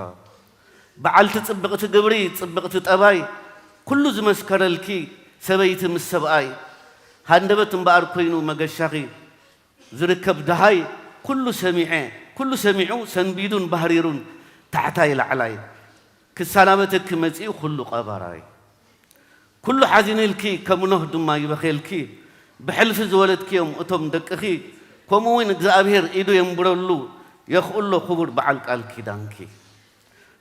በዓልቲ ጽብቕቲ ግብሪ፣ ጽብቕቲ ጠባይ፣ ኩሉ ዝመስከረልኪ ሰበይቲ ምስ ሰብኣይ፣ ሃንደበት እምበኣር ኮይኑ መገሻኺ ዝርከብ ደሃይ፣ ኩሉ ሰሚዐ፣ ኩሉ ሰሚዑ ሰንቢዱን ባህሪሩን ታሕታይ ላዕላይ፣ ክሰናበተኪ መጺኡ ኩሉ ቀባራይ። ኩሉ ሓዚኑልኪ፣ ከም ኖህ ድማ ይበኽየልኪ። ብሕልፊ ዝወለድክዮም እቶም ደቅኺ፣ ከምኡ እውን እግዚኣብሔር ኢዱ የንብረሉ፣ የኽእሎ ክቡር በዓል ቃል ኪዳንኪ።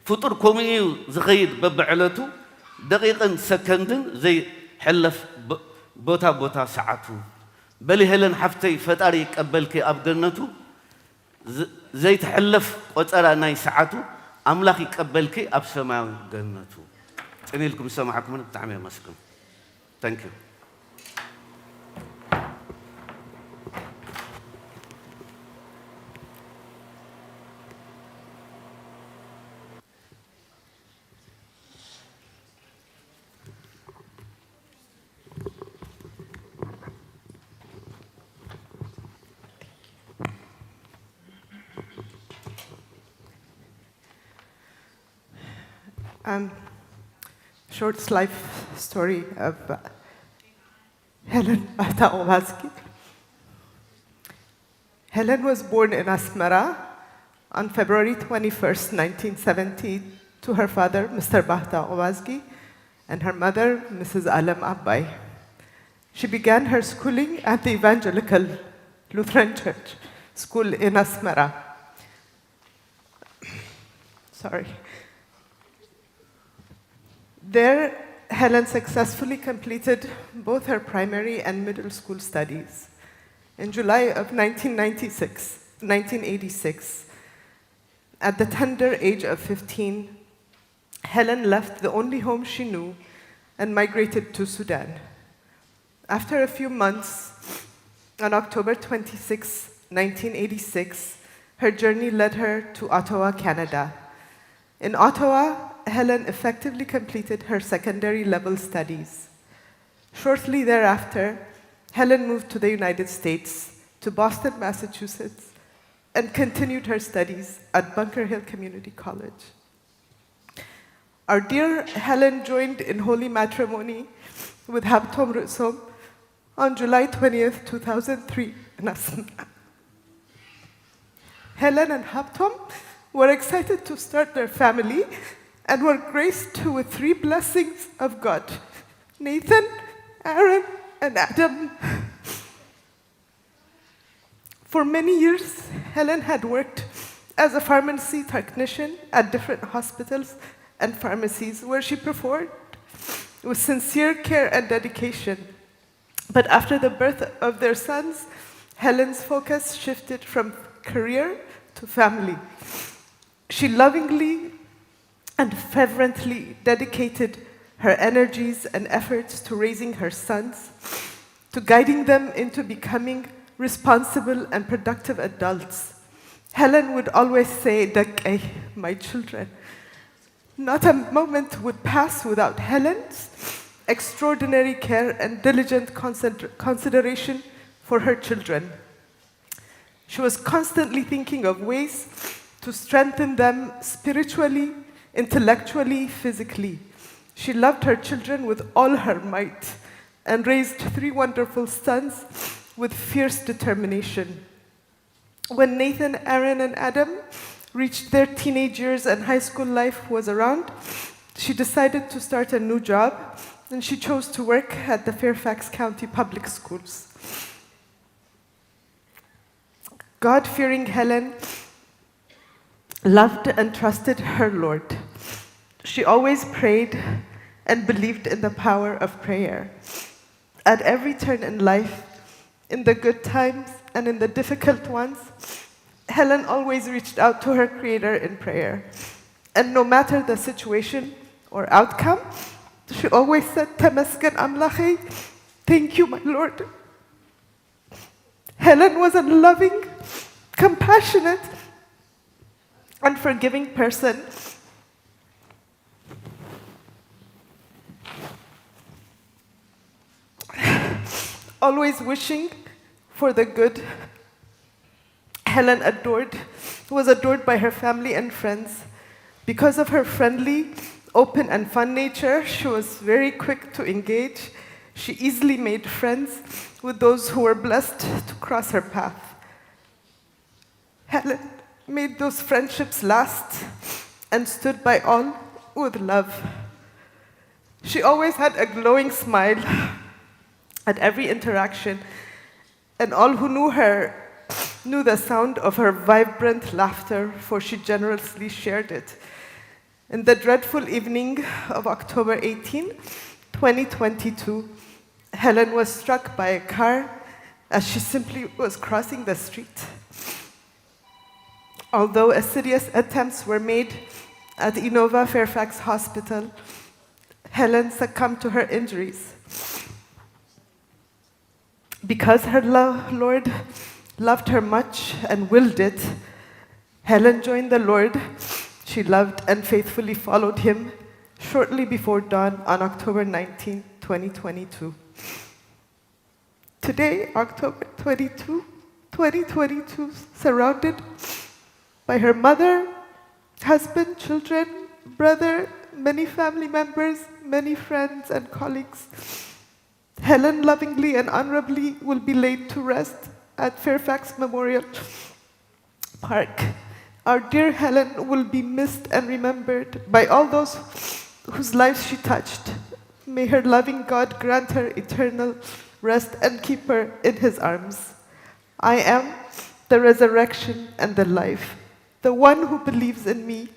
ፍጡር ከምኡ እዩ ዝኸይድ በብዕለቱ፣ ደቂቕን ሰከንድን ዘይሕለፍ ብ-፣ ቦታ ቦታ ሰዓቱ። በሊ ሄለን ሓፍተይ፣ ፈጣሪ ይቀበልኪ ኣብ ገነቱ። ዘ-፣ ዘይትሕለፍ ቆጸራ ናይ ሰዓቱ፣ ኣምላኽ ይቀበልኪ ኣብ ሰማያዊ ገነቱ። ጽን ኢልኩም ዝሰማዕኩምኒ ብጣዕሚ የመስግን። Thank you። Um, short life story of uh, Helen Bahta Owaski. Helen was born in Asmara on February twenty-first, nineteen seventy, to her father, Mister Bahta Owazgi, and her mother, Missus Alem Abbay. She began her schooling at the Evangelical Lutheran Church School in Asmara. Sorry. There, Helen successfully completed both her primary and middle school studies. In July of nineteen ninety-six, nineteen eighty-six, at the tender age of fifteen, Helen left the only home she knew and migrated to Sudan. After a few months, on October twenty-sixth, nineteen eighty-six, her journey led her to Ottawa, Canada. In Ottawa, Helen effectively completed her secondary level studies. Shortly thereafter, Helen moved to the United States, to Boston, Massachusetts, and continued her studies at Bunker Hill Community College. Our dear Helen joined in holy matrimony with Habtom Rusom on July twentieth, two thousand three, in Asmara. Helen and Habtom were excited to start their family and were graced with three blessings of God: Nathan, Aaron, and Adam. For many years, Helen had worked as a pharmacy technician at different hospitals and pharmacies where she performed with sincere care and dedication. But after the birth of their sons, Helen's focus shifted from career to family. She lovingly and fervently dedicated her energies and efforts to raising her sons, to guiding them into becoming responsible and productive adults. Helen would always say, "ደቀይ, my children." Not a moment would pass without Helen's extraordinary care and diligent consider- consideration for her children. She was constantly thinking of ways to strengthen them spiritually, intellectually, physically. She loved her children with all her might and raised three wonderful sons with fierce determination. When Nathan, Aaron, and Adam reached their teenage years and high school life was around, she decided to start a new job, and she chose to work at the Fairfax County Public Schools. God-fearing Helen loved and trusted her Lord. She always prayed and believed in the power of prayer. At every turn in life, in the good times and in the difficult ones, Helen always reached out to her Creator in prayer. And no matter the situation or outcome, she always said, "ተመስገን ኣምላኸይ," "Thank you, my Lord." Helen was a loving, compassionate, and forgiving person. Always wishing for the good. Helen adored, was adored by her family and friends. Because of her friendly, open, and fun nature, she was very quick to engage. She easily made friends with those who were blessed to cross her path. Helen made those friendships last and stood by all with love. She always had a glowing smile at every interaction, and all who knew her knew the sound of her vibrant laughter, for she generously shared it. In the dreadful evening of October eighteen, twenty twenty-two, Helen was struck by a car as she simply was crossing the street. Although assiduous attempts were made at Inova Fairfax Hospital, Helen succumbed to her injuries. Because her lo- Lord loved her much and willed it, Helen joined the Lord she loved and faithfully followed him shortly before dawn on October nineteenth, twenty twenty-two. Today, October twenty-two, twenty twenty-two, surrounded by her mother, husband, children, brother, many family members, many friends and colleagues. Helen lovingly and honorably will be laid to rest at Fairfax Memorial Park. Our dear Helen will be missed and remembered by all those whose lives she touched. May her loving God grant her eternal rest and keep her in his arms. I am the resurrection and the life. The one who believes in me,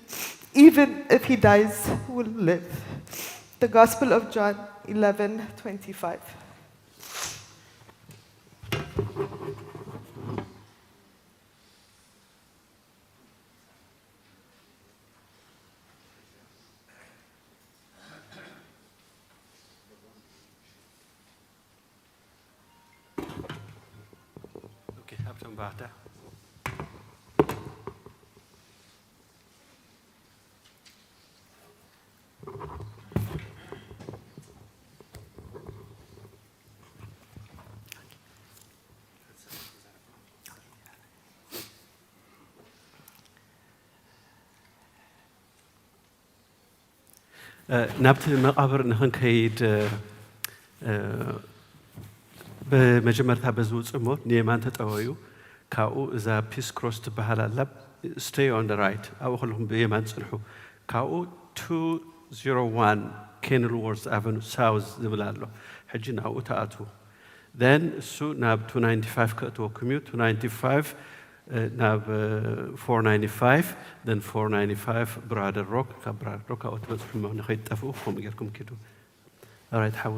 even if he dies, will live. The Gospel of John eleven twenty-five. Okay, ሃብቶም ባህታ። ናብቲ መቓብር ንኽንከይድ ብመጀመርታ በዚ ውፅእ እሞ ንየማን ተጠወዩ። ካብኡ እዛ ፒስ ክሮስ ትበሃል ኣላ፣ stay on the right፣ ኣብኡ ከለኹም ብየማን ፅንሑ። ካብኡ two zero one Kenilworth Avenue South ዝብል ኣሎ። ሕጂ ናብኡ ተኣትዉ። Then እሱ ናብ two ninety-five ከእትወኩም እዩ። two ninety-five ናብ four ninety-five፣ then four ninety-five Brother Rock፣ ካብ Brother Rock ኣብኡ ትበፅሑ እሞ ንኸይትጠፍኡ ከምኡ ጌርኩም ኪዱ። Alright ሓወ።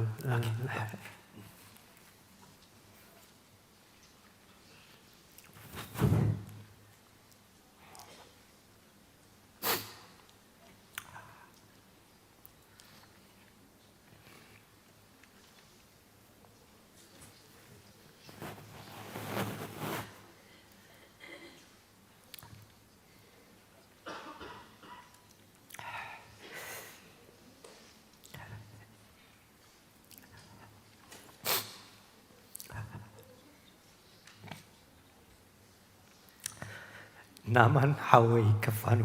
ናማን ሓወይ ከፋኑ፣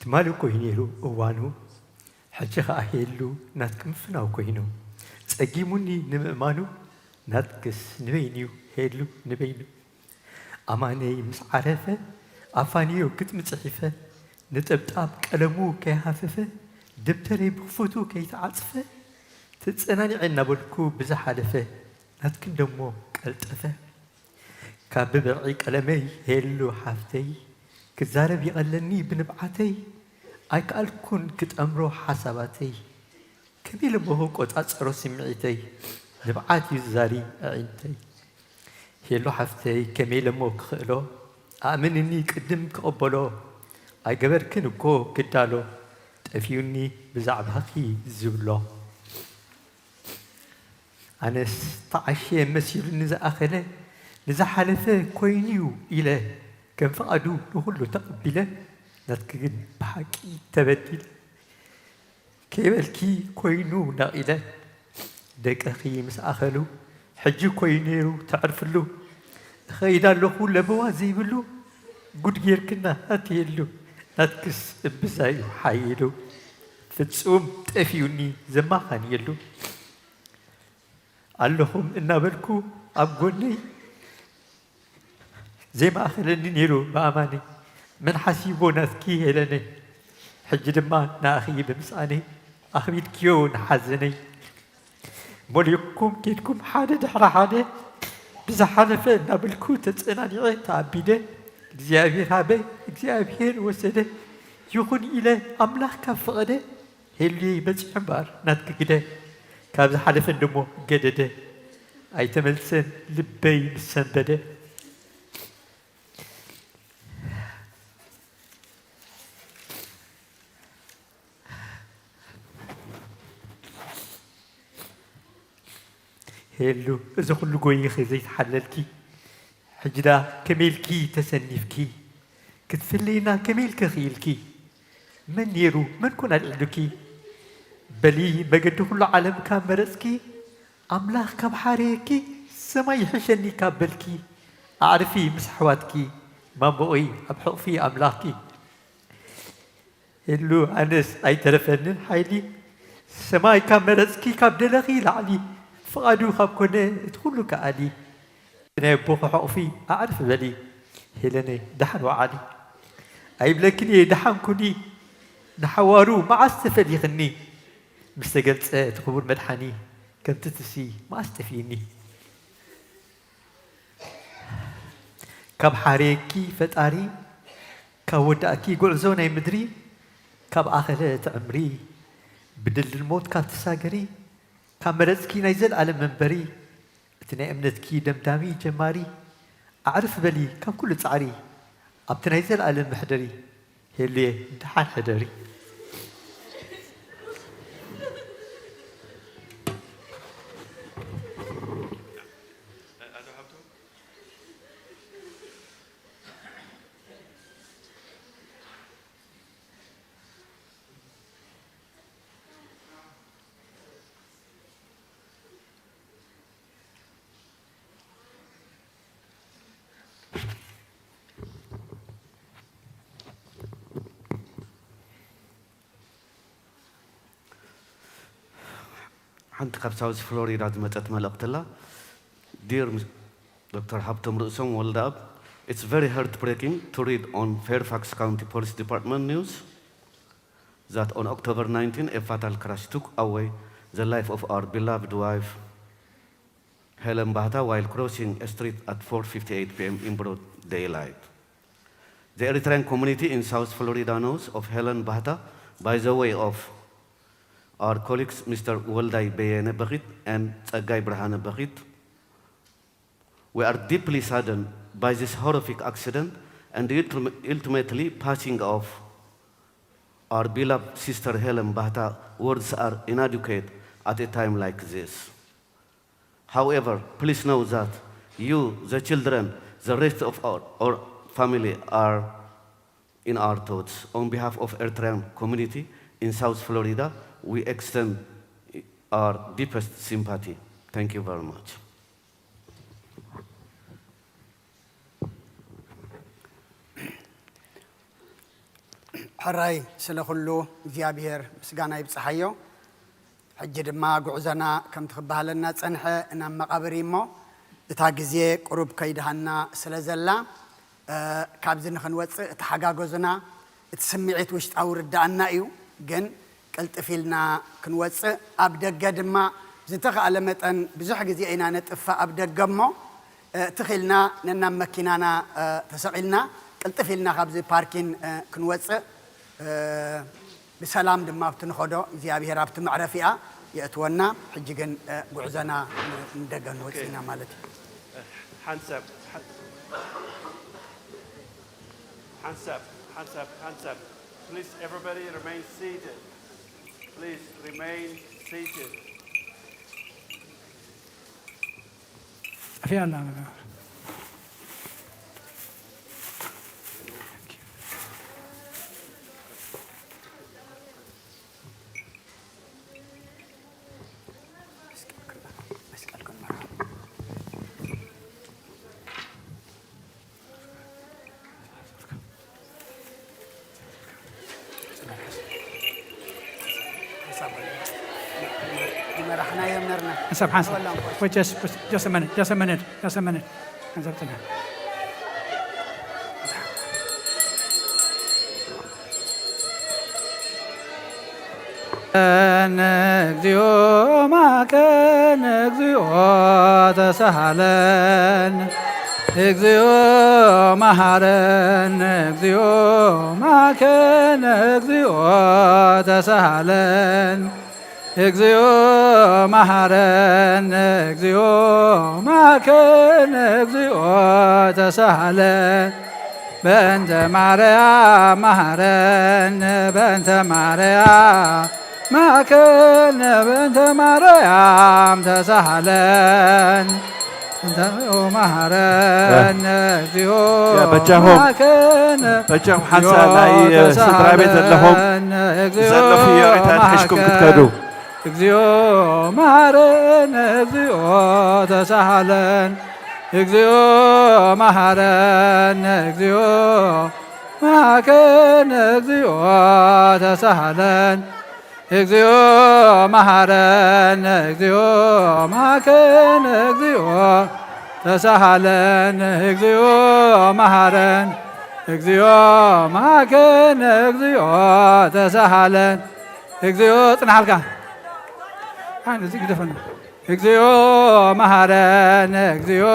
ትማሊ እኮ እዩ ነይሩ እዋኑ፣ ሕጂ ኸኣ ሄሉ ናትኪ ምፍናው ኮይኑ። ጸጊሙኒ ንምእማኑ፣ ናትክስ ንበይኑ እዩ ሄሉ ንበይኑ። ኣማነይ ምስ ዓረፈ፣ ኣፋንዮ ግጥሚ ጽሒፈ፣ ነጠብጣብ ቀለሙ ከይሃፈፈ፣ ደብተረይ ብኽፉቱ ከይተዓጽፈ፣ ተጸናኒዐ እናበልኩ ብዝሓለፈ፣ ናትክን ደሞ ቀልጠፈ። ካብ ብብርዒ ቀለመይ ሄሉ ሓፍተይ፣ ክዛረብ ይቐለኒ ብንብዓተይ፣ ኣይከኣልኩን ክጠምሮ ሓሳባተይ፣ ከመይ ኢለ እሞ ክቆጻጸሮ ስምዒተይ፣ ንብዓት እዩ ዝዛሪ ኣዒንተይ። ሄሉ ሓፍተይ ከመይ ኢለ እሞ ክኽእሎ፣ ኣእምንኒ ቅድም ክቕበሎ፣ ኣይገበርክን እኮ ክዳሎ፣ ጠፊኡኒ ብዛዕባኺ ዝብሎ። ኣነስ ተዓሸ መሲሉኒ ዝኣኸለ፣ ንዝሓለፈ ኮይኑ'ዩ ኢለ ከም ፍቓዱ ንኹሉ ተቐቢለ፣ ናትኪ ግን ብሓቂ ተበዲለ። ከይበልኪ ኮይኑ ነቒለ፣ ደቅኺ ምስ ኣኸሉ፣ ሕጂ ኮይኑ ነይሩ ተዕርፍሉ። እኸይድ ኣለኹ ለበዋ ዘይብሉ፣ ጉድ ጌርክና ኣትየሉ፣ ናትክስ እምብዛ'ዩ ሓይሉ። ፍጹም ጠፊኡኒ ዘማኻንየሉ። ኣለኹም እናበልኩ ኣብ ጎነይ ዘይመኣኸለኒ ነይሩ ብኣማነይ። መን ሓሲቦ ናትኪ ሄለነይ፣ ሕጂ ድማ ንኣኺ ብምስኣነይ ኣኽቢድክዮ ንሓዘነይ። ሞሊቕኩም ኬድኩም ሓደ ድሕሪ ሓደ፣ ብዝሓለፈ እናበልኩ ተጸናኒዐ ተኣቢደ። እግዚኣብሔር ሃበ እግዚኣብሔር ወሰደ፣ ይኹን ኢለ ኣምላኽ ካብ ፈቐደ። ሄሉየይ በጺሑ እምበኣር ናትኪ ግደ፣ ካብ ዝሓለፈ እንደሞ ገደደ፣ ኣይተመልሰን ልበይ ምስ ሰንበደ። ሄሉ፣ እዚ ኩሉ ጎይኺ ዘይተሓለልኪ፣ ሕጂ ደኣ ከመይ ኢልኪ ተሰኒፍኪ? ክትፍለይና ከመይ ኢልኪ ክኢልኪ? መን ነይሩ መን ኮን ኣልዒሉኪ? በሊ መገዲ ኩሉ ዓለም ካብ መረጽኪ፣ ኣምላኽ ካብ ሓረየኪ፣ ሰማይ ይሕሸኒ ካብ በልኪ፣ ኣዕርፊ ምስ ኣሕዋትኪ፣ ማሞ'ይ ኣብ ሕቕፊ ኣምላኽኪ። ሄሉ ኣነስ ኣይተረፈንን ሓይሊ፣ ሰማይ ካብ መረጽኪ ካብ ደለኺ ላዕሊ፣ ፍቓዱ ካብ ኮነ እቲ ኩሉ ከኣሊ። ናይ ኣቦኺ ሕቑፊ ኣዕርፍ በሊ፣ ሄለነይ ደሓን ወዓሊ። ኣይብለክን እየ ደሓን ኩኒ፣ ንሓዋሩ መዓስ ተፈሊኽኒ፣ ምስ ተገልጸ እቲ ክቡር መድሓኒ፣ ከምቲ ትሲ መዓስ ጠፊእኒ። ካብ ሓረየኪ ፈጣሪ፣ ካብ ወዳእኪ ጉዕዞ ናይ ምድሪ፣ ካብ ኣኸለ ትዕምሪ፣ ብድልድል ሞት ካብ ትሳገሪ፣ ካብ መረጽኪ ናይ ዘልኣለም መንበሪ፣ እቲ ናይ እምነትኪ ደምዳሚ ጀማሪ፣ ኣዕርፍ በሊ ካብ ኩሉ ጻዕሪ፣ ኣብቲ ናይ ዘልኣለም መሕደሪ፣ ሄሉየ ደሓን ሕደሪ። ሓንቲ ካብ ሳውዝ ፍሎሪዳ ዝመጸት መልእኽቲ ኣላ። ዲር ዶክተር ሃብቶም ርእሶም ወልደኣብ፣ it's very heartbreaking to read on Fairfax County Police Department news that on October nineteen, a fatal crash took away the life of our beloved wife, Helen Bahta, while crossing a street at four fifty-eight p m in broad daylight. The Eritrean community in South Florida knows of Helen Bahta by the way of our colleagues, Mister Woldai Beyene Bekit and Tsagai Brahane Bekit. We are deeply saddened by this horrific accident and the ultim-, ultimately passing of our beloved sister Helen Bahta. Words are inadequate at a time like this. However, please know that you, the children, the rest of our, our family are in our thoughts. On behalf of Eritrean community in South Florida, we extend our deepest sympathy. Thank you very much. ሕራይ ስለ ኩሉ እግዚኣብሔር ምስጋና ይብጽሓዮ። ሕጂ ድማ ጉዕዞና ከምቲ ክበሃለና ጸንሐ ናብ መቓብር እዩ እሞ፣ እታ ግዜ ቁሩብ ከይድሃና ስለ ዘላ፣ እ፣ ካብዚ ንኽንወጽእ ተሓጋገዙና። እቲ ስምዒት ውሽጣዊ ርድኣና እዩ፣ ግን ቅልጥፍ ኢልና ክንወጽእ፣ ኣብ ደገ ድማ ዝተኻእለ መጠን ብዙሕ ግዜ ኢና ነጥፍእ ኣብ ደገ እሞ፣ እ፣ ትኽ ኢልና ነናብ መኪናና፣ እ፣ ተሰቒልና ቅልጥፍ ኢልና ካብዚ ፓርኪን፣ እ፣ ክንወጽእ፣ እ፣ ብሰላም ድማ ኣብቲ ንኸዶ እግዚኣብሔር ኣብቲ መዕረፊኣ የእትወና። ሕጂ ግን፣ እ፣ ጉዕዞና ን-፣ ንደገ ንወጽእ ኢና ማለት እዩ። ሓንሳብ፣ ሓን-፣ ሓንሳብ፣ ሓንሳብ፣ ሓንሳብ። Please, everybody remain seated. Please remain seated. ጠፊኣ ኣላ። ይመራሕናዮም ነርና። ሓንሳብ ሓንሳብ። ወላ እንኳ። Wait, just, just, just a minute, just a minute, just a minute. ሓንሳብ ጽንሕ። እግዚኦ ማከን እግዚኦ ተሳሃለን። እግዚኦ መሃረን። እግዚኦ ማከን እግዚኦ ተሳሃለን። እግዚኦ መሃረን። እግዚኦ ማከን እግዚኦ ተሳሃለን። በእንተ ማርያም መሃረን። በእንተ ማርያም ማከን። በእንተ ማርያም ተሳሃለን። እንተ መሃረን እግዚኦ በጃኹም፣ ማከን በጃኹም ሓንሳ ናይ ስድራ ቤት ዘለኹም ዘለኹ የሬታት ሒዝኩም ክትከዱ። እግዚኦ መሃረን እግዚኦ ተሳሃለን። እግዚኦ መሃረን እግዚኦ መሃከነ እግዚኦ ተሳሃለን። እግዚኦ መሃረነ። እግዚኦ መሃከነ። እግዚኦ ተሳሃለን። እግዚኦ መሃረን። እግዚኦ መሃከነ። እግዚኦ ተሳሃለን። እግዚኦ ጽናሓልካ። ኣይ፣ እዚ ግደፈና። እግዚኦ መሃረነ። እግዚኦ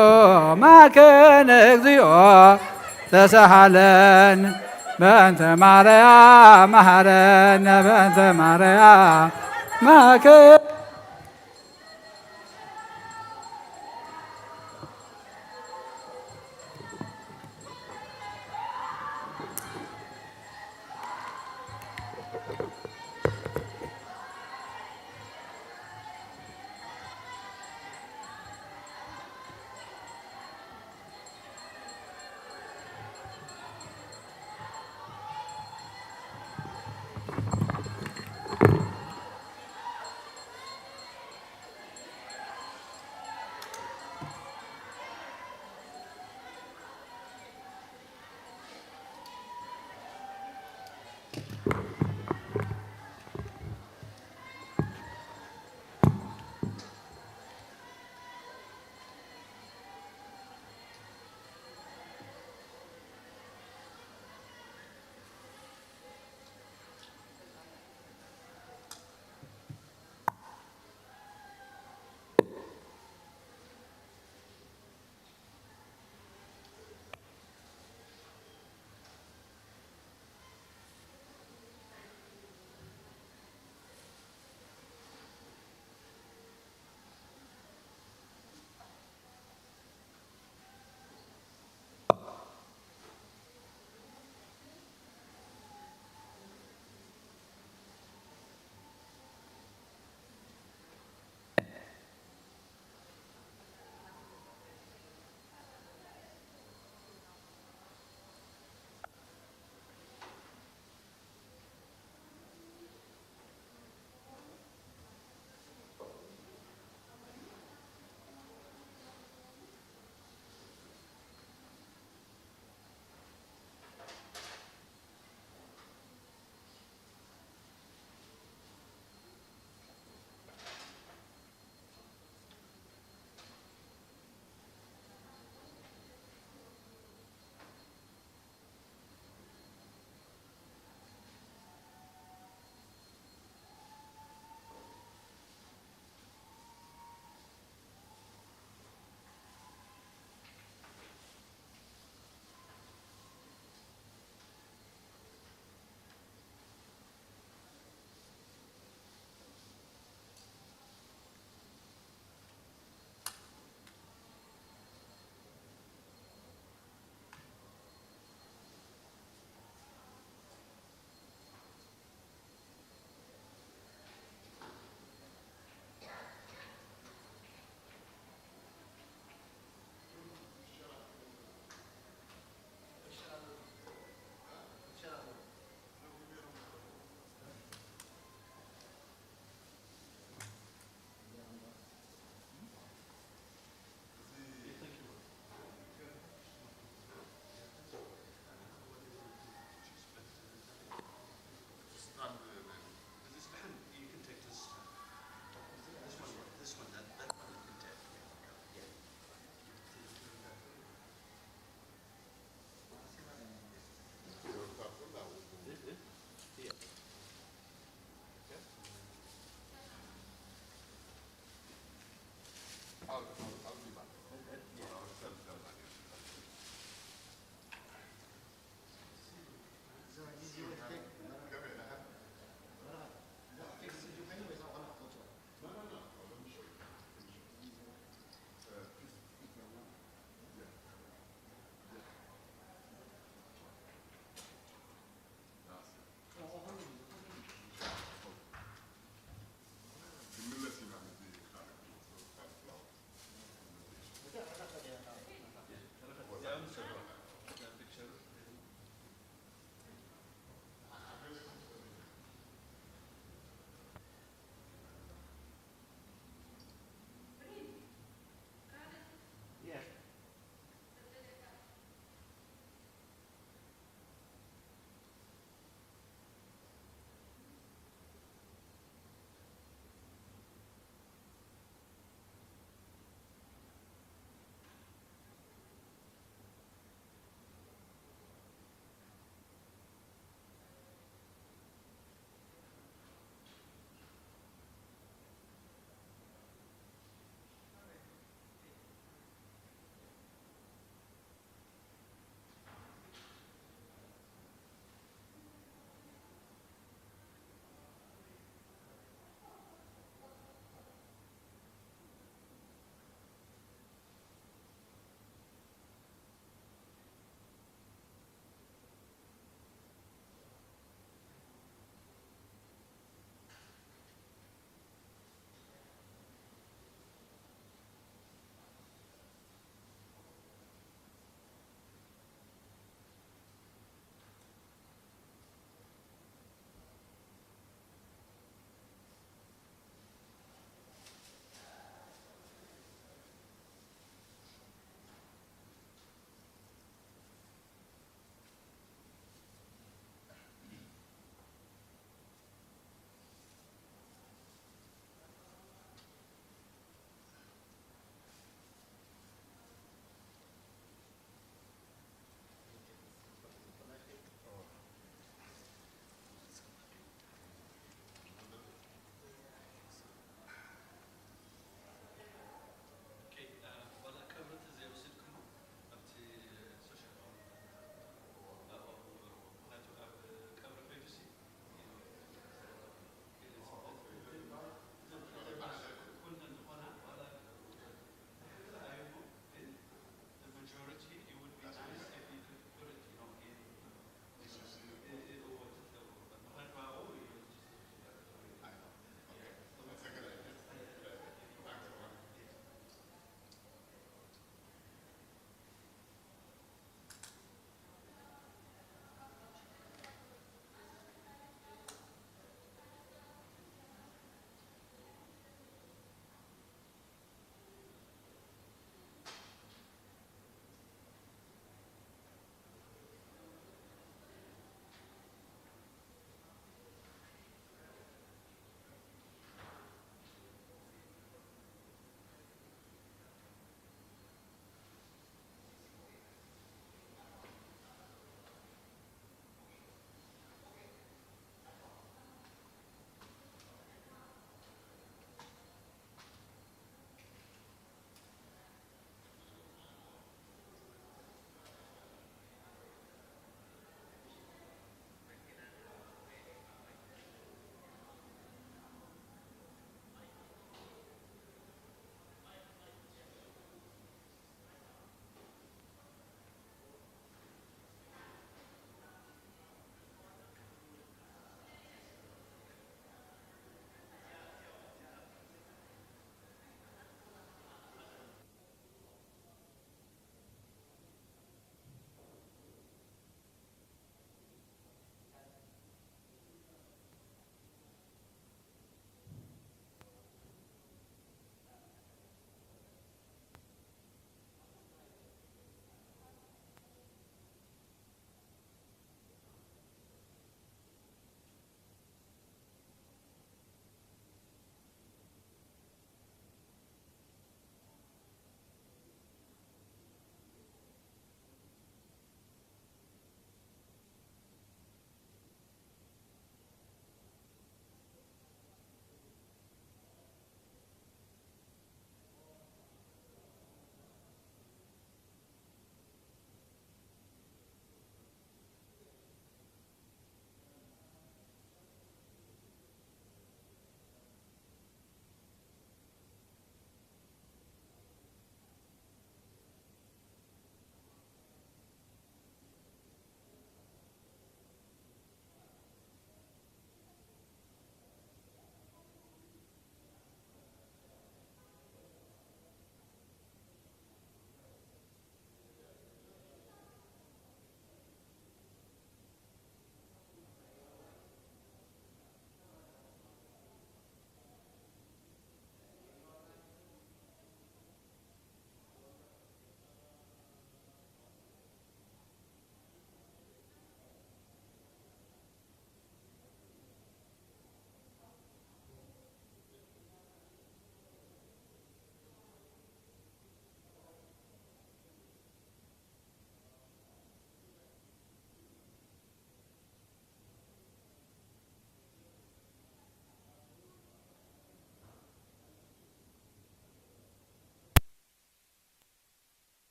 መሃከነ። እግዚኦ ተሳሃለን። በእንተ ማርያ መሃረነ። በእንተ ማርያ መሃከ